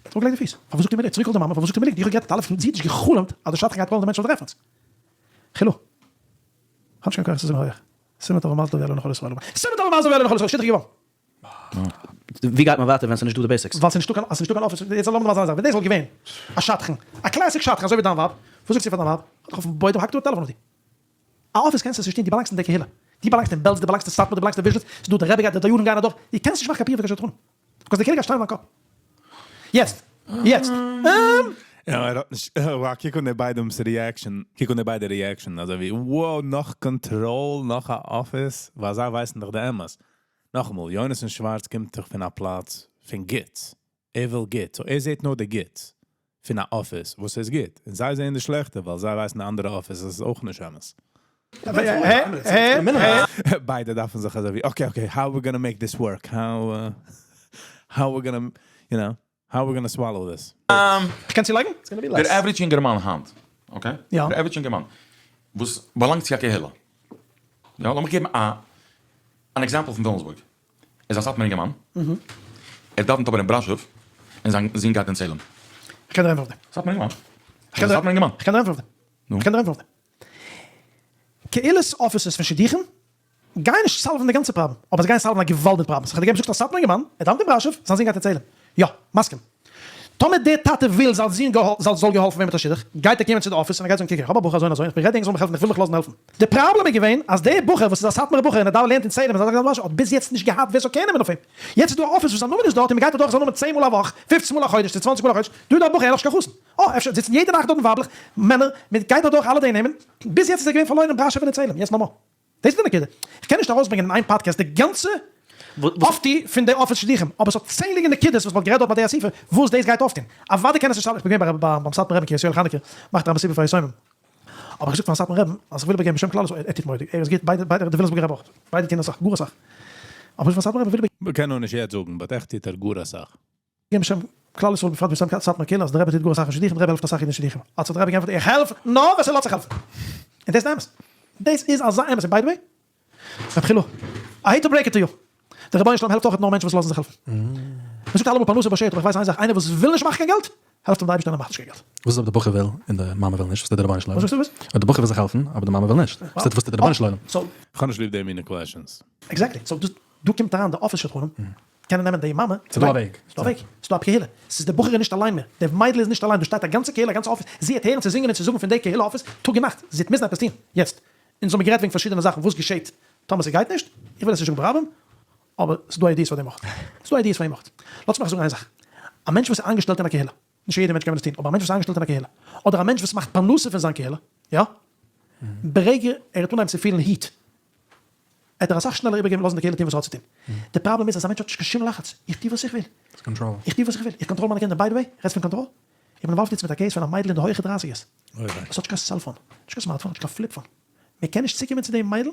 אראפגעלייגט די פיס. פארוואס זאגט איר מיר דאס? צוריק call ט די מאמע, פארוואס זאגט איר מיר ליגנט? איך האב גערעדט טעלעפאן, זי האט נישט גע'חלומ'ט אז די שדכן גייט call ן די מענטשן אויף די reference. חילו. כ'האב נישט קיין כח צו זאגן הויעך. סימן טוב ומזל טוב יעלה לכל ישראל אמן. סימן טוב ומזל טוב יעלה לכל ישראל. שידוך געווארן. ווי גייט מען ווייטער ווען ס'איז נישטא די basics? ווייל ס'איז נישטא קיין, ס'איז נישטא קיין אפיס. יעצט לאמיר דיר מסביר זיין, ווען דאס וואלט געווען א שדכן, א classic שדכן אזוי ווי דיין ווייב, וואס זאגט זי פאר דיין ווייב? האט דאך אויפן בוידעם האקט אן טעלעפאן אויף דיר. א אפיס קענסטו עס נישט טון, דו באלאנגסט אין די קהילה, דו באלאנגסט אין בעלז, דו באלאנגסט אין סאטמאר, דו באלאנגסט אין וויזשניץ, ס'איז דא די רבי גייט, די דיינים גייען אדורך, דו קענסט נישט מאכן קיין פירער פון קיין שדכנים, because די קהילה גייט שטיין אויף דיין קאפ. יעצט, יעצט, און. יא ער האט נישט, wow קוק אן די ביידעם'ס reaction, קוק אן די ביידע reaction, אזוי ווי wow נאך קאנטראל נאך א אפיס, ווייל זיי ווייסן דאך די אמת. נאכאמאל, יונתן שווארץ קומט דאך פון א פלאץ פון גוטס, ער וויל גוט, so ער זעט נאר די גוטס פון א אפיס וואס איז גוט, און זיי זעען די שלעכטע ווייל זיי ווייסן די אנדערע אפיס אז עס איז אויך נישט אמת. ביידע דארפן זיך אזוי ווי okay okay how we gonna make this work, how how we gonna you know how we gonna swallow this. כ'קען צולייגן? דער average אינגערמאן היינט, okay? יא. דער average אינגערמאן וואס באלאנגט צו א קהילה, יא, לאמיך געבן א אן example פון וויליאמסבורג, איז א סאטמאר אינגערמאן, ער דאווענט אבער אין בראשוב. און זיין זון גייט אין צעהלים? איך קען דיר ענטפערן אויף דעם. סאטמאר אינגערמאן. איך קען דיר סאטמאר אינגערמאן. איך קען דיר ענטפערן אויף דעם. נו. איך קען דיר ענטפערן אויף דעם. קהילות offices פון שידוכים גייען נישט solve ן די גאנצע פראבלעם, אבער זיי גייען solve ן א געוואלד מיט problems. איך האב דיר געגעבן זאגסט א סאטמאר אינגערמאן, ער דאווענט אין בראשוב, זיין זון גייט אין צעהלים. יא, מסכים. טאמער דער טאטע וויל זיין זון זאל זאל געהאלפן ווערן מיט א שידוך, גייט ער קומען צו די אפיס און ער גייט זאגן קוק איך האב א בחור אזוי און אזוי, איך בין ready ענק זאלן מיך העלפן איך וויל מיך לאזן העלפן. די פראבלעם איז געווען אז דער בחור וואס איז א סאטמארע בחור און ער דאווענט לערנט אין צעהלים און זיין זון גייט אין בראשוב האט ביז יעצט נישט געהאט ווער ס'זאל care נעמען אויף אים. יעצט איז דא א אפיס וואס זיין נאמען איז דארט און מ'גייט אדורך זיין נאמען צען מאל א וואך, פופצן מאל א חודש צו צוואנציג מאל א חודש, דא איז דא א בחור ער איז נאכנישט קיין חתן. אה, אפשר זיצן יעדע נאכט דארטן ווייבלעך, מענער, מען גייט אדורך אלע די נעמען, ביז יעצט איז ער געווען פארלוירן אין בראשוב און אין צעהלים, יעצט no more. דאס איז די נקודה. איך קען נישט ארויסברענגען אין איין פאדקעסט די גאנצע אויפטו פון די אפיס שידוכים, אבער עס האט צענדליגע נקודות וואס מען האט גערעדט דארט ביי די אסיפה וואס דאס גייט אויפטון. אוודאי קען עס נישט אלע, איך בין געווען ביים סאטמאר רבי'ן קרית יואל חנוכה, מאכט ער א מסיבה פאר יתומים, האב איך געזאגט פארן סאטמאר רבי'ן אז איך וויל איבערגעבן בשם כלל ישראל, ער טוט מורא'דיג, ער איז גוט, ביידע, ביידע, די וויליאמסבורגער רבי אויך, ביידע טוען אסאך, גאר אסאך, אבער איך פארן סאטמאר רבי'ן וויל איבערגעבן. מ'קען נאר נישט יעצט זאגן, but עכט טוט ער גאר אסאך. געבן בשם כלל ישראל בפרט בשם סאטמאר קהילה אז דער רבי טוט גאר אסאך אין שידוכים, דער רבי העלפט אסאך אידן אין שידוכים, האט זיך דער רבי געענטפערט איך העלף נאר ווער ס'לאזט זיך העלפן, און דאס איז די אמת, דאס איז אזא אמת, און by the way, רב חילו, I hate to break it to you, דער רבונו של עולם העלפט אויך נאר מענטשן וואס לאזן זיך העלפן, מען זאגט אלעמאל פרנסה באשערט, אבער איך ווייס איין זאך, איינער וואס וויל נישט מאכן קיין געלט, העלפט אים דער אייבערשטער און ער מאכט נישט קיין געלט. וואס איז אויב די בחור וויל און די מאמע וויל נישט, וואס טוט דער רבונו של עולם? וואס זאגסטו וואס? אויב די בחור וויל זיך העלפן אבער די מאמע וויל נישט, וואס טוט דער רבונו של עולם? כ'האב נישט ליב די מינע questions. Exactly, so דאס דא קומט אריין די אפיס שדכנים, קענען נעמען די מאמע. ס'דא א וועג. ס'דא א וועג. ס'דא א קהילה. ס'איז די בחור איז נישט אליין מער. די מיידל איז נישט אליין. דא שטייט א גאנצע קהילה, א גאנצע אפיס. זי העט הערן צו זינגען און צו זאגן פון די קהילה אפיס טאג און נאכט. זי העט מוזן עפעס טון. יעצט, אונז האבן גערעדט וועגן פארשידענע זאכן וואס געשעט טאמער ס'גייט נישט. איך וויל עס נישט זאגן ברבים, אבער ס'דא ideas פאר דעם אויך. ס'דא ideas פאר דעם אויך. לאזט מיך זאגן איין זאך. א מענטש וואס איז איינגעשטעלט אין א קהילה, נישט יעדער מענטש קען עס טון, אבער א מענטש וואס איז איינגעשטעלט אין א קהילה, אדער א מענטש וואס מאכט פרנסה פון זיין קהילה, יא, ברגע ער וועט אנהייבן צו פילן heat, וועט ער אסאך שנעלער איבערגעבן לאזן די קהילה טון וואס ער האט צו טון. די פראבלעם איז אז א מענטש האט נישט קיין שום לחץ, איך טו וואס איך וויל, איך טו וואס איך וויל, איך קאנטראל מיינע קינדער, by the way, רעדסט פון קאנטראל? איך בין involved יעצט מיט א case פון א מיידל אין די הויכע דרייסיגערס, וואס האט נישט קיין cellphone, נישט קיין smartphone, נישט קיין flip phone, מען קען נישט צוקומען צו די מיידל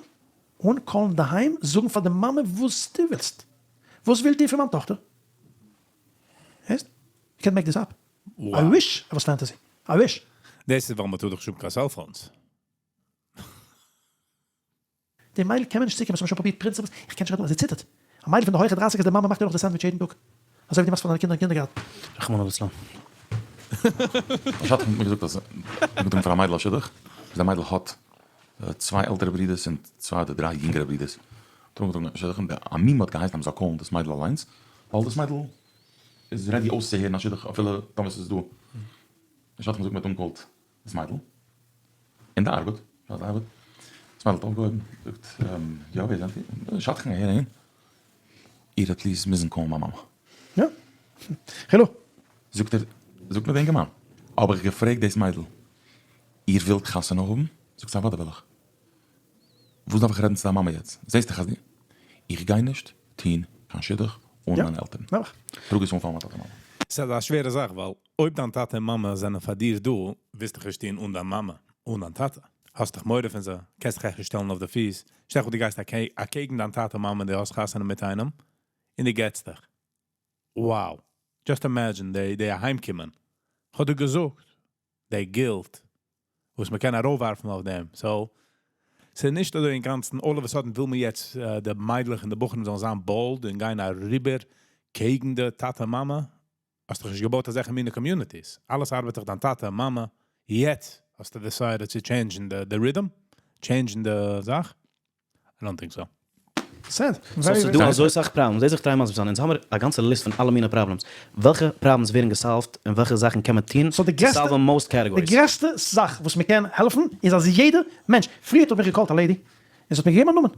אן call ן דערהיים זאגן פאר די מאמע וואס דו ווילסט, וואס ווילט איר פון מיין טאכטער? הערסט? יו קענט מעיק דיס אפ. איי וויש איט וואס fantasy. I wish. דאס איז ווייל מען טאר דאך נישט האבן קיין cellphones. די מיידל קען מען נישט צוקומען, ס'האט מען שוין פרובירט principles, איך קען נישט רעדן, זי ציטערט. א מיידל פון די הויכע דרייסיגערס די מאמע מאכט איר נאך די sandwich יעדן טאג. אזוי ווי דו מאכסט פאר דיינע קינדער אין קינדערגארטן. רחמנא ליצלן. א שדכן האט מיר געזאגט אז ער האט פאר א מיידל א שידוך, אז די מיידל האט צוויי עלטערע ברידערס און צוויי אדער דריי יונגערע ברידערס, האט ער אנגעטראגן א שידוך און די א מומע האט געהייסן אז מ'זאל call ן דאס מיידל אליינס, ווייל דאס מיידל איז ready אויסצוהערן א שידוך אפילו טאמער ס'איז דא. די שדכן זאגט מ'האט אנגע call ט דאס מיידל אין די ארבעט, בשעת די ארבעט, דאס מיידל האט אויפגעהויבן, זאגט, יא ווער זענט איר? שדכן אהער אהין, איר וועט please מוזן call ן מיין מאמע. יא. העלא. זאגט ער, זאגט מיר די אינגערמאן, האב איך געפרעגט דאס מיידל, איר ווילט חתונה האבן? זאגט זי אוודאי וויל איך. וואס דארף איך רעדן צו דיין מאמע יעצט? זעסט דאך אז איך גיי נישט טון קיין שידוך אן מיינע עלטערן. טראג עס אן פאר מיין טאטע מאמע. ס'איז א שווערע זאך ווייל אויב דיין טאטע און מאמע זענען פאר דיר דא, ווילסט דיך נישט טון אן דיין מאמע, אן דיין טאטע. האסט דאך מורא פון זיי, קענסט דיך עכט נישט שטעלן אויף די פיס. שטעל דיך פאר דו גייסט אקעגן דיין טאטע מאמע און דו האסט חתונה מיט איינעם, און דו גט'סט דיך. Wow. Just imagine די די אהיימקומען. כ'האב דיר געזאגט. די guilt וואס מ'קען ארויפווארפן אויף דעם. So, ס'איז נישט אזוי אינגאנצן all of a sudden וויל מען יעצט די מיידלעך און די בחורים זאלן זיין bold און גיין אריבער קעגן די טאטע מאמע. האסט דאך נישט געבויט אזעלכע מינע communities. אלעס ארבעט דאך דיין טאטע מאמע. יעצט האסטו decided צו change ן די rhythm, change ן די זאך? I don't think so. Sad. So ס'איז דא אזוי סאך problems, זיי זיך try מסביר זיין, אונז האמיר א גאנצע list פון אלע מינע problems, וועלכע problems ווערן גע solve ט און וועלכע זאכן קען מען טון So די צו גרעסטע solve ן most categories. די גרעסטע זאך וואס מען קען העלפן איז אז יעדע מענטש, פריערט האט מיך גע call ט א lady און זי האט מיר געגעבן א נאמען,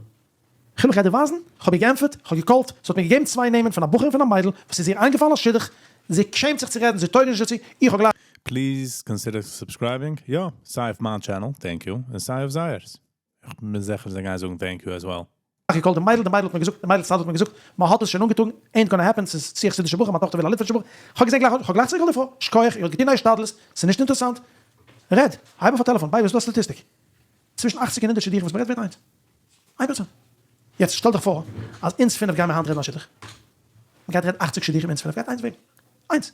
כ'וויל איך גיי דיר ווייזן, כ'האב איר געענטפערט, כ'האב גע call ט, זי האט מיר געגעבן צוויי נעמען פון א בחור און פון א מיידל וואס איז איר איינגעפאלן א שידוך, זי שעמט זיך צו רעדן, זי טויג נישט דערצו, איך האב גלייך. Please consider subscribing, יא, סיי אויף מיין channel, thank you, און סיי אויף זייערס. איך בין זיכער זיי גייען זאגן thank you as well. גע call ט די מיידל, די מיידל האט מיר געזאגט, די מיידל צד האט מיר געזאגט, מען האט עס שוין אנגעטראגן, ain't gonna happen, ס'איז צו א חסידישע בחור, מיין טאכטער וויל א ליטווישע בחור, כ'האב געזען גלייך, כ'האב גלייך צוריק גע call ט די פרוי, שכוח, איר האט געטון א השתדלות, ס'איז נישט אינטערעסאנט, רעד, הייב אויף א טעלעפאן, ביי ווי איז דא א סטאטיסטיק? צווישן אכציג און הונדערט שידוכים וואס מען רעדט ווערט איינס. איין פראצענט. יעצט שטעל דיך פאר אז אונז פינף גיימער היינט רעדן א שידוך. מען גייט רעדן אכציג שידוכים אונז פינף גייט איינס ווערן. איינס.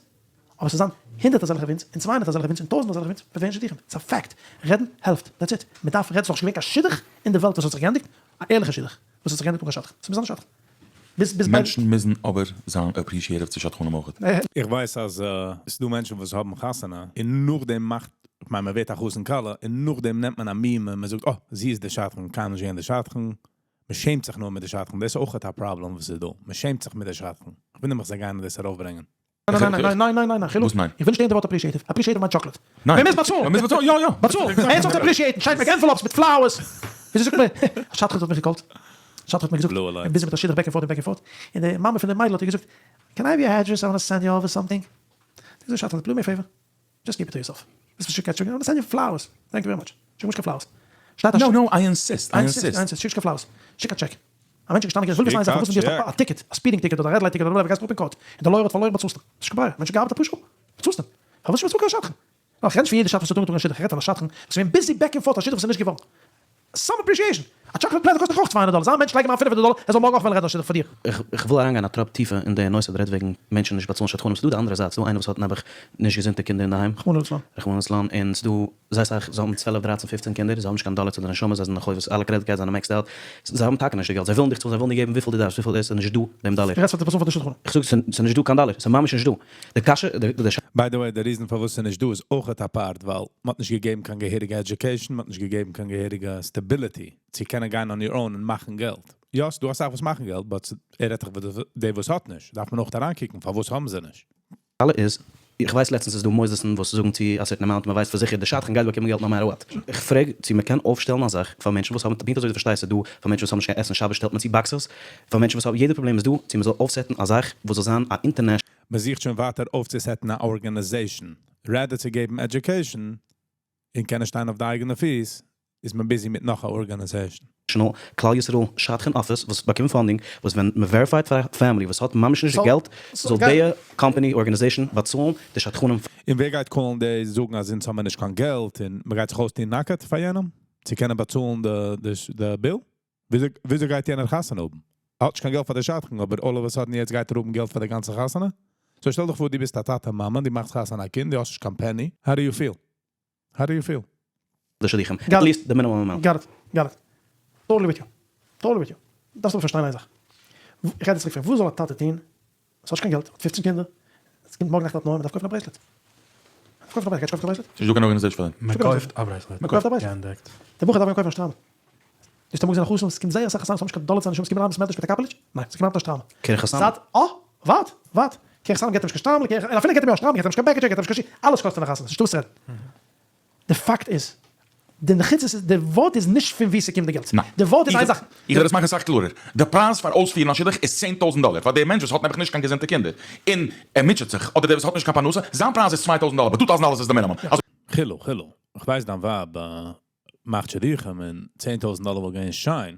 אבער ס'זאל זיין הונדערט אזעלכע ווי אונז און 200 אזעלכע ווי אונז און טויזנט אזעלכע ווי אונז וועט ווערן שידוכים. ס'איז א fact. רעדן העלפט. That's it. מען דארף רעדן. ס'איז נאכנישט געווען קיין שידוך אין די וועלט וואס האט זיך געענדיגט, א ערליכע שידוך, וואס האט זיך געענדיגט אן קיין שדכן. ס'מוז זיין א שדכן. ביז ביז מענטשן מוזן אבער זיין appreciative צו שדכנים אויך. איך ווייס אז ס'דא מענטשן וואס האבן חתונה און נאכדעם מאכט, כ'מיין מ'ווערט א חתן כלה און נאכדעם נעמט מען א מומע און מ'זאגט אה זי איז די שדכן, קיינמאל נישט געווען די שדכן, מ'שעמט זיך נאר מיט די שדכן, דאס איז אויכעט א פראבלעם וואס איז דא, מ'שעמט זיך מיט די שדכן, כ'ווינדער מיך זיי גייען דאס ארויפברענגען. ניין ניין ניין ניין ניין ניין ניין חילו, וואס ניין? איך וויל נישט הערן די ווארט appreciative, appreciative מיינט chocolate, ניין. מען מוז באצאלן! מען מוז באצאלן, יא יא. באצאלן! הערטס אויף צו appreciate ן, שרייט מיט envelopes מיט flowers, וויאזוי זאגט מען, א שדכן האט מיך גע call ט, א שדכן האט מיר געזאגט, איך בין busy מיט א שידוך back and forth און back and forth, און די מאמע פון די מיידל האט איר געזאגט, can I have your address I want send you over something, זאגט די שדכן, do me a favor, just keep it to yourself, ביסט פשוט קעטשינג, I want send you flowers, thank you very much, שיק נישט קיין flowers, שטייט א no no I insist, I insist. I insist, שיק נישט קיין flowers, שיק א טשעק. א מענטש איז געשטאנען גערעכט, וויל וויסן איין זאך, פארוואס ווען דו האסט א ticket, א speeding ticket אדער א red light ticket אדער whatever גייסטו אראפ אין court, און די lawyer האט פארלוירן באצאלסטו אים, ס'נישט קיין ברירה, מענטש האט געארבעט אפאר שעה, באצאלסט אים, פארוואס נישט באצאלן קיין שדכן? ווייל כ'רעד נישט פון יעדע שדכן וואס האט אנגעטראגן א שידוך, כ'רעד פון א שדכן וואס איז געווען busy back and forth א שידוך וואס איז נישט געווארן. some appreciation! א chocolate platter קאסט דאך אויך 200 דאלער, זיי א מענטש לייג אים אריין 500 דאלער, ער זאל מארגן אויך וועלן רעדן א שידוך פאר דיר. איך וויל אריינגיין א טראפ טיפער אין די נושא, דו רעדסט וועגן מענטשן נישט באצאלן שדכנים, ס'דא די אנדערע זייט, ס'דא איינער וואס האט נעבעך נישט געזונטע קינדער אינדערהיים, רחמנא לצלן. רחמנא לצלן, און ס'דא זייער סאך, זיי האבן צוועלף דרייצן פופצן קינדער, זיי האבן נישט קיין דאלער צו די נשמה, זיי זענען חובות, אלע credit cards זענען maxed out, זיי האבן טאקע נישט די געלט, זיי ווילן דיך צאלן, זיי ווילן דיר געבן וויפיל דו דארפסט, וויפיל עס איז נישט דא דעם דאלער. דו רעדסט פאר די פארצאלן פאר די שדכנים. איך זאג ס'איז נישט דא קיין דאלער, ס'איז ממש נישט דא. די קשיא, די די. by the way, די reason פארוואס ס'איז נישט דא איז אויכעט א part ווייל מ'האט נישט געגעבן קיין געהעריגע education, מ'האט נישט געגעבן קיין געהעריגע stability צו קענען גיין on your own און מאכן געלט. יא, ס'דא אסאך וואס מאכן געלט, but ער רעדט דאך די וואס האט נישט, דארף מען אויך אריינקוקן פארוואס האבן זיי נישט. שאלה איז, איך ווייס לעצטנס איז דא מוסדות'ן וואס זאגן צו א certain amount, מ'ווייסט פאר זיכער די שדכן גייט באקומען געלט no matter what. איך פרעג צו מ'קען אויפשטעלן א זאך פאר מענטשן וואס האבן, פונקט אזוי ווי דו פארשטייסט ס'איז דא פאר מענטשן וואס האבן נישט קיין עסן שבת שטעלט מען צו boxes, פאר מענטשן וואס האבן, יעדע פראבלעם איז דא, צו מ'זאל אויפ set ן א זאך וואס זאל זיין א international. מ'זוכט שוין ווייטער אויפצו set ן א organization, rather צו געבן education און קענען שטיין אויף די אייגענע פיס, איז מען busy מיט נאך א organization. שנעל, כלל ישראל שדכן אפיס וואס באקומט funding וואס ווען מען verify ט פאר א family וואס האט ממש נישט די געלט זאל די company organization באצאלן די שדכנים. און ווער גייט call ן די זאגן אז אונז האמיר נישט קיין געלט און מען גייט זיך אויסטון נאקעט פאר יענעם צו קענען באצאלן די bill? וויאזוי גייט יענער חתונה האבן? ער האט נישט קיין געלט פאר די שדכן אבער all of a sudden יעצט גייט ער האבן געלט פאר די גאנצע חתונה? so שטעל דיך פאר דו ביסט א טאטע מאמע דו מאכסט חתונה א קינד דו האסט נישט קיין penny, how do you feel? how do you feel? די שדוכים, at least די minimum amount. got it, got it. Totally with you. Totally with you. דארפסט אבער פארשטיין איין זאך. איך רעד יעצט צוריק פון וואס זאל א טאטע טון? עס האט נישט קיין געלט, האט 15 קינדער, עס קומט מארגן נאכט א תנאים, מען דארף קויפן א bracelet. מען דארף קויפן א bracelet, גייט נישט קויפן קיין bracelet? ס'נישט דא קיין organization פאר דעם. מען קויפט א bracelet. מען קויפט א bracelet. געענדיגט. די בחור דארף גיין קויפן א שטריימל. דו האסט אמאל געזען א חתן וואס קומט זייער אסאך חתנים וואס האבן נישט קיין דאלער צו זיין נשמה, עס קומט אריין בית מדרש מיט א קאפעליטש? ניין, עס קומט אריין מיט א שטריימל. קרן חתנים. זייט, אה! ווארט! ווארט! קרן חתנים געט אים נישט קיין שטריימל, קרן, און אפילו געט אים יא א שטריימל, געט אים נישט קיין בעקיטשע, געט אים נישט קיין שי, אלעס קאסט פון א חתן, ס'נישטא וואס צו רעדן. די פאקט איז, די נחיצות איז, די ווארט איז נישט פון וואו ס'קומט די געלט. ניין. די ווארט איז איין זאך. איך וועל עס מאכן אסאך קלארער. די פרייז פאר אויספירן א שידוך איז 10,000 דאלער. פאר דער מענטש וואס האט נעבעך נישט קיין געזונטע קינדער, און ער מוטשעט זיך, אדער דער וואס האט נישט קיין פרנסה, זיין פרייז איז 2,000 דאלער, but 2,000 דאלער איז די מינימום. אזוי. חילו, חילו. איך ווייס דיין ווייב מאכט שידוכים און 10,000 דאלער וואלט געווען שיין,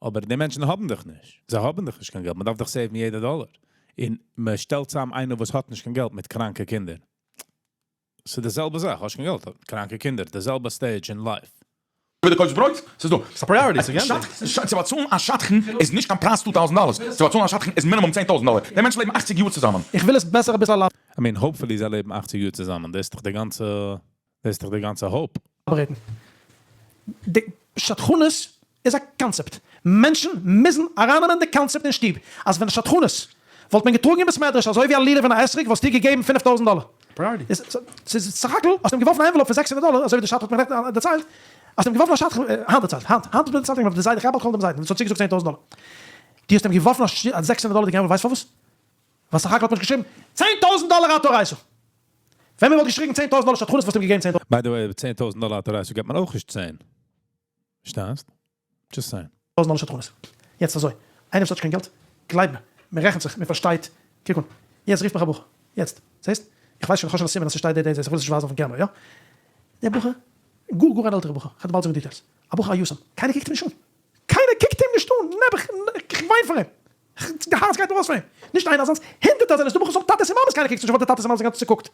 אבער די מענטשן האבן דאך נישט. זיי האבן דאך נישט קיין געלט. מען דארף דאך save ן יעדע דאלער. און מען שטעלט צאם איינער וואס האט נישט קיין געלט מיט קראנקע קינדער. ס'איז די זעלבע זאך, האסט קיין געלט, קראנקע קינדער, די זעלבע stage אין life. ווי דו קויפסט ברויט, ס'איז דא. ס'איז א priority, ס'איז גענדיגט. צו באצאלן א שדכן איז נישט קיין פרייז 2,000 דאלער, צו באצאלן א שדכן איז מינימום 10,000 דאלער. די מענטשן לעבן 80 יאר צוזאמען. איך וויל עס בעסער אביסל I mean, hopefully זיי לעבן 80 יאר צוזאמען, דאס איז דאך די גאנצע, דאס איז דאך די גאנצע hope. elaborate ן. די שדכנות איז א קאנצעפט. מענטשן מוזן ארייננעמען די קאנצעפט אין שטוב אז ווען שדכנות וואלט מען געטראגן אין בית מדרש אזוי ווי א לולב און א אתרוג וואלסטו געגעבן 5,000 דאלער. ס'איז סך הכל האסט אים געווארפן א envelope פון 600 דאלער אזוי ווי די שדכן האט מיר נעכטן דערציילט האסט אים געווארפן א שדכן היינט דערציילט היינט היינט האט מיר דערציילט די זיידע איך גיי באלד call ן דעם זיידן וואס האט צוגעזאגט 10,000 דאלער דו האסט אים געווארפן א 600 דאלערדיגע envelope ווייסט פארוואס? ווייל סך הכל האט מען נישט געשריבן 10,000 דאלער אתה הראת. ווען מען וואלט געשריגן 10,000 דאלער שדכנות וואלסטו אים געגעבן 10,000. By the way, 10,000 דאלער אתה הראת געבט מען אויך נישט 10. פארשטייסט? Just saying. טויזנט דאלער שדכנות. יעצט אזוי, איינער וואס האט נישט קיין געלט, גלייב מיר, מען רעכנט זיך, מען פארשטייט, קוק אן, יעצט רופט מיך א בחור, יעצט, זעסט? איך ווייס שוין, איך האב שוין א סימן אז ס'שטייט די די, זעסט, איך וויל עס נישט ווייזן אויפן קעמרע, יא? דער בחור, גאר גאר אן עלטערע בחור, כ'וועל דיר באלד זאגן details, א בחור א יתום, קיינער קוקט אים נישט אן, קיינער קוקט אים נישט אן, נעבעך, איך וויין פאר אים, די הארץ גייט מיר אויס פאר אים, נישט איינער אזאנס, הונדערטער זענען עס דא בחורים וואס האבן טאטעס און מאמעס, קיינער קוקט נישט אויף די טאטעס און מאמעס זענען גאנץ צוקוקט,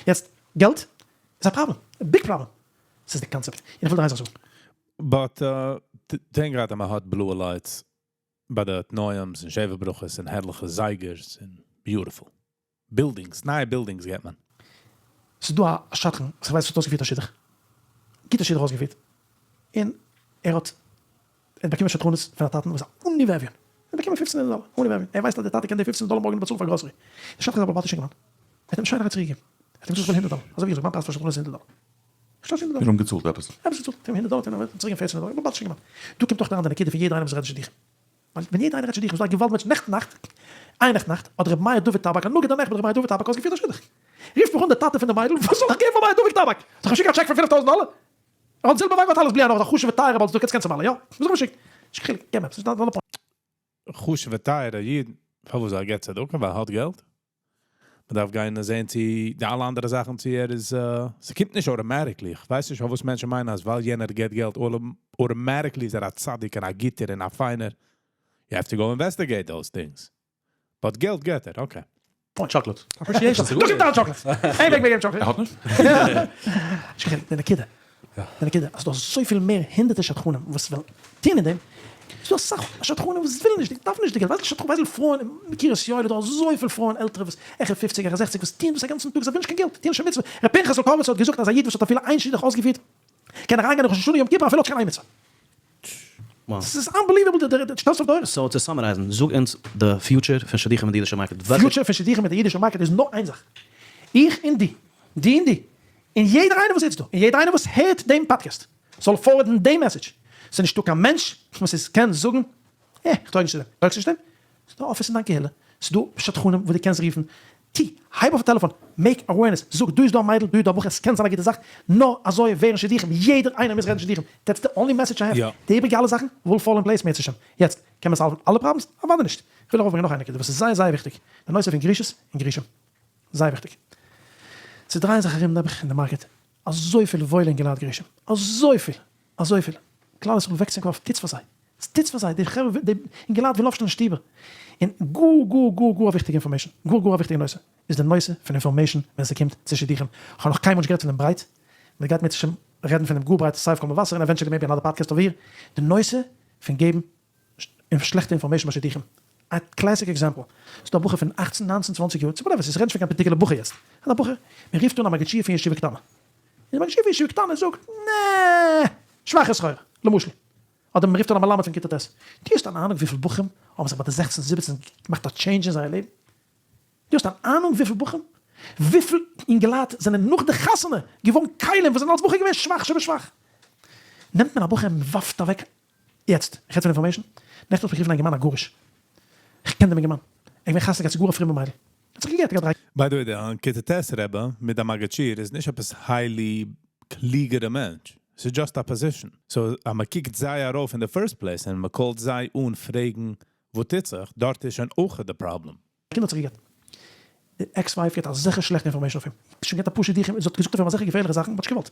יעצט, געלט איז א פראבלעם, א big problem, ס'איז די קאנצעפט, און איך וויל דיר איין זאך זאגן. But thank God אז מען האט בלויע lights ביי די תנאים'ס און שבע ברכות און הערליכע זייגערס און beautiful buildings, נייע buildings געט מען. ס'איז דא א שדכן וואס איך ווייס וואס האט אויסגעפירט א שידוך, גוטע שידוך אויסגעפירט, און ער האט ער האט באקומען שדכנות פון א טאטן וואס איז א עני ואביון, ער האט באקומען. באקומען פופצן הונדערט דאלער, אן איבערווין, ער ווייסט אז דער טאטע קען די פופצן דאלער מארגן באצאלן פאר גראסערי. דער שדכן איז א בעל בתישער אינגערמאן, ער האט אים שיינערהייט צוריק געגעבן, ער האט אים געזאגט איך וויל הונדערט דאלער, אזוי ווי געזאגט מיין פרייז פאר שדכנות איז הונדערט דאלער, איך טשארדזש הונדערט דאלער. מיר האבן געצאלט עפעס. עפעס געצאלט, אים הונדערט דאלער, האט אים צוריק געגעבן פערצן הונדערט דאלער, בעל בתישער אינגערמאן. דא קומט אויך אריין די נקודה פון יעדער איינער וואס רעדט שידוכים. ווייל ווען יעדער איינער רעדט שידוכים איז דא א געוואלד מענטשן, נעכטן נאכט, איין נעכטן נאכט, האט ר' מאיר דוד טאבאק, א נגיד הנכבד ר' מאיר דוד טאבאק אויסגעפירט א שידוך. רופט מיך אן דער טאטע פון די מיידל, וואס זאל איך געבן פאר מאיר דוד טאבאק? זאל איך אים שיקן א טשעק פון 5000 דאלער? ער האט זילבער וויין געהאט אלעס בלי הנאה, א חשוב'ע טייערע בעל צדקה, יעצט קענסט אים אלע, יא? וואס זאל איך אים שיקן? נישט קיין חילוק, געב אים עפעס, נישט דיין פוינט. חשוב'ע טייערע איד, פארוואס זאל ער געבן צדקה? ווייל ער האט געלט? מ'דארף גיין און זען צו די אלע אנדערע זאכן צו ער איז, ס'קומט נישט automatically, כ'ווייס נישט פארוואס מענטשן מיינען אז ווייל יענער געט געלט automatically איז ער א צדיק און א גוטער און א פיינער, you have to go investigate those things, but געלט געט ער, okay. Chocolate. Appreciation. דא קומט אריין chocolate. איין וועג מער געבן chocolate. ער האט נישט? נישט קיין חילוק, די נקודה, די נקודה אז ס'דא אזויפיל מער הונדערטער שדכנים וואס ווילן טוהן אין דעם, ס'דא אסאך שדכנים וואס ווילן נישט, דארפן נישט די געלט, ווייסט ווייסט פרויען אין קרית יואל איז דא אזויפיל פרויען עלטערע וואס העכער פופציג העכער זעכציג וואס טוהן דאס א גאנצן טאג זיי ווילן נישט קיין געלט, טוהן שוין מצוה, ר' פנחס'ל קאריצער האט געזאגט אז א איד וואס האט אפילו איין שידוך אויסגעפירט קען אריינגיין ראש השנה יום כיפור אפילו האט נישט קיין איין מצוה. ס'איז unbelievable די די שטעלסט אויף דורות. So צו summarize ן, זאג אונז די future פון שידוכים אין די אידישע market, וועלכע. Future פון שידוכים אין די אידישע market איז נאר איין זאך, איך און דו, דו און דו, און יעדער איינער וואס זיצט דא, און יעדער איינער וואס הערט דעם פאדקעסט, זאל forward ן דעם message, ס'איז נישטא קיין מענטש וואס איז קען זאגן, אה, איך טויג נישט צו דעם, טויגסט נישט צו דעם? ס'איז דא אפיס אין דיין קהילה, ס'איז דא שדכנים וואס דו קענסט רופן, טו, הייב אויף א טעלעפאן, make awareness, זאג דא איז דא א מיידל, דא איז דא א בחור, עס קען זיין א גוטע זאך, נאר אזוי ווערן שידוכים, יעדער איינער מוז רעדן שידוכים, that's the only message I have, די איבריגע אלע זאכן will fall in place מערצעשעם, יעצט, קען מען solve ן אלע problems? אוודאי נישט, איך וויל ארויפברענגען נאך איין נקודה וואס איז זייער זייער וויכטיג, די נושא פון גרושות און גרושים, זייער וויכטיג, ס'דרייען זיך ארום נעבעך אין די market אזויפיל וואוילע אינגעלייט גרושים, אזויפיל, אזויפיל, כלל ישראל וועקט זיך אויף, טוטס פאר זיי, טוטס פאר זיי, די חברה, די אינגעלייט ווילן אויפשטעלן שטיבער, און גאר גאר גאר גאר א וויכטיגע information, גאר גאר א וויכטיגע נושא, איז די נושא פון information ווען ס'קומט צו שידוכים, כ'האב נאך קיינמאל נישט גערעדט פון דעם ברייט, מען גייט מירצעשעם רעדן פון דעם גאר ברייט סיי אויף קול מבשר און eventually maybe another podcast over here, די נושא פון געבן שלעכטע information ביי שידוכים, א classic example, ס'דא א בחור פון אכצן ניינצן צוואנציג יאר, צו whatever, ס'איז כ'רעד נישט פון קיין particular בחור יעצט, ס'איז א בחור, מען רופט אן א מגיד שיעור פון ישיבה קטנה, און די מגיד שיעור פון ישיבה קטנה זאגט, נע, שוואכע סחורה, למשל. אדער מען רופט אן א מלמד פון כיתה ט'. דו האסט אן אהנונג וויפיל בחורים האבן זיך ביי די זעכצן זיבעצן געמאכט א change אין זייער לעבן? דו האסט אן אהנונג וויפיל בחורים, וויפיל אינגעלייט זענען נאך די חתונה געווארן כלים וואס זענען אלס בחור געווען שוואך שבשוואך? נעמט מען א בחור און מען ווארפט אוועק. יעצט, איך רעד פון information, נעכטן האט מיך גערופן א אינגערמאן א גרוש, איך קען דעם אינגערמאן, ער איז געווען חתונה געהאט צו גאר א פרומע מיידל, האט זיך געגעט, ער האט דריי. By the way, די כיתה ט' רבי מיט די מגיד שיעור איז נישט עפעס highly קלוגערע מענטש, ס'איז just א position, so אז מ'קוקט זיי ארויף אין די first place און מ'call ט זיי אן פרעגן וואס טוט זיך, דארט איז שוין אויך די פראבלעם. קינד האט זיך געגעט. די ex wife געט אזעלכע שלעכטע information אויף אים. שוין געהאט אפאר שידוכים, זי האט געזאגט אויף אים אזעלכע געפערליכע זאכן, מ'האט נישט געוואלט.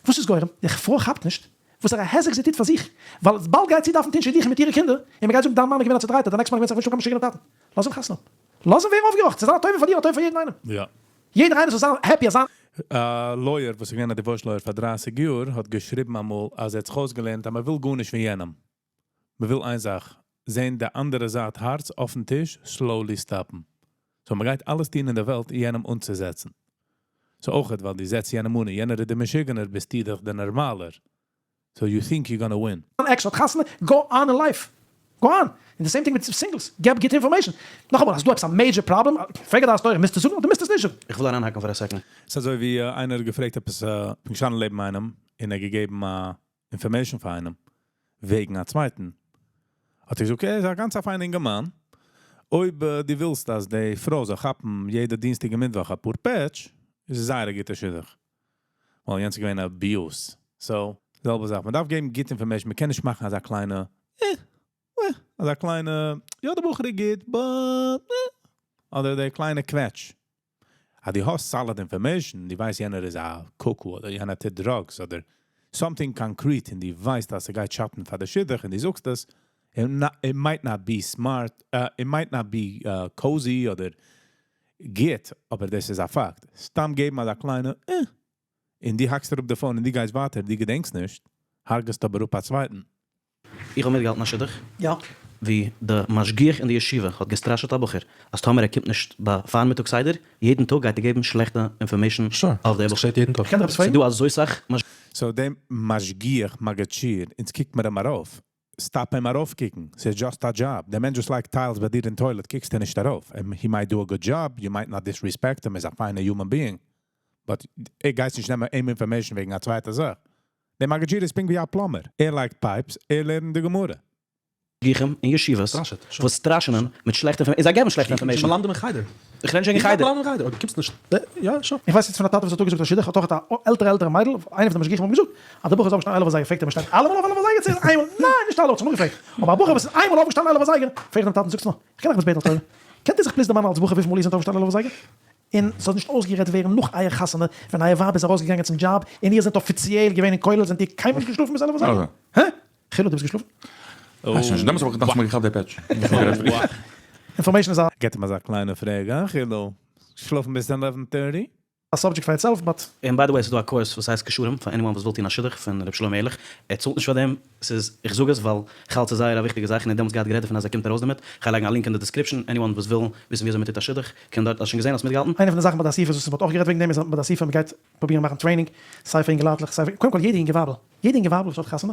וואס איז גורם? די פרוי כאפט נישט וואסערע היזק זי טוט פאר זיך, ווייל באלד גייט זי דארפן טון שידוכים מיט אירע קינדער, און מ'גייט זאגן דיין מאן איז געווען א צודרייטער, דיין ex מאן איז געווען א משוגענער טאטן. לאז אים חתונה האבן. לאז אים ווערן אויפגעוואכט. ס'זאל זיין א טובה פאר דיר, א טובה פאר יעדן איינעם. יעדער איינער זאל זיין happy אז זיין. א lawyer וואס איז געווען א divorce lawyer פאר דרייסיג יאר האט געשריבן אמאל אז ער האט זיך אויסגעלערנט אז מ'וויל גארנישט פון יענעם. מ'וויל איין זאך, זען די אנדערע זייט הארץ אויפן טיש slowly stop ן. So מ'גייט אלעס טון אין די וועלט יענעם אנצוזעצן. So אויכעט ווייל דו זעצט יענעם אן און יענער איז די משוגענער ביסטו דאך די נארמאלער. So you think you gonna win. אן ex האט חתונה, go on אין life. Go on. און די same thing מיט singles, געב גוטע information. נאכאמאל, אז ס'דא עפעס א major problem, פרעג א דעת תורה, מוזטו זאגן אדער מוזטו עס נישט זאגן. איך וויל אריינהאקן פאר א second. ס'איז אזוי ווי איינער האט געפרעגט עפעס, כ'בין געשטאנען לעבן איינעם און ער האט געגעבן א information פאר איינעם וועגן א צווייטן, האט ער געזאגט ער איז א גאנץ א פיינע אינגערמאן, אויב דו ווילסט אז די פרוי זאל כאפן יעדע דינסטאג און מיטוואך אפאר פעטש, איז עס זייער א גוטע שידוך, ווייל יענץ איז געווען abuse, so זעלבע זאך, מען דארף געבן גוטע information, מען קען נישט מאכן אזא קליינע אה, אה, אזא קליינע יא די בחור איז גוט but אה, אדער די קליינע קוועטש. אז דו האסט solid information, דו ווייסט יענער איז א קוקו אדער יענער טוט drugs אדער something concrete און דו ווייסט אז ס'גייט שאטן פאר די שידוך און דו זאגסט עס, it might not be smart, it might not be cozy אדער גוט, אבער דאס איז א פאקט. סתם געבן אזא קליינע אה, און דו האקסט אראפ די phone און דו גייסט ווייטער, דו געדענקסט נישט, הרג'סט אבער אפ א צווייטן. איך האב מיטגעהאלטן א שידוך יא. ווי די משגיח אין די ישיבה האט געסטראשעט א בחור אז טאמער ער קומט נישט ביי פארמיטאג סדר יעדן טאג גייט ער געבן שלעכטע information אויף די בחור. ס'געשעט יעדן טאג. כ'קען דיר עפעס פרעגן? ס'דא אזוי סאך So דעם משגיח מגיד שיעור, אונז קוקט מיר אים ארויף. Stop אים ארויפקוקן, ס'איז just א job. דער מענטש וואס לייגט tiles ביי דיר אין toilet קוקסטו נישט ארויף. And he might do a good job, you might not disrespect him, איז א פיינע human being. But ער גייט נישט נעמען אים information וועגן א צווייטע זאך. דער מגיד שיעור איז פונקט ווי א plumber. ער לייגט pipes, ער לערנט די גמרא. משגיחים אין ישיבות וואס סטראשענען מיט שלעכטע information, זיי געבן שלעכטע information. מלמדים אין חדר. איך רעד נישט וועגן חדר. מלמדים אין חדר, אויב דו קומסט נישט, יא sure. איך ווייס יעצט פון א טאטע וואס האט אפגעזאגט א שידוך, האט אויך א עלטערע עלטערע מיידל, איינע פון די משגיחים האבן געזאגט אז די בחור איז אויפגעשטאנען 11 אזייגער, פרעגט ער מען שטייט אלעמאל אויף 11 אזייגער צו איינמאל, ניין נישט אלע, האט זיך נאכגעפרעגט, אבער א בחור וואס איז איינמאל אויפגעשטאנען 11 אזייגער, פרעגט דעם טאטן זאגטס נאר, איך קען אייך עפעס בעטן א טובה, קענט איר זיך please דערמאנען אלס בחור וויפיל מאל איר זענט אויפגעשטאנען 11 אזייגער? און ס'זאל נישט אויסגערעדט ווערן נאך אייער חתונה, ווען אייער ווייב איז ארויסגעגאנגען צום דזשאב און איר זענט אפיציעל געווען אין כולל זענט איר קיינמאל נישט געשלאפן ביז 11 אזייגער? הע? חילו דו ביסט געשלאפן? ווייס נישט, דעמאלטס האב איך געדאכט מ'האט געכאפט די פעטש. Information איז א. געט אים אזא קליינע פרעג, אה חילו, שלאפן ביז eleven thirty? א subject for itself but. און by the way ס'איז דא א course וואס הייסט קשרים פאר anyone וואס וויל טון א שידוך פון ר' שלמה ערליך, ער צאלט נישט פאר דעם, ס'איז איך זאג עס ווייל כ'האלט ס'איז זייער א וויכטיגע זאך און ער האט דעמאלטס געהאט גערעדט דערפון אז ער קומט ארויס דערמיט, כ'גיי לייגן א link אין די description, anyone וואס וויל וויסן ווי אזוי מ'טוט א שידוך קען דארט, האסט שוין געזען? האסט מיטגעהאלטן? איינע פון די זאכן ביי די אסיפות וואס מ'האט אויך גערעדט וועגן דעם איז אז ביי די אסיפה מ'גייט פרובירן מאכן training סיי פאר אינגעלייטלעך סיי פאר קודם כל יעדע אינגע ווייבל יעדע אינגע ווייבל וואס האט חתונה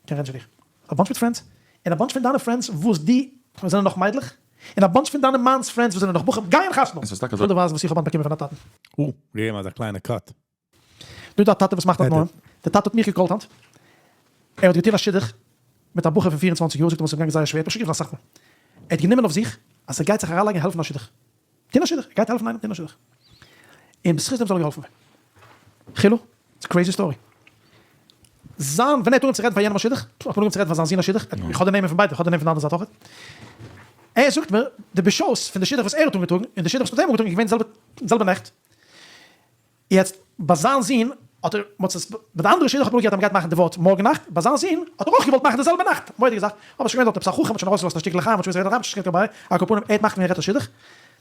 קען רעדן צו דיך. א bunch מיט friends, און א bunch פון דיינע friends וואס די וואס זענען נאך מיידלעך, און א bunch פון דיינע מאנ'ס friends וואס זענען נאך בחורים גייען חתונה האבן. עס איז טאקע איך וויל אזוי. דיר ווייזן וואס איך האב היינט באקומען פון א טאטן. או, געגעבן אזא קליינע cut. דא איז דא א טאטע וואס מאכט א Edit. תנאים. דער טאטע האט מיך געקאלט היינט. ער האט געטון א שידוך מיט א בחור פון 24 יאר, זאגט ער מיר ס'איז אים געגאנגען זייער שווער, האט מיך שוין גערופן אסאך מאל. ער האט גענומען אויף זיך אז ער גייט זיך אריינלייגן העלפן א שידוך. טון א שידוך, ער גייט העלפן איינעם טון א שידוך. און בזכות דעם זאל ער געהאלפן ווערן. חילו, ס'איז crazy story. זיין, ווען ער האט אנגעהויבן צו רעדן פאר יענעם א שידוך, האט מען אנגעהויבן צו רעדן פאר זיין זון א שידוך, איך האב די נעמען פון ביידע, איך האב די נעמען פון די אנדערע זייט אויך. ער זאגט מיר, די בושות פון די שידוך וואס ער האט אנגעטראגן, און די שידוך וואס מ'האט אים אנגעטראגן איז געווען די זעלבע, זעלבע נעכט. יעצט, ביי זיין זון האט ער, מ'האט עס, ביי די אנדערע שידוך האט מען אפגערעדט אז מ'גייט מאכן די ווארט מארגן נאכט, ביי זיין זון האט ער אויך געוואלט מאכן די זעלבע נאכט, מורא'דיגע זאך, אבער ס'איז שוין געווען דארט עפעס א חכם האט שוין ארויסגעלאזט א שטיקל לחיים, האט שוין געוואוסט ער רעדט אראביש, נישט געקענט קיין על כל פנים, ער האט מאכט ווען ער רעדט א שידוך,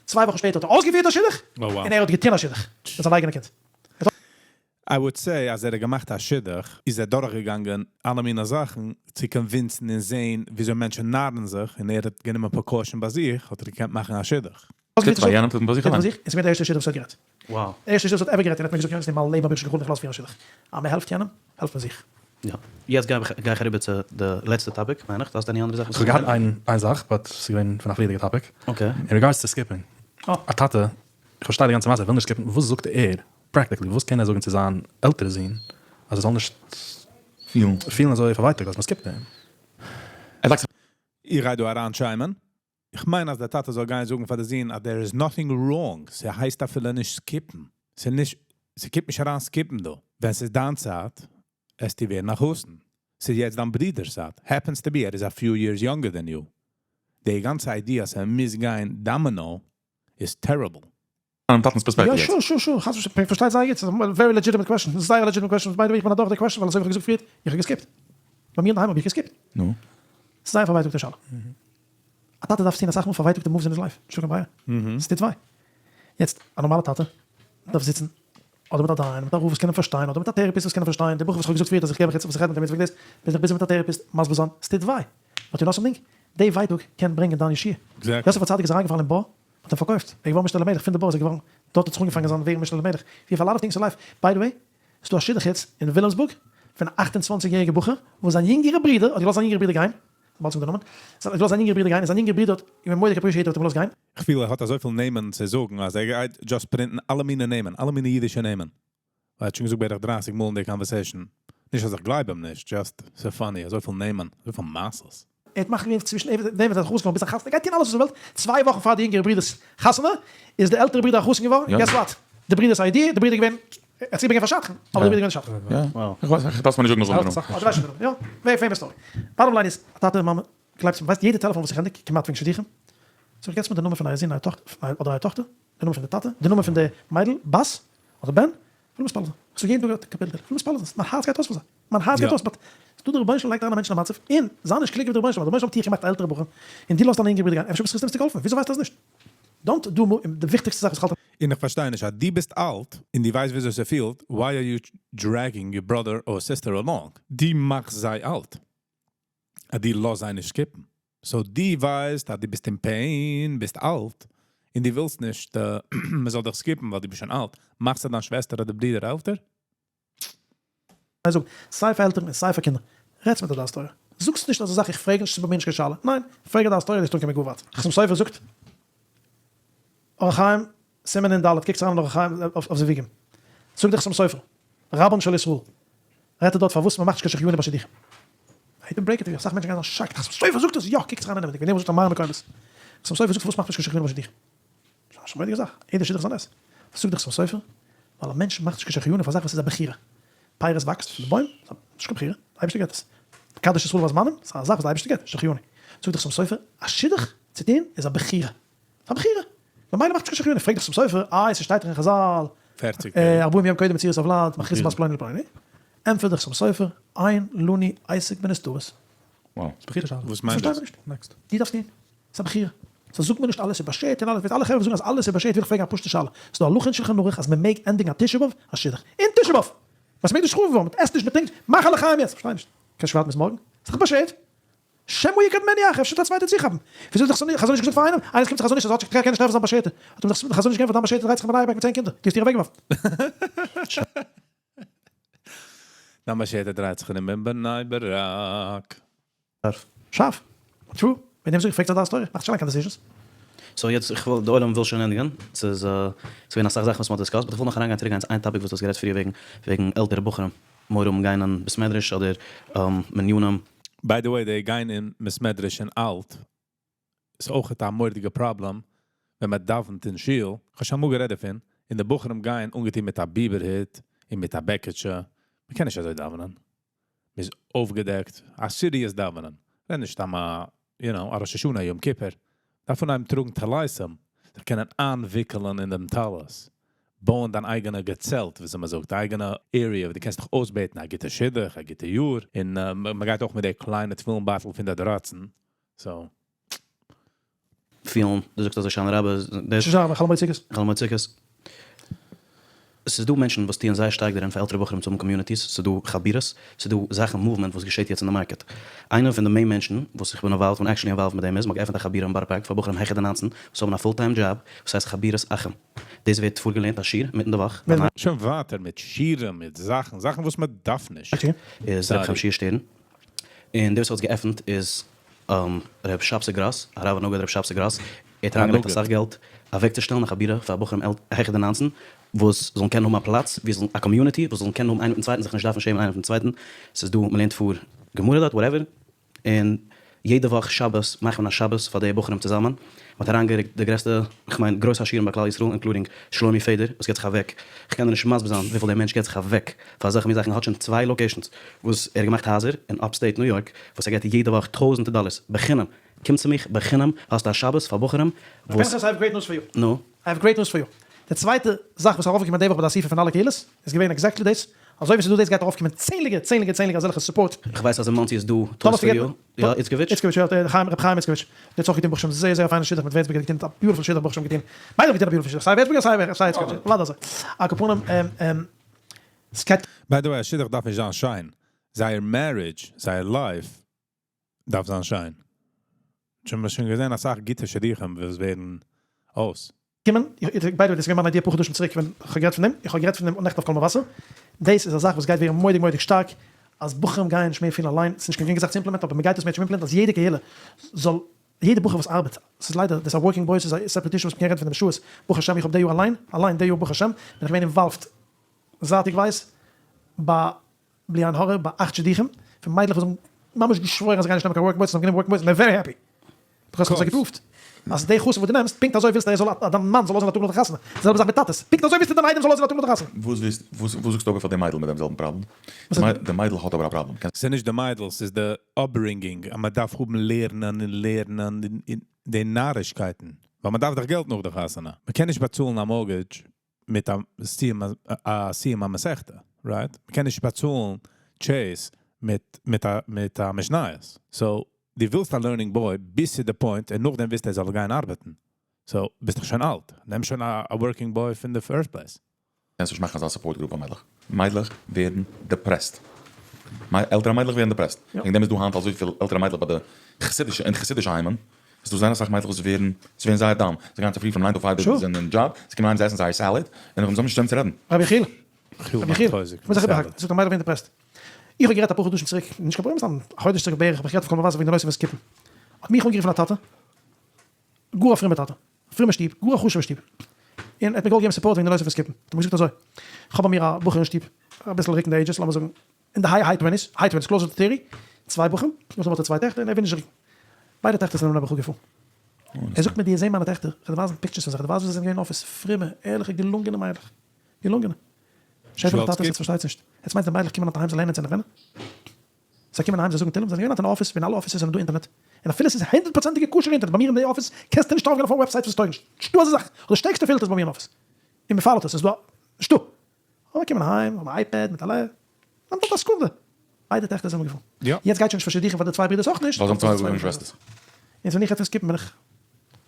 צוויי וואכן שפעטער האט ער אויסגעפירט א שידוך, און ער האט געטון א שידוך, מיט זיין אייגענע קינד. I would say אז ער האט געמאכט א שידוך איז ער דורכגעגאנגען אלע מיני זאכן צו convince ן און זעהן וויאזוי מענטשן נארן זיך, און ער האט גענומען precaution ביי זיך האט ער געקענט מאכן א שידוך. טוט פאר יענעם טוט מען ביי זיך אליין. און ס'איז געווען די ערשטע שידוך וואס ער האט גערעדט. די ערשטע שידוך וואס ער האט ever גערעדט און ער האט מיר געזאגט יונתן אין מיין לעבן האב איך נישט געחלומט איך לאז פירן א שידוך. אז מען העלפט יענעם העלפט מען זיך. יא. יעצט גיי איך אריבער צו די לעצטע topic מיין איך. דו האסט any אנדערע זאכן וואס כ'האב געהאט איין זאך but ס'איז געווען פון א פריערדיגע topic. Okay. אין regards צו skipping. א טאטע, איך פארשטיי די גאנצע מעשה, ער וויל נישט skip ן, וואס זאגט ער practically, וואס קען ער זאגן צו זיין עלטערע זון אז ער זאל נישט פילן אזוי פארווייטאגט אז מען skip ט אים? ער לייגט זיך. איך גיי דא אריינטשיימען. איך מיין אז דער טאטע זאל גיין זאגן פאר די זון אז there is nothing wrong, ס'הייסט אפילו נישט skip ן, ס'נישט, ס'קומט נישט אריין skip ן דא. ווען ס'איז דיין צייט, עסטו ווערן א חתן. ס'איז יעצט דיין ברודער'ס צייט, happens to be ער איז a few years younger than you. די גאנצע idea אז ער מוז גיין domino איז terrible. פונעם טאטנ'ס פערספעקטיוו יא יעצט. Sure sure sure, חס ושלום, פארשטייט זייער גוט, ס'איז א very legitimate question, ס'איז זייער א legitimate question, by the way איך בין אדורך די question ווייל אזוי ווי איך האב געזאגט פריערט, איך האב גע skip ט, ביי מיר אינדערהיים האב איך גע skip ט. נו? ס'איז זייער פארווייטאגטע שאלה. א טאטע דארף טון אסאך מאל פארווייטאגטע moves אין his life, נישטא קיין ברירה, ס'טוט וויי. יעצט, א נארמאלע טאטע דארף זיצן אדער מיט א דיין, מיט א רב וואס קען אים פארשטיין, אדער מיט א therapist וואס קען אים פארשטיין, די בחור וואס איך האב געזאגט פריערט אז איך געב איך וואס איך רעד מיט אים יעצט וועגן דאס, בין איך busy מיט א therapist מסביר זיין, ס'טוט וויי. But you know something? די ווייטאג קען ברענגען דיין ישועה. יוסף הצדיק איז אריינגעפאלן אין בור, האט אים פארקויפט, ער איז געווארן משנה למלך, פון די בור איז ער געווארן, דארט האט זיך אנגעפאנגען זיין ווערן משנה למלך, ווי אויף a lot of things in life, by the way, ס'דא א שידוך יעצט אין וויליאמסבורג, פון א 28 יעריגע בחור, וואס זיין יונגערע ברודער האט געלאזט זיין יונגערע ברודער גיין, באלד זאגן די נאמען, האט געלאזט זיין יונגערע ברודער גיין, און זיין יונגערע ברודער האט געווען מורא'דיג appreciated האט אים געלאזט גיין. כ'פיל ער האט אזויפיל נעמען צו זאגן אז ער גייט just print ן אלע מיני נעמען, אלע מיני אידישע נעמען. ער האט שוין געזאגט בערך 30 מאל אין די conversation. נישט אז איך גלייב אים נישט, just ס'איז funny, אזויפיל נעמען, אזויפיל מעשות. ער האט מאכט געווען צווישן ער דעם ווען ער האט חתונה געווארן ביז זיין חתונה, גייט טון אלעס וואס ער וויל, צוויי וואכן פאר די יונגערע ברודער'ס חתונה איז די עלטערע ברודער א חתן געווארן, guess what, די ברודער'ס idea, די ברודער געווען, ער האט זיך איבערגעגעבן פאר שדכן, אבער די ברודער געווען שדכן. יא, איך ווייס, איך דארף מיר נישט זאגן נאך זאגן. אה, דו ווייסט שוין די נאמען, יא, very famous story. Bottom line איז, א טאטע און מאמע, גלייבטס מיר, ווייסט יעדע טעלעפאן וואס איך ענדיג, כמעט וועגן שידוכים, זאג איך געטס מיר די נאמען פון אייער זון, אייער טאכטער, אדער אייער טאכטער, די נאמען פון די טאטע, די נאמען פון די מיידל, בת, אדער בן, כ'וויל מתפלל זיין. כ'זאג יעדן טאג א קאפיטל תהילים, כ'וויל מתפלל זיין, מיין הארץ גייט אויס פאר זיי, מיין הארץ גייט אויס, but ס'דא דער רבונו של עולם לייגט אריין א מענטש אין א מצב, און זיי נישט קלוגער ווי דער רבונו של עולם, דער רבונו של עולם האט דיך געמאכט א עלטערע בחור, און דו לאזט דיינע יונגערע ברידער גיין, אפשר ביסטו סתם געהאלפן, וויאזוי ווייסטו אז נישט? Don't do more, די וויכטיגסטע זאך וואס כ'האלט. און איך פארשטיי נישט, אז דו ביסט אלט, און דו ווייסט וויאזוי ס'פילט, why are you dragging your brother or sister along? דו מאכסט זיי אלט, אז דו לאזט זיי נישט skip ן. So דו ווייסט אז דו ביסט אין pain, ביסט אלט, און דו ווילסט נישט מ'זאל דיך skip ן ווייל דו ביסט שוין אלט, מאכסטו דיין שוועסטער אדער ברודער עלטער? זיי זאגן, סיי פאר עלטערן און סיי פאר קינדער, רעדטס מיט א דעת תורה. זאגסט נישט אזא זאך איך פרעג נישט ס'איז ביי מיר נישט קיין שאלה, ניין, פרעג א דעת תורה וועסטו אנקומען גאר ווייט. חתם סופר זאגט, אורח חיים, סימן נ ד, קוקטס אריין אין אורח חיים אויף זיווגים, זאגט דער חתם סופר, רבן של ישראל, רעדט ער דארט פארוואס מ'מאכט נישט קיין שהחיינו ביי שידוכים. I hate to break it to you, אסאך מענטשן גייען זיין shocked, חתם סופר זאגט עס! יא, קוקטס אריין אינעווייניג, וועגן דעם וואס זאגט א מראה מקומות. חתם סופר זאגט פארוואס מאכט מען נישט קיין שהחיינו ביי שידוכים. ס'איז א מורא'דיגע זאך, יעדע שידוך איז א נס. וואס זאגט דער חתם סופר? ווייל א מענטש מאכט נישט קיין שהחיינו פאר א זאך וואס איז א בחירה. פירות וואקסט פון די בוים, ס'איז נישט קיין בחירה, די אייבערשטער געבט עס. מקדש ישראל והזמנים, ס'איז א זאך וואס די אייבערשטער געבט, שהחיינו. זאגט דער חתם סופר, א שידוך צו טון איז א בחירה. ס'איז א בחירה. ממילא מאכט נישט קיין שהחיינו. פרעגט דער חתם סופר, איי ס'שטייט דאך אין חזל, ארבעים יום קודם יצירת הוולד, מכריזין בת פלוני לפלוני. ענטפערט דער חתם סופר, אין לנו עסק בנסתרות. וואס מיינט דאס? דו דארפסט טון. ס'איז א בחירה. so זאג מיר נישט אלעס איז באשערט און אלעס וועט אלע חברה זאגן אז אלעס איז באשערט וויל איך פרעגן א פשוטע שאלה. ס'איז דא הלכה אין שלחן ערוך אז מ'מעג ענדיגן א תשעה באב א שידוך. אין תשעה באב! בית המקדש חרוב געווארן, מ'עסט נישט מ'טרינקט, מאך א לחיים יעצט! כ'פארשטיי נישט. קענסט שוין ווארטן ביז מארגן? ס'איז דאך באשערט! שמא יקדמנו אחר, אפשר וועט א צווייטער צוכאפן. וויאזוי האט דער חזון איש געזאגט פאר איינעם? איינער קומט צו חזון איש אז ער האט שוין קען נישט טרעפן זיין באשערטע. האט אים דער חזון איש געענטפערט דיין באשערטע דרייט זיך אין בני ברק מיט צען קינדער, דו האסט איר אוועקגעווארפן. דיין באשערטע דרייט זיך ארום אין בני ברק. שארף. שארף. True. וועגן דעם זאג איך פרעגט זיך דעת תורה, מאכט נישט אליין קיין decisions. So יעצט איך וויל די עולם וויל שוין ענדיגן, ס'איז געווען אסאך זאכן וואס מ'האט discussed, but איך וויל נאך אריינגיין צוריק גיין צו איין topic וואס דו האסט גערעדט פריער וועגן וועגן עלטערע בחורים מורא האבן גיין אין בית מדרש אדער מנינים. By the way די גיין אין בית מדרש אין אלט איז אויכעט א מורא'דיגע פראבלעם ווען מען דאווענט אין שול, כ'האב שוין אמאל גערעדט דערפון, און די בחורים גייען אנגעטון מיט א ביבער הוט און מיט א בעקיטשע, מען קען נישט אזוי דאווענען, מען איז אויפגעדעקט, א serious דאווענען, רעד נישט סתם א you know א ראש השנה יום כיפור, דארף אנהייבן טראגן טליתים, זיך קענען איינוויקלען אין דעם טלית, בויען דיין אייגענע געצעלט, וויאזוי מען זאגט, די אייגענע area וואו דו קענסט דיך אויסבעטן א גוטע שידוך, א גוטע יאר, און מען גייט אויך מיט די קליינע תפילין בייטל פון די דרייצן, so. פילן, דו זאגסט אז הושענא רבה איז דער. הושענא רבה, חול המועד סוכות. חול המועד סוכות. ס'איז דא מענטשן וואס טוען זייער שטארק דערין פאר עלטערע בחורים צו האבן communities, ס'איז דא חבורות, ס'איז דא זאכן movement וואס געשעט יעצט אין די market. איינער פון די main מענטשן וואס איך בין involved, כ'בין actually involved מיט דעם איז, מ'האט געעפנט א חבורה אין בארא פארק פאר בחורים העכער די 19 וואס האבן א full time job וואס הייסט חבורת אחים. דאס ווערט פארגעלערנט א שיעור אינמיטן די וואך. שוין ווייטער מיט שיעורים מיט זאכן, זאכן וואס מ'דארף נישט. איז ר' חיים שיע שטערן. און דער וואס האט עס געעפנט איז ר' שבתי גראס, הרב הנגיד ר' שבתי גראס, ער האט אריינגעלייגט אסאך געלט אוועקצושטעלן א חבורה פאר בחורים העכער די 19 וואס זאלן קענען האבן א פלאץ ווי זאלן א community וואס זאלן קענען האבן איינער מיטן צווייטן זיך נישט דארפן שעמען איינער פון צווייטן, ס'איז דא מ'לערנט פאר גמרא דארט whatever, און יעדע וואך שבת מאכט מען א שבת פאר די בחורים צוזאמען, מען האט אריינגערוקט די גרעסטע, כ'מיין גרויסע עשירים ביי כלל ישראל including שלומי פעדער וואס געט זיך אוועק, כ'קען דיר נישט מסביר זיין וויפיל דער מענטש געט זיך אוועק פאר אזעלכע מין זאכן, ער האט שוין צוויי locations וואס ער האט געמאכט הייזער אין upstate ניו יארק וואס ער געט יעדע וואך טויזענטער דאלערס בחינם, קום צו מיך בחינם האסטו א שבת פאר בחורים וואס. פנחס I have great news for you. נו? I have great news for you. די צווייטע זאך וואס איז ארויפגעקומען די וואך ביי די אסיפה פון אלע קהילות איז געווען exactly דאס, אזוי ווי ס'איז דא דאס גייט ארויפקומען צענדליגע צענדליגע צענדליגע אזעלכע support. כ'ווייס אז אין מאנסי איז דא Toys for You, יא איצקאוויטש? איצקאוויטש יא, ר' חיים איצקאוויטש, דער האט אויך געטון ברוך השם זייער זייער א פיינע שידוך מיט ווערצבערגער האט געטון א beautiful שידוך ברוך השם געטון, ביידע האבן געטון א beautiful שידוך סיי ווערצבערגער סיי סיי איצקאוויטש, אוודאי אזוי, על כל פנים ס'גייט. By the way א שידוך דארף נישט זיין שיין, זייער marriage, זייער life דארף זיין שיין. שוין מ'האט שוין געזען אסאך גוטע שידוכים וואס ווערן אויס. קומען, by the way דאס איז געווען מיין idea אפאר חדשים צוריק ווען כ'האב גערעדט פון דעם, איך האב גערעדט פון דעם נעכטן אויף קול מבשר, דאס איז א זאך וואס גייט ווערן מורא'דיג מורא'דיג שטארק, אז בחורים גייען נישט מער פילן אליין, ס'איז נישט קיין גרינגע זאך צו implement ן אבער מ'גייט עס מער implement ן אז יעדע קהילה זאל, יעדע בחור וואס ארבעט, ס'איז ליידער, דאס א working boys איז א separate issue וואס מ'קען רעדן פון דעם שעות, ברוך השם איך האב די יאר אליין, אליין די יאר ברוך השם, בין איך געווען involved זייטיגווייז ביי בלי עין הרע ביי אכט שידוכים פון מיידלעך וואס האבן ממש געשוואוירן אז זיי גייען נישט נעמען קיין working boys און זיי האבן גענומען working boys און they're very happy because כ'האב זיי גע prove ט אז די חתן וואס דו נעמסט פונקט אזוי ווילסטו ער זאל אז דיין מאן זאל אויסזען א טאג נאך די חתונה די זעלבע זאך מיט טאטעס פונקט אזוי ווילסטו דיין איידעם זאל אויסזען א טאג נאך די חתונה. וואס ווילסט וואס זאגסטו אבער פאר די מיידל מיט דעם זעלבן פראבלעם? די מיידל האט אבער א פראבלעם. ס'איז נישט די מיידל ס'איז די upbringing אז מ'דארף האבן לערנען און לערנען און די נארישקייטן ווייל מ'דארף דאך געלט נאך די חתונה מ'קען נישט באצאלן א mortgage מיט א סיום א סיום המסכתא, right? מ'קען נישט באצאלן Chase מיט מיט א מיט א משניות. So דו ווילסט א learning boy ביז צו די point און נאכדעם ווילסטו ער זאל גיין ארבעטן. So ביסט דאך שוין אלט, נעם שוין א working boy פון די first place. קענסט נישט מאכן אזא support group פאר מיידלעך. מיידלעך ווערן depressed. עלטערע מיידלעך ווערן depressed. וועגן דעם איז דא היינט אזויפיל עלטערע מיידלעך ביי די חסידישע אין חסידישע היימען. ס'איז דא זייער אסאך מיידלעך וואס ווערן, זיי ווערן זייער down, זיי גייען צופרי פון nine to five זיי זענען אין דזשאב, זיי קומען אהיים זיי עסן זייער salad, און נאכדעם זיי האבן נישט וועם צו רעדן. רבי יחיאל, רבי יחיאל, איך מוז זיך איבערהאקן, זאגט א מיידל ווערן depressed. איך האב גערעדט אפאר חדשים צוריק, נישט קיין פראבלעם סתם א חודש צוריק בערך האב איך גערעדט אויף קול מבשר וועגן די נושא פון skip ן, האט מיך אנגערופן א טאטע, גאר א פרומע טאטע, א פרומע שטוב, גאר א חשובע שטוב, און ער האט מיר געוואלט געבן support וועגן די נושא פון skip ן, האט ער מיר געזאגט אזוי, איך האב ביי מיר א בחור אין שטוב, אביסל רוקן די ages, לאמיר זאגן אין די high high twenties, high twenties, closer to thirty, צוויי בחורים, נאכדעם האט ער צוויי טעכטער און ער וויל נישט רוקן, ביידע טעכטער זענען נעבעך אפגעפארן. ער זאגט מיר דו זען מיינע טעכטער, איך וועל דיר ווייזן pictures פון זיי, איך וועל דיר ווייזן ווי זיי זענען געווען אין אפיס, פרומע, ערליכע, געלונגענע מיידלעך, געלונגענע. שעפעלע טאטעס עטס פארשטייטס נישט, עטס מיינטס די מיידלעך קומען היינט אהיים זיי לערנען צו נעווענע? זיי קומען אהיים זיי זאגן תהלים, זיי זענען געווען היינט אין אפיס ווי אין אלע אפיסעס זענען דא אינטערנעט, און אפילו ס'איז הונדערט פראצענטיגע כשר'ע אינטערנעט, ביי מיר אין די אפיס קענסטו נישט ארויפגיין אויף א website וואס טויג נישט, נישטא אזא זאך, כ'האב די שטערקסטע filters ביי מיר אין אפיס, און מ'פאלאוט עס, ס'איז דא א, נישטא. אבער קומען אהיים, האבן א iPad מיט א לע. נעמט דארט א סעקונדע. ביידע טעכטער זענען געפארן. יא. יעצט גייט שוין נישט פאר שידוכים פאר די צוויי ברידערס אויך נישט. ווייל זיי האבן צוויי ברידער און שוועסטערס. יעצט ווען איך רעד פון skip ן בין איך.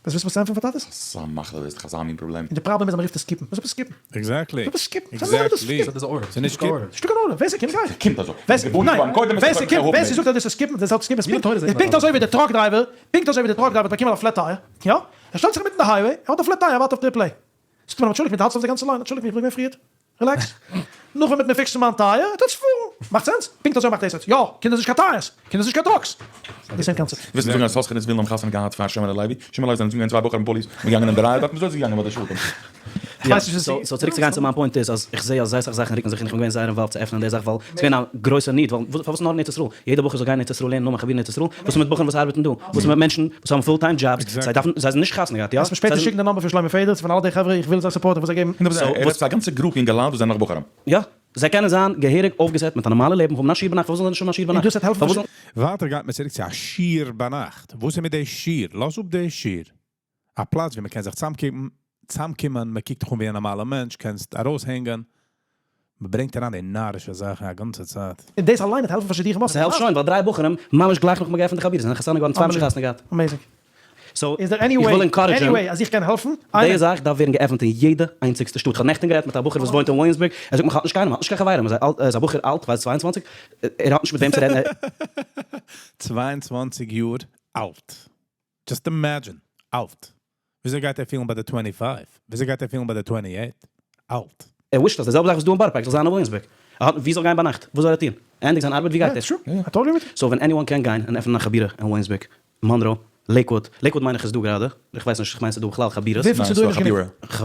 וועסט וויסן וואס צו ענטפערן פאר טאטעס? אזא מחלה דאס איז דאך אזא מין פראבלעם. און די פראבלעם איז אז מ'רופט עס skip ן. וואס עפעס skip ן? Exactly. וואס עפעס skip ן? Exactly. ס'איז נישט skip ן. נישטא קיין order. ווער ס'קומט גייט. קומט אזוי. ווער ס'קומט ניין. ווער ס'קומט ווער ס'זאגט אז דאס איז skip ן דאס איז skip ן. איז פונקט אזוי ווי די truck driver פונקט אזוי ווי די truck driver האט באקומען א flat tire. יא. ער שטעלט זיך אינמיטן די highway ער האט א flat tire ער ווארט אויף triple A. זאגט מען אים אנטשולדיגט מיר די האלטסט אויף די גאנצע line, אנטשולדיגט מיר איך בין געווען פריערט, relax, נאך ווען מ'וועט מיר fix ן מיין tire, וועט עטס פארן, מאכט sense? פונקט אזוי מאכט דאס אויס, יא, קינדער איז נישט קיין tires, קינדער איז נישט קיין trucks, די same concept. ווילסט מיר זאגן אז יששכר און זבולון האבן חתונה געהאט פאר שמעון און לוי? שמעון און לוי זענען געווען צוויי בחורים פאליס און געגאנגען אין די רייע דארט, וויאזוי איז עס געגאנגען ביי די שבטים? כ'ווייס נישט וואס so צוריק צו גיין צו מיין point איז אז איך זעה אז זייער סאך זאכן רוקן זיך און איך בין געווען זייער involved צו עפענען די זאך ווייל ס'איז געווען א גרויסע need ווייל פארוואס נאר אין ארץ ישראל? יעדע בחור זאל גיין אין ארץ ישראל לערנען נאר מיין חבר אין ארץ ישראל? וואס איז מיט בחורים וואס ארבעטן דא? וואס איז מיט מענטשן וואס האבן full time jobs? זיי דארפן זיי זענען נישט חתונה געהאט יא? קענסט מיר שפעטער שיקן די number פון שלמה פעדער צו פון אלע די חברה איך וויל זיי support ן איך וויל זיי געבן. ער רעדט צו א גאנצע group יונגעלייט וואס זענען נאך בחורים. יא. זיי קענען זיין געהעריג אויפגעסעט מיט א נארמאלע לעבן האבן א שיעור ביינאכט פארוואס זאלן זיי נישט האבן א שיעור און ביינאכט? דאס וועט העלפן פארוואס זאלן. ווייטער גייט מען צוריק צו א שיעור ביינאכט. וואס איז מיט די שיעור? לאז אפ די שיעור. א פלאץ ווי מען קען זיך צאמקומען, מען קוקט דיך אן ווי א נארמאלע מענטש, קענסט ארויסהענגען. מען ברענגט אריין די נארישע זאכן א גאנצע צייט. און דאס אליין וועט העלפן פאר שידוכים אויך. ס'העלפט שוין ווייל דריי בחורים ממש גלייך נאך מ'האט געעפנט די חבורה זענען חתונה געווארן צוויי האבן שוין חתונה געהאט. Amazing. So איז דער any איך way וויל encourage ן. Any way אז איך קען העלפן? די זאך דארף ווערן געעפנט אין יעדע איינציגסטע שטאט. כ'האב נעכטען גערעדט מיט א בחור וואס וואוינט אין וויליאמסבורג, ער זאגט מיר כ'האט נישט קיינעם, האט נישט קיין חברים, ער איז א בחור אלט, כ'ווייס 22, ער האט נישט מיט וועם צו רעדן, ער. 22 יאר אלט. Just imagine. אלט. וויאזוי גייט ער פילן ביי די twenty five? וויאזוי גייט ער פילן ביי די twenty eight? אלט. ער wisht אז די זעלבע זאך וואס דא אין בארא פארק זאל זיין אין וויליאמסבורג. ער האט ווי זאל גיין ביינאכט? וואס זאל ער טון? ער ענדיגט זיין ארבעט ווי גייט ער? So ווען anyone קען גיין און עפענען א חבורה אין וויליאמסבורג, מאנרא, לעיקוואד, לעיקוואד מיין איך איז דא גראדע, איך ווייס נישט, איך מיין ס'איז דא בכלל חבורות. וויפיל ס'איז דא איז נישט גענוג.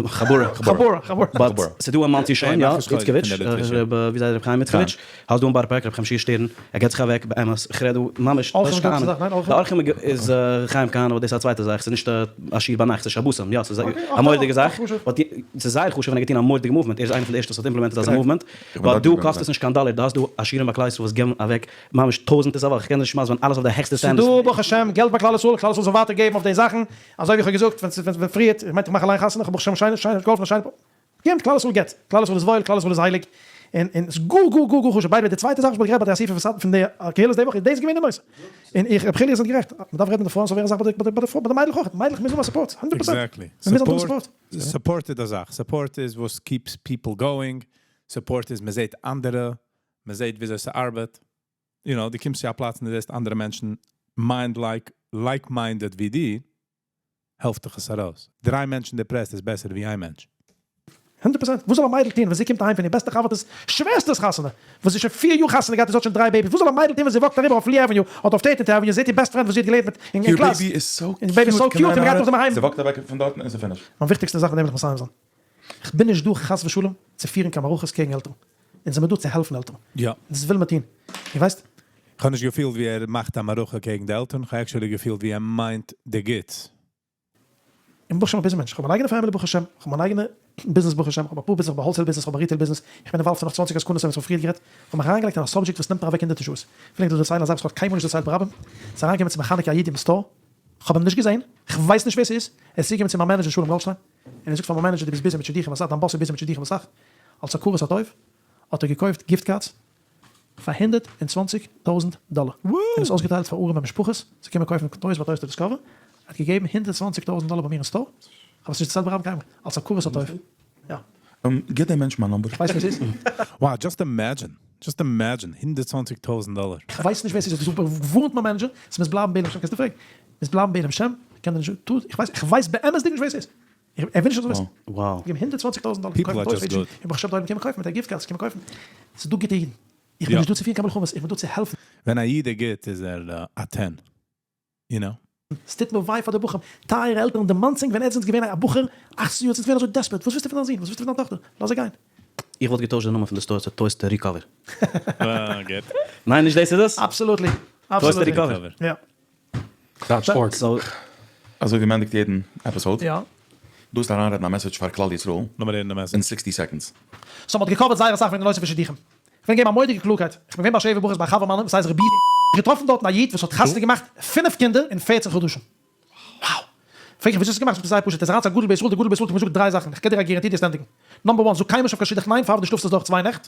חבורה. חבורה, חבורה. But ס'איז דא אין מאנסי שוין, יא, איצקאוויטש, ר' ווי זייט ר' חיים איצקאוויטש, האסט דא אין בארא פארק ר' חיים שיע שטערן, ער געט זיך אוועק, באמת, איך רעד דא ממש, דאס איז קיין אהנונג. די אורחים איז חיים כהנא, אבער דאס איז א צווייטע זאך, ס'איז נישט א שיעור ביינאכט, ס'איז שבתים, יא, ס'איז א מורא'דיגע זאך, but ס'איז זייער חשוב און ער האט געטון א מורא'דיגע movement, ער איז איינער פון די ערשטע וואס האט implemented אזא movement, but דא קאסט עס נישט קיין דאלער, דא האסט דא א שיעורים ביי כלל ישראל וואס געבן אוועק ממש טויזענטערס א וואך, איך קען דיר נישט מסביר זיין אלעס אויף די העכסטע standards. ס'דא ברוך השם געלט ביי כלל ישראל, כלל ישראל זאל ווייטער געבן אויף די זאכן, אזוי ווי איך האב געזאגט ווען ווען פריערט, איך מיין איך מאך אליין חתונה, איך האב ברוך השם שיינע שיינע געהאלפן א שיינע פאר, געבט כלל ישראל געבט, כלל ישראל איז וואויל, כלל ישראל איז הייליג, און און ס'איז גאר גאר גאר גאר חשוב, by the way די צווייטע זאך וואס מ'האט גערעדט ביי די אסיפה פון סאטמאר פון די קהילות די וואך איז דאס געווען די נושא, און איך רב חילי איר זענט גערעכט, מ'דארף רעדן מיט די פרויען ס'זאל ווערן א זאך ביי די ביי די מיידלעך אויך, מיידלעך מוזן האבן א support, הונדערט פראצענט, מ'מוז האבן support. Support איז די זאך, support איז וואס keeps people going, support איז מ'זעט אנדערע, מ'זעט וויאזוי ס'ארבעט, you know, דו קומסט צו א פלאץ און דו זעסט אנדערע מענטשן mind like, like minded ווי דיר, העלפט דיך עס ארויס. דריי מענטשן depressed איז בעסער ווי איין מענטש. הונדערט פראצענט. וואס זאל א מיידל טון ווען זי קומט אהיים פון איר בעסטע חבר'טע'ס שוועסטער'ס חתונה, וואס זי איז שוין פיר יאר חתונה געהאט און זי האט שוין דריי babies, וואס זאל א מיידל טון ווען זי walk ט אריבער אויף Lee Avenue אדער אויף Thirteenth Avenue און זעט איר best friend וואס זי האט געלערנט מיט אין איר קלאס, baby איז so און baby איז so cute און מ'גייט נאכדעם אהיים. זי walk ט אוועק פון דארטן און ס'איז finished. מיין וויכטיגסטע זאך מיט דעם וויל איך מסיים זיין. כ'בין נישט דא חס ושלום צו פירן קיין מערכות קעגן עלטערן. אונז זעמיר דא צו העלפן עלטערן. יא. און דאס ווילן מיר טון. און ווייסט. כ'האב נישט געפילט ווי ער מאכט א מערכה קעגן די עלטערן, כ'האב actually געפילט ווי ער מיינט די גוטס. איך בין ברוך השם א busy מענטש, איך האב מיין אייגענע family ברוך השם, איך האב מיין אייגענע ביזנעס ברוך השם, איך האב אפאר ביזנעס, איך האב א wholesale ביזנעס, איך האב א retail ביזנעס, איך בין involved פון נאך צוואנציג עסקנות אזוי ווי מ'האט פריער גערעדט, איך האב מיך אריינגעלייגט אין א subject וואס נעמט מיר אוועק הונדערטער שעות, איך פלעג דא דערציילן א זאך וואס איך האב קיינמאל נישט דערציילט ברבים, ס'איז אריינגעקומען צו מיר חנוכה א איד אין store, איך האב אים נישט געזען, איך ווייס נישט ווער ס'איז, ער איז צוגעקומען צו מיין manager שלום גאלדשטיין, און ער זאגט פאר מיין manager דו ביסט busy מיט שידוכים אסאך, דיין boss איז busy מיט שידוכים אסאך, אלס הכרת הטוב האט ער געקויפט gift cards פאר 120 טויזנט דאלער און עס אויסגעטיילט פאר ארעמע משפחות צו קומען קויפן toys ביי Toys to Discover, ער האט געגעבן 120 טויזנט דאלער ביי מיר אין store, כ'האב עס נישט דערציילט ברבים קיינמאל, אלס הכרת הטוב, יא. גיב דעם מענטש מיין number. כ'ווייס ווער ס'איז. Wow, just imagine, just imagine, 120 טויזנט דאלער. כ'ווייס נישט ווער ס'איז, האט געווארנט מיין manager, ס'מוז בלייבן בעילום שם, קענסטו פרעגן, מוז בלייבן בעילום שם, כ'קען דיר נישט, טו, איך ווייס, כ'ווייס באמת'דיג נישט ווער ס'איז. ער וויל נישט אזוי וויסן. Wow. געבן 120 טויזנט דאלער People are just good. און ברוך השם די עולם קומען קויפן מיט א gift card, קומען קויפן. ס'איז דא גוטע אידן. איך בין נישט דא צו פירן קיין מלחמות, איך בין דא צו העלפן. ווען א איד איז גוט איז ער א ten, you know. ס'טוט מיר וויי פאר די בחורים, טייערע עלטערן, דערמאנטס ענק ווען עטס זענטס געווען א בחור אכצן יאר, עטס זענטס געווען אזוי desperate, וואס ווילסטו פון דיין זון, וואס ווילסטו פון דיין טאכטער, לאז זיי גיין. איך וואלט געטוישט די נאמען פון די store צו Toys to Recover. גוט. ניין נישט דאס איז עס? Absolutely. Toys to Recover. יא. Dot org. אזוי ווי מ'ענדיגט יעדן episode. יא. דא איז אריינרעדן א message פאר כלל ישראל. לאמיר הערן די message. אין sixty seconds. So מ'האט געקאווערט זייער אסאך וועגן די נושא פון שידוכים. כ'וויל געבן א מורא'דיגע קלארקייט. כ'בין געווען ביי שבע ברכות ביי א חבר מיינער וואס הייסט ר' געטראפן דארטן א איד וואס האט חתונה געמאכט פינף קינדער אין פערצן חדשים. Wow! פרעג איך ווי אזוי האסטו עס געמאכט? זאגט ער זייער פשוט, ער איז אריין צו א גדול בישראל, דער גדול בישראל האט אים געזאגט דריי זאכן, איך געב דיר א guarantee דו וועסט ענדיגן. Number one, זאג קיינמאל נישט אויף קיין שידוך ניין פאר דו שלאפסט עס דורך צוויי נעכט.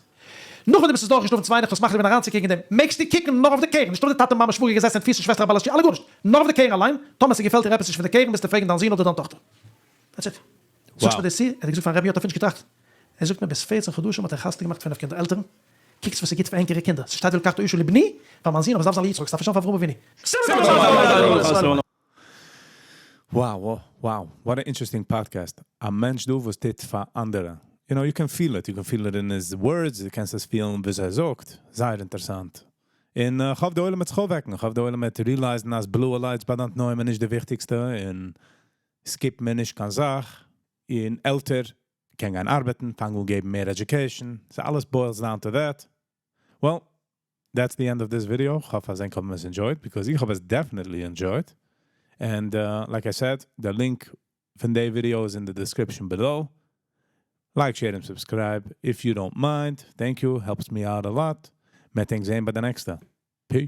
נאכדעם דו ביסט עס דורכגעשלאפן צוויי נעכט האסט מחליט געווען אריינצוקוקן אין דעם, מעגסטו קוקן נאר אויף די קרן, נישט אויף די טאטע מאמע שוואגער געזעסענע תפיסה שוועסטער א בעל השי אלע גארנישט, נאר אויף די קרן אליין, טאמער ס'געפעלט דיר עפעס נישט פון די קרן מוזטו פרעגן דיין זון אדער דיין טאכטער. That's it. זאגסט מיר דאס צו? ער האט געזאגט פארן רבי האט ער נישט געטראכט. ער זאגט מיר ביז פערצן חדשים האט ער חתונה געמאכט פינף קינדער עלטערן, קוקטס וואס איז גוט פאר ענקערע קינדער, ס'שטייט ולקחת אשה לבני, פאר מיין זון אבער ס'דארף זיין ליצחק, ס'דארף נישט זיין פאר אברהם אבינו. Wow wow what a interesting podcast, א מענטש דא וואס טוט פאר אנדערע, you know you can feel it, you can feel it in his words, דו קענסט עס פילן וויאזוי ער זאגט, זייער אינטערסאנט, און כ'האף די עולם וועט זיך אויפוועקן, כ'האף די עולם וועט realize ן אז בלויע lights ביי דיין תנאים איז נישט די וויכטיגסטע, און skip מען נישט קיין זאך, און עלטער קען גיין ארבעטן, פאנג אן געבן מער education, ס'אלעס boils down to that. Well, that's the end of this video, כ'האף אז ענק האבן עס enjoyed, because איך האב עס definitely enjoyed, and like I said, די link פון די ווידיאו איז אין די description below, like share און subscribe if you don't mind, thank you, helps me out a lot, מ'עט ענק זעהן ביי די נעקסטע, peace.